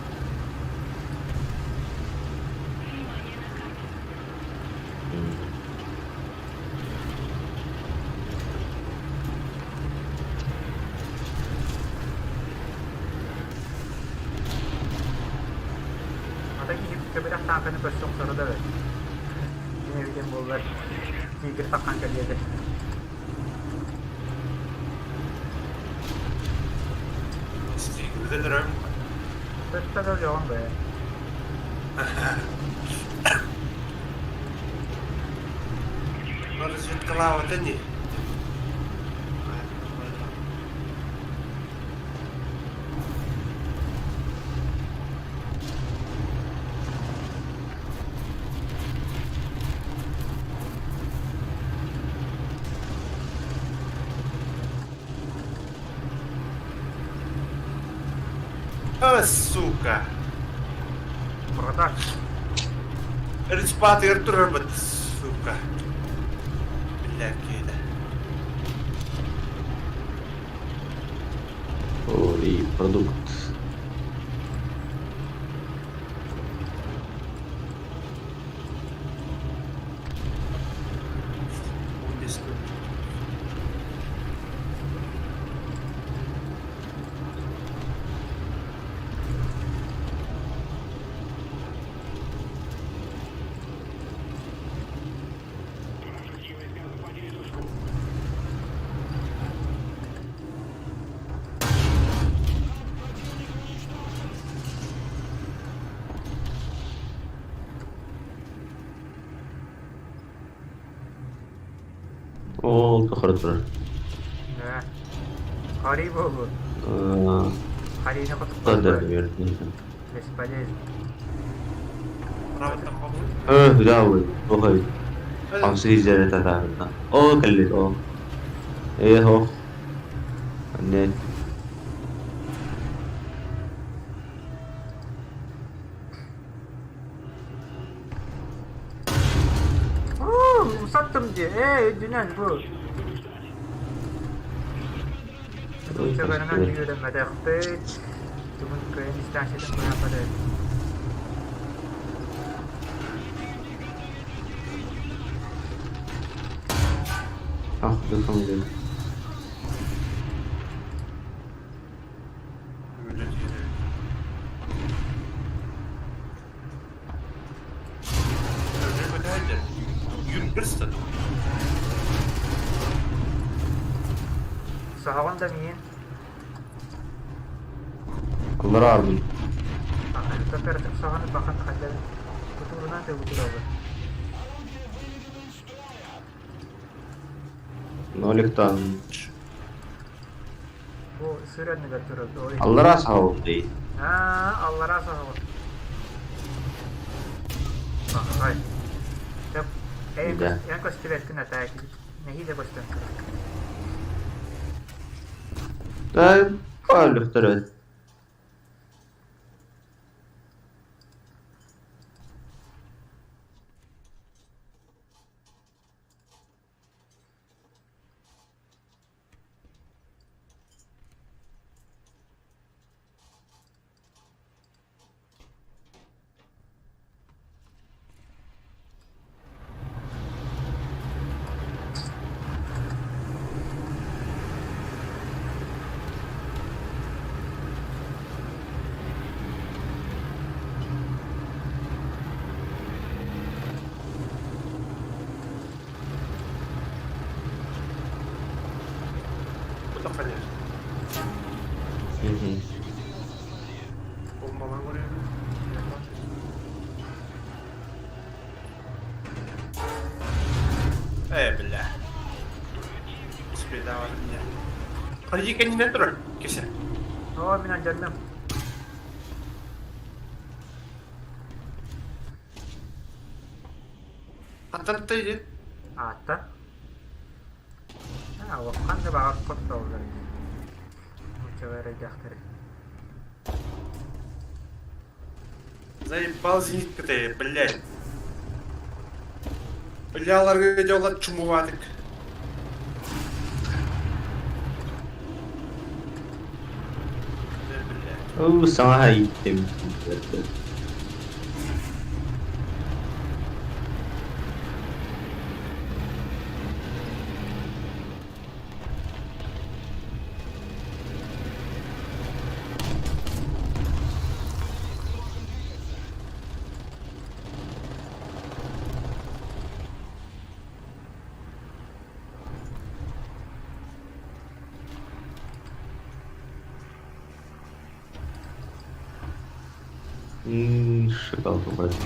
Ата киһи көбүрэх тааҥканы көрсө охсоро да бэрт. Кини эбитин буоллар, тигр таххан кэлиэ этэ. Тигрде дөрөм. Сытта да дьоҕун бэйэ. Разведкалаабата ини. А, сука! Продаж. Респатыгар турарбыт, сука. Биллэр киһитэ. Ой, продукт. Вражеские войска захватили точку. Ол тухары турар. Да. Хари буолуо. Харины Да, хотуппат. Бесполезно. Да, ой, хамсыы татаарна. Оо, кэллит, оо. Ээ, ох. Нет. Уу, саттым дии. Ээ, үрдүнэн бу. Чөкөрүнэн үөрэммэтэхпит. Тугун кыайан дистанциятын быһаппат эбит. Ах, дыхам. Соһоҕун да миин. Аллара армын. Саҕаны бахан хадьарын кутуурунан тыбытырабын. Ноликтан. Бу сыр анныгар турар. Аллараа саҕалый. Аа, аллараа саҕалый. Бахай. Тэп, эн көстүбэккин атаа нэһиилэ көстөн турар. Да, палюхтары. Bu da Fener. Bombalar vuruyor. Э, бля. Bismillahirrahmanirrahim. Hadi kendine dur. Kesin. Оо, мин алдьанным. Хантан тайы. Аатта. Аа, улахан да баҕар хоттоллор. Нууччалар эрэйдээхтэр. Заебал зенитка ты, блядь. Бляларга делать чумуватык. Блядь. Оо, саҥа ииттим. Шикалка брать.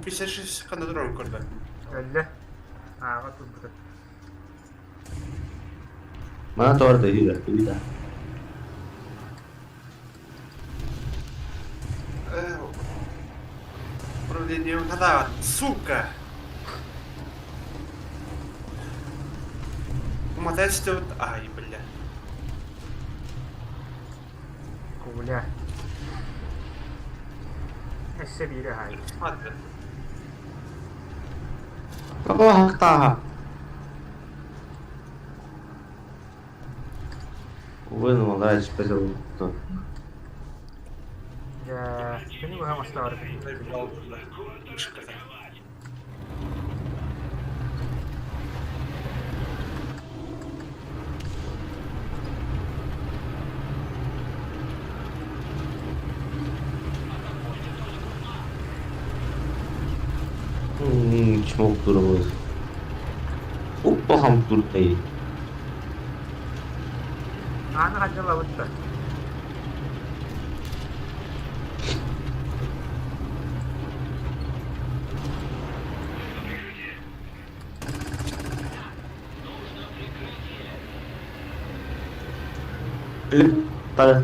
56 ханна дрон көрдө. Өллө. Ааҕа турбута. Мана торта юра, юра. Управление хата, сука. Умотать вот, ай, бля. Куля. Өссө биирэ хаайда. Смотри. Какого Вынул, да, теперь Дьэ, күнү быһа оҥостоор. Заебал, бля. Мышка-то. Чмок турабыз. Опа хам туртай. Ааны хадьалабыт да. Та.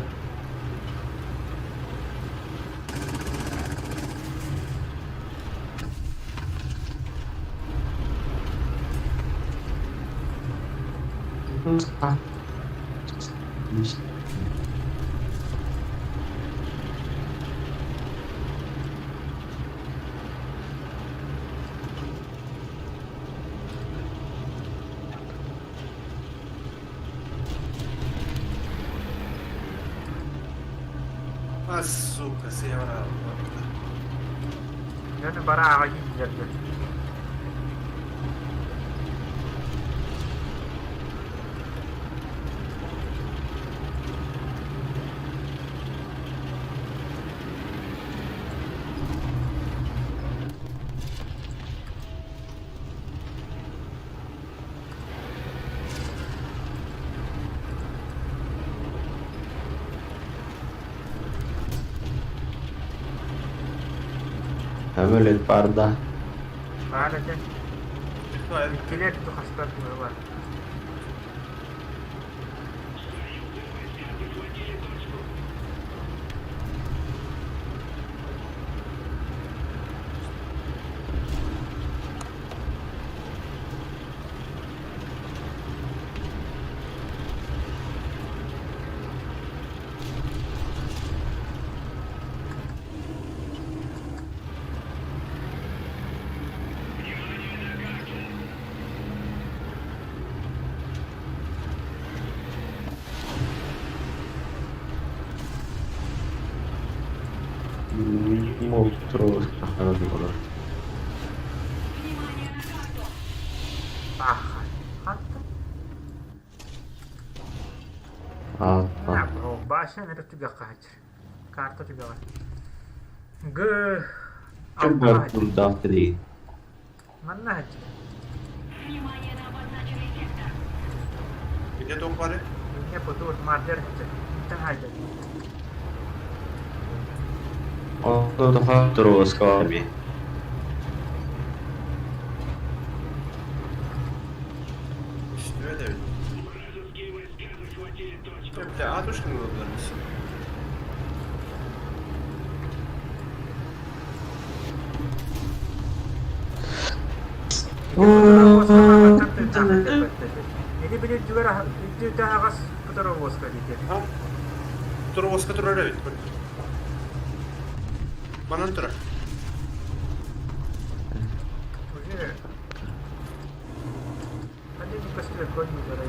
А, сука, съебал. Дьону бары ааҕа киирдилэр. Самолет баар да? Баар этэ. Иккилэр тухастар быһыылар. Хантан? Башен эрэ түгэххэ сылдьар. Карта түгэҕэ. Г Чөм турдаах тирии. Манна сылдьар. Где туох бары? Инне потур мардер сылдьар. Интэн хайдar. Онно туруоска би. Үстүө да эбит. Бля, а точка ылыллар Ити били үрдүгэр үрдү таһаҕас Петровоска диэки. Петровоска турар эбит. Манан турар. Уже Один көстүбэт конньугар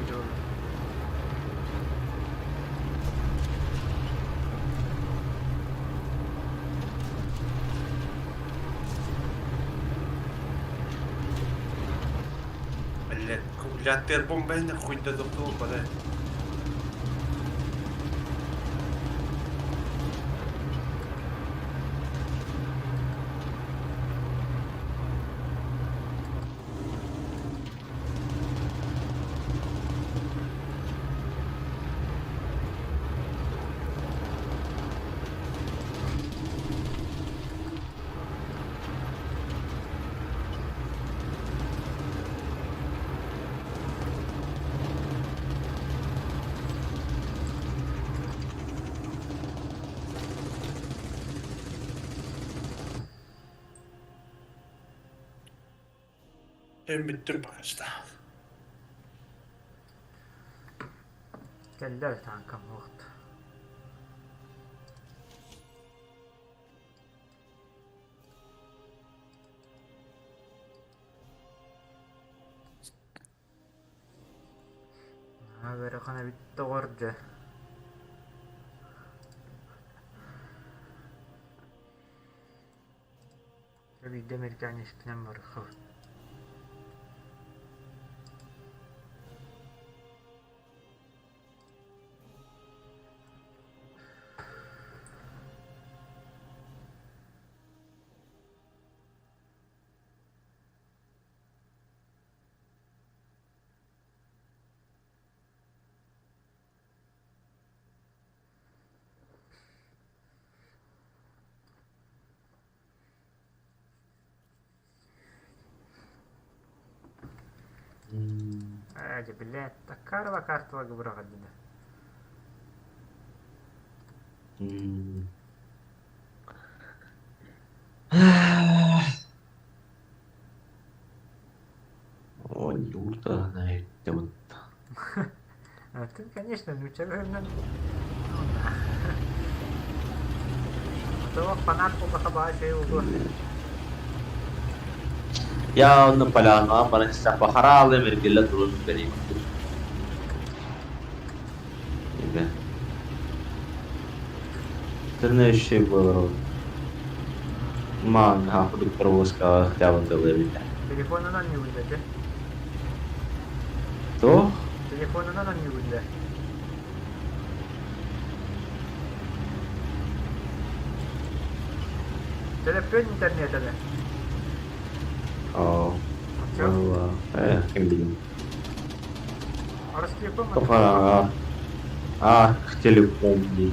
Блядь, куглятыр бомбайны хуйда доктор бада. Бүттүм пожалуйста. Кэллэр таанкам уохт. Ыарахан эбит доҕор дьэ. Биирдэ американецтынан барыахха. Ээ, дьэ, билээт, Таккарова карталарга быраҕырдына. Оонньуур да Ты, конечно, нууччаларынан То фанат буоллаха баҕа үчүгэй буолуо. Я онно полянаҕа баран истэхпэ хараалым эргиллэ турун бэрийбиппин. Эбэ. Тренерщик буолар Маан хаахпытык паровозкаҕа хотя бы тылы эбитэ. Телефонунан ньүгүллэтэ. Туох? Телефонунан ньүгүллэ. Төлөпүөн интернетэ Оо. Ээ, ким билим. Ростелеком Тоха а, телеком дии.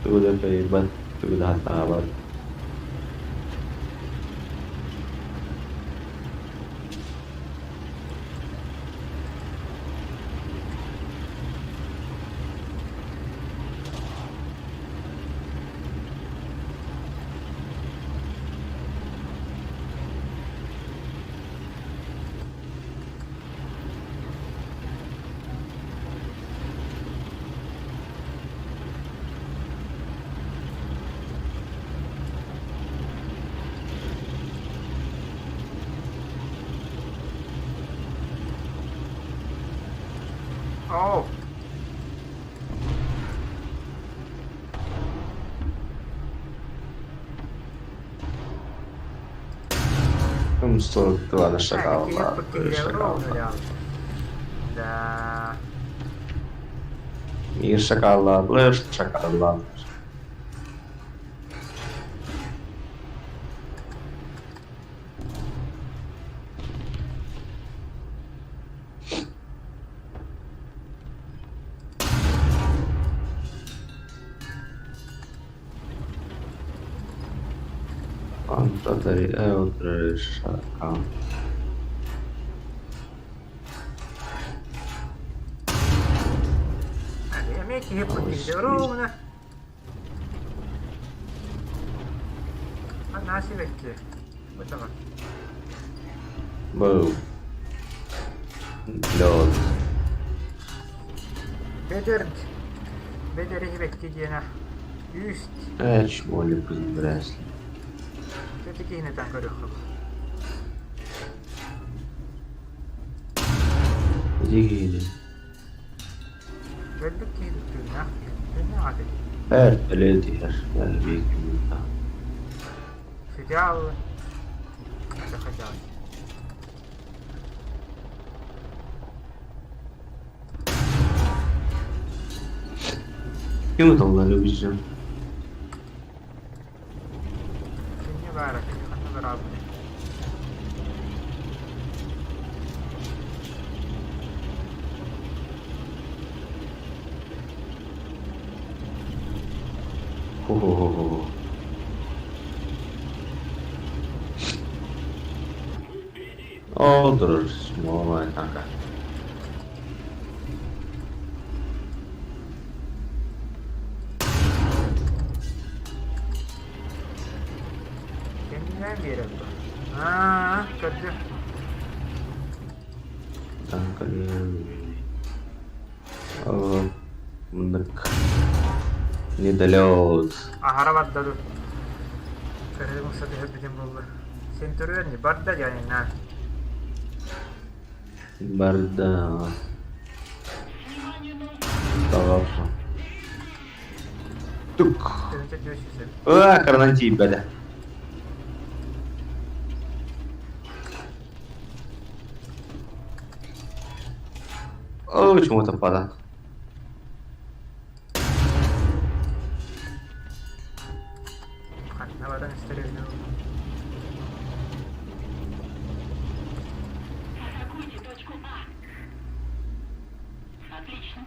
Тугу да кыайбат, тугу да сатаабат. Оо. М42 шагала, шагала. Да. Мир шоколад, шоколад. Шакал. Эмиэ киһи ровно. Анаа сибэкки. Бутаҕа. Был. Лед. Бэдэр бэдэр сибэкки диэнэ үүст. Эч, моли пиздресли. Ити киһини таҥ көрүөххүт. Ити киһини. Өлбүт киһи тыыннаах киһи. Тыыннаах аты. Эр өлө түһэр. Биир минута. Сидел. Захотелось. Ким ыталла любитель? Кинне баара, ханна бараабыный? Хо-хо-хо-хо. О, друж, мой така. Кэннинэн биэрэр дуо? Аа, көрдүм. Танка О, мындык. Недолет. Аһара барда ду. Көрүм укса түһэрбитим буолла. Сен төрүөн барда дьанинна. Барда. Тавапа. Тук. Тыһынча түөсүсэ. А, карнати бәдә. О, чему-то пада. Ханна баран истеребинэ. Атакуйте точку А. Отлично.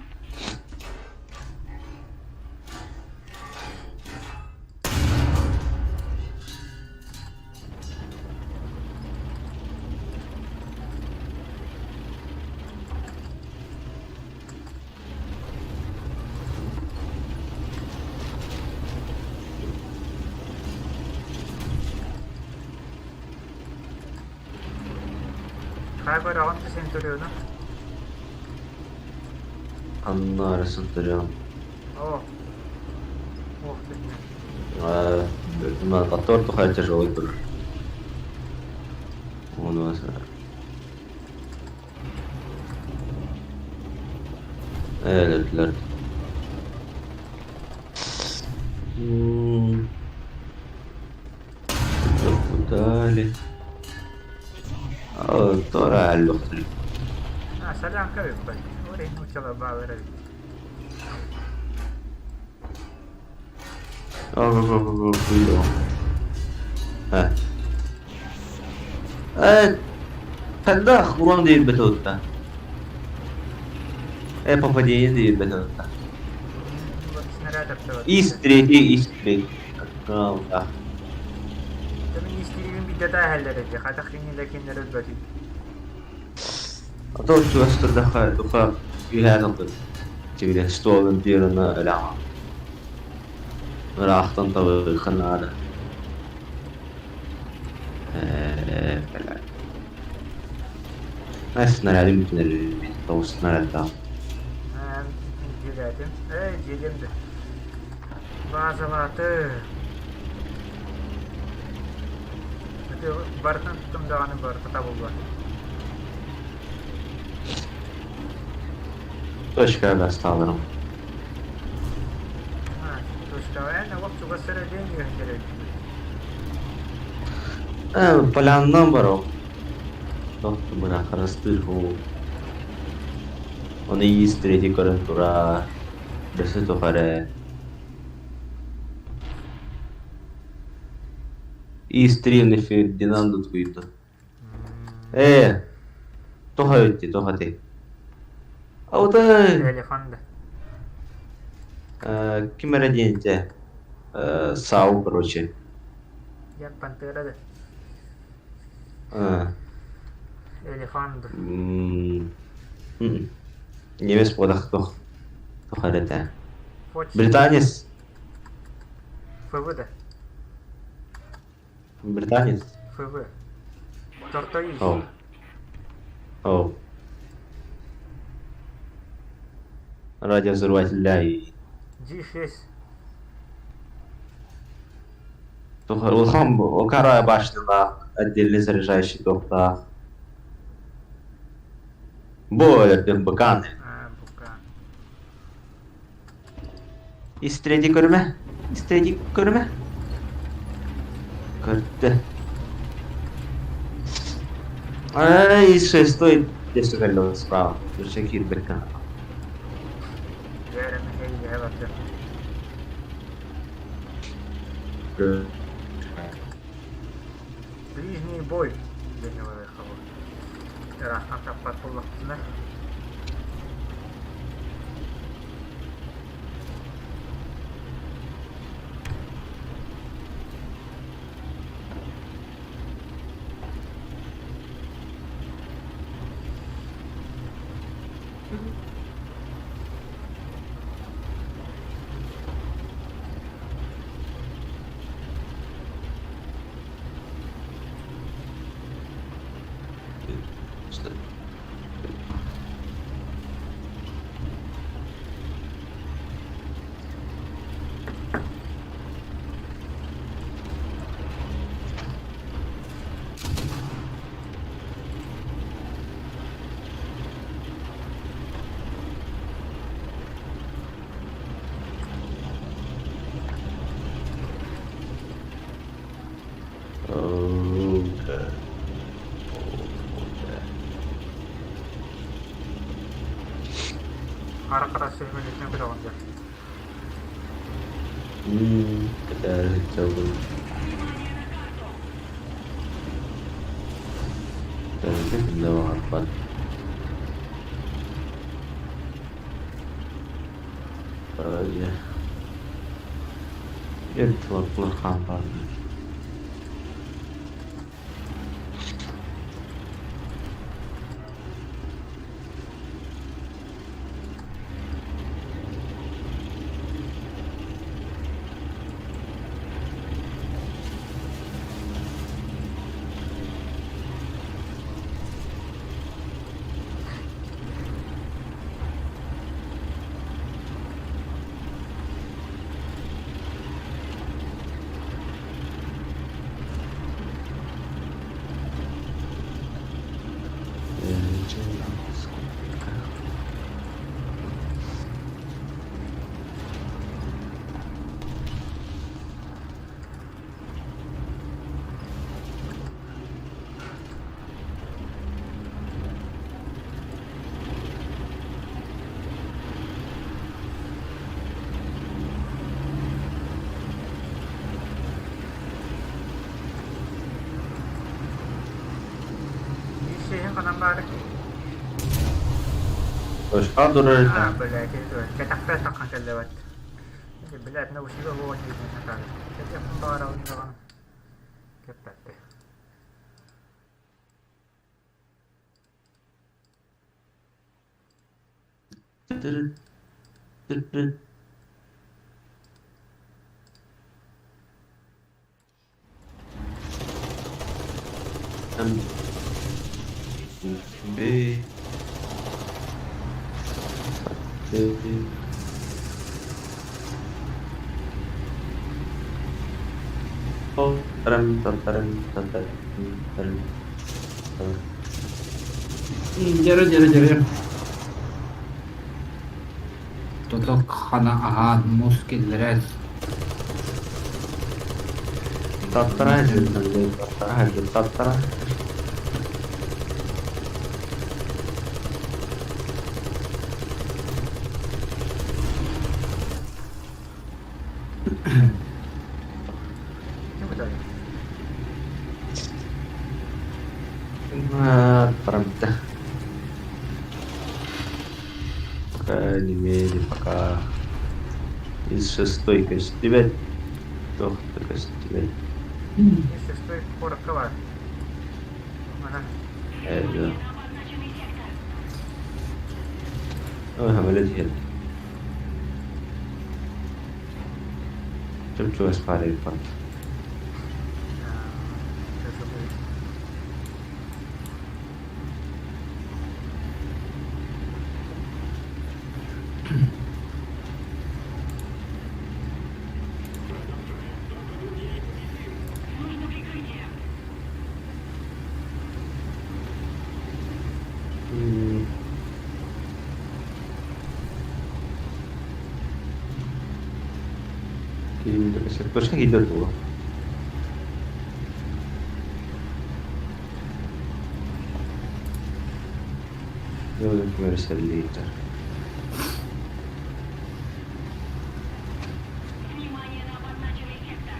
Хайбар аҕам Центуриону. Аннары Центурион. О. Ох ты. Мотор тухай тяжелый был. Он у нас. Лер. Куда ли? Тора аллохтри. А, солянка выпали. Ой, ну чела баллера. Хайдах урон диирбэт отта. Попадение диирбэт отта. Вот снаряд. тэптэ Ис третий, ис третий. Да. Мин истиибин биирдэ тааһэллэр этэ, хатах кинилэр кинилэр өлбөтүй. А то чугас турдахха туха үөһээ тылбыт. Чигирэ столун тиэрэнэ өлөҕө. Ыраахтан табыахха наада. Ээ, Снарядым бүтүн тоҕус снарядтаах. Дьиэлээтим. Ээ, дьиэлиэм да. Баазалааты. Барытын туттум даҕаны барыта табыллар. Точка бастааларым. Точкаҕа эн олох чугас эрэ диэн үөһэн кэлэбит. Поляннан баров. Тохтумuna харастыыр хуу. Оны иис третий көрөн тура. Бөсө тухары. Иис триный Фердинанду туйду. Ээ, тоха өтти, тоха ти. Аутай! Телефон да. Ким эрэ диэн этэ. Сау, короче. Я пантера да. А. Элефант. Немец буолах туох туох эрэ этэ. Британец. ФВ да. Британец. ФВ. Тортоис. О. О. Радиовзрывателя и G6. Улахан Кара башнялаах, отдельный заряжающий туохтаах. Бу өлөрдүм быкааны. А, бука. Истреди көрүмэ. Истреди көрүмэ. Көрдө. Ай, шестой десүгэллэ справа. Дұрса киирбеккэ. Ближний бой диэн ылыахха Ыраахтан таппат буоллахпытына Okay. Хара-хара сүһүмүнүттэн көтөҕөн дьэ. Кытары сылдьабын. Кытары баҕарбат. Эр хаан баар Ишиһин ханан баары? Точка турар А, блядь, кэтэхпэ таххан кэллэбэт. Блядь, научили лони не Кэппин баҕарабын даҕаны кэппэппин. M B C Тарам тарам тарам тарам Дьэрэ дьэрэ дьэрэ. Тоток хана аһаан муус киллэрэр. Tattara tattara tattara. Ким бытарый? Парамта. Пока не имели, пока из шестой көстүбэт. Туох да көстүбэт. Из шестой куоракка баар. Манан. Это. Ой, самолет иһэр. Чуп-чугас баар эбит Нужно прикрытие. Точно идет было. Литр. Внимание на обозначенный сектор.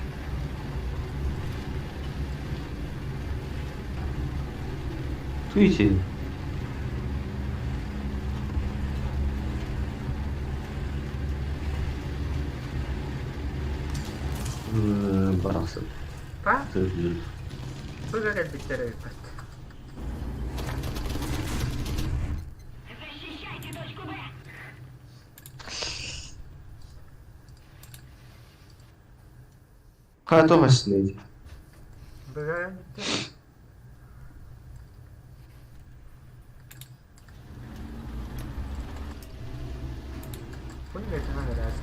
Видите? Барахсан. Па? Быга кэлбиттэр эбиппит. Защищайте точку Б. Хата хасны. Быга кэлбиттэр. Күн бэтинэн ыраас.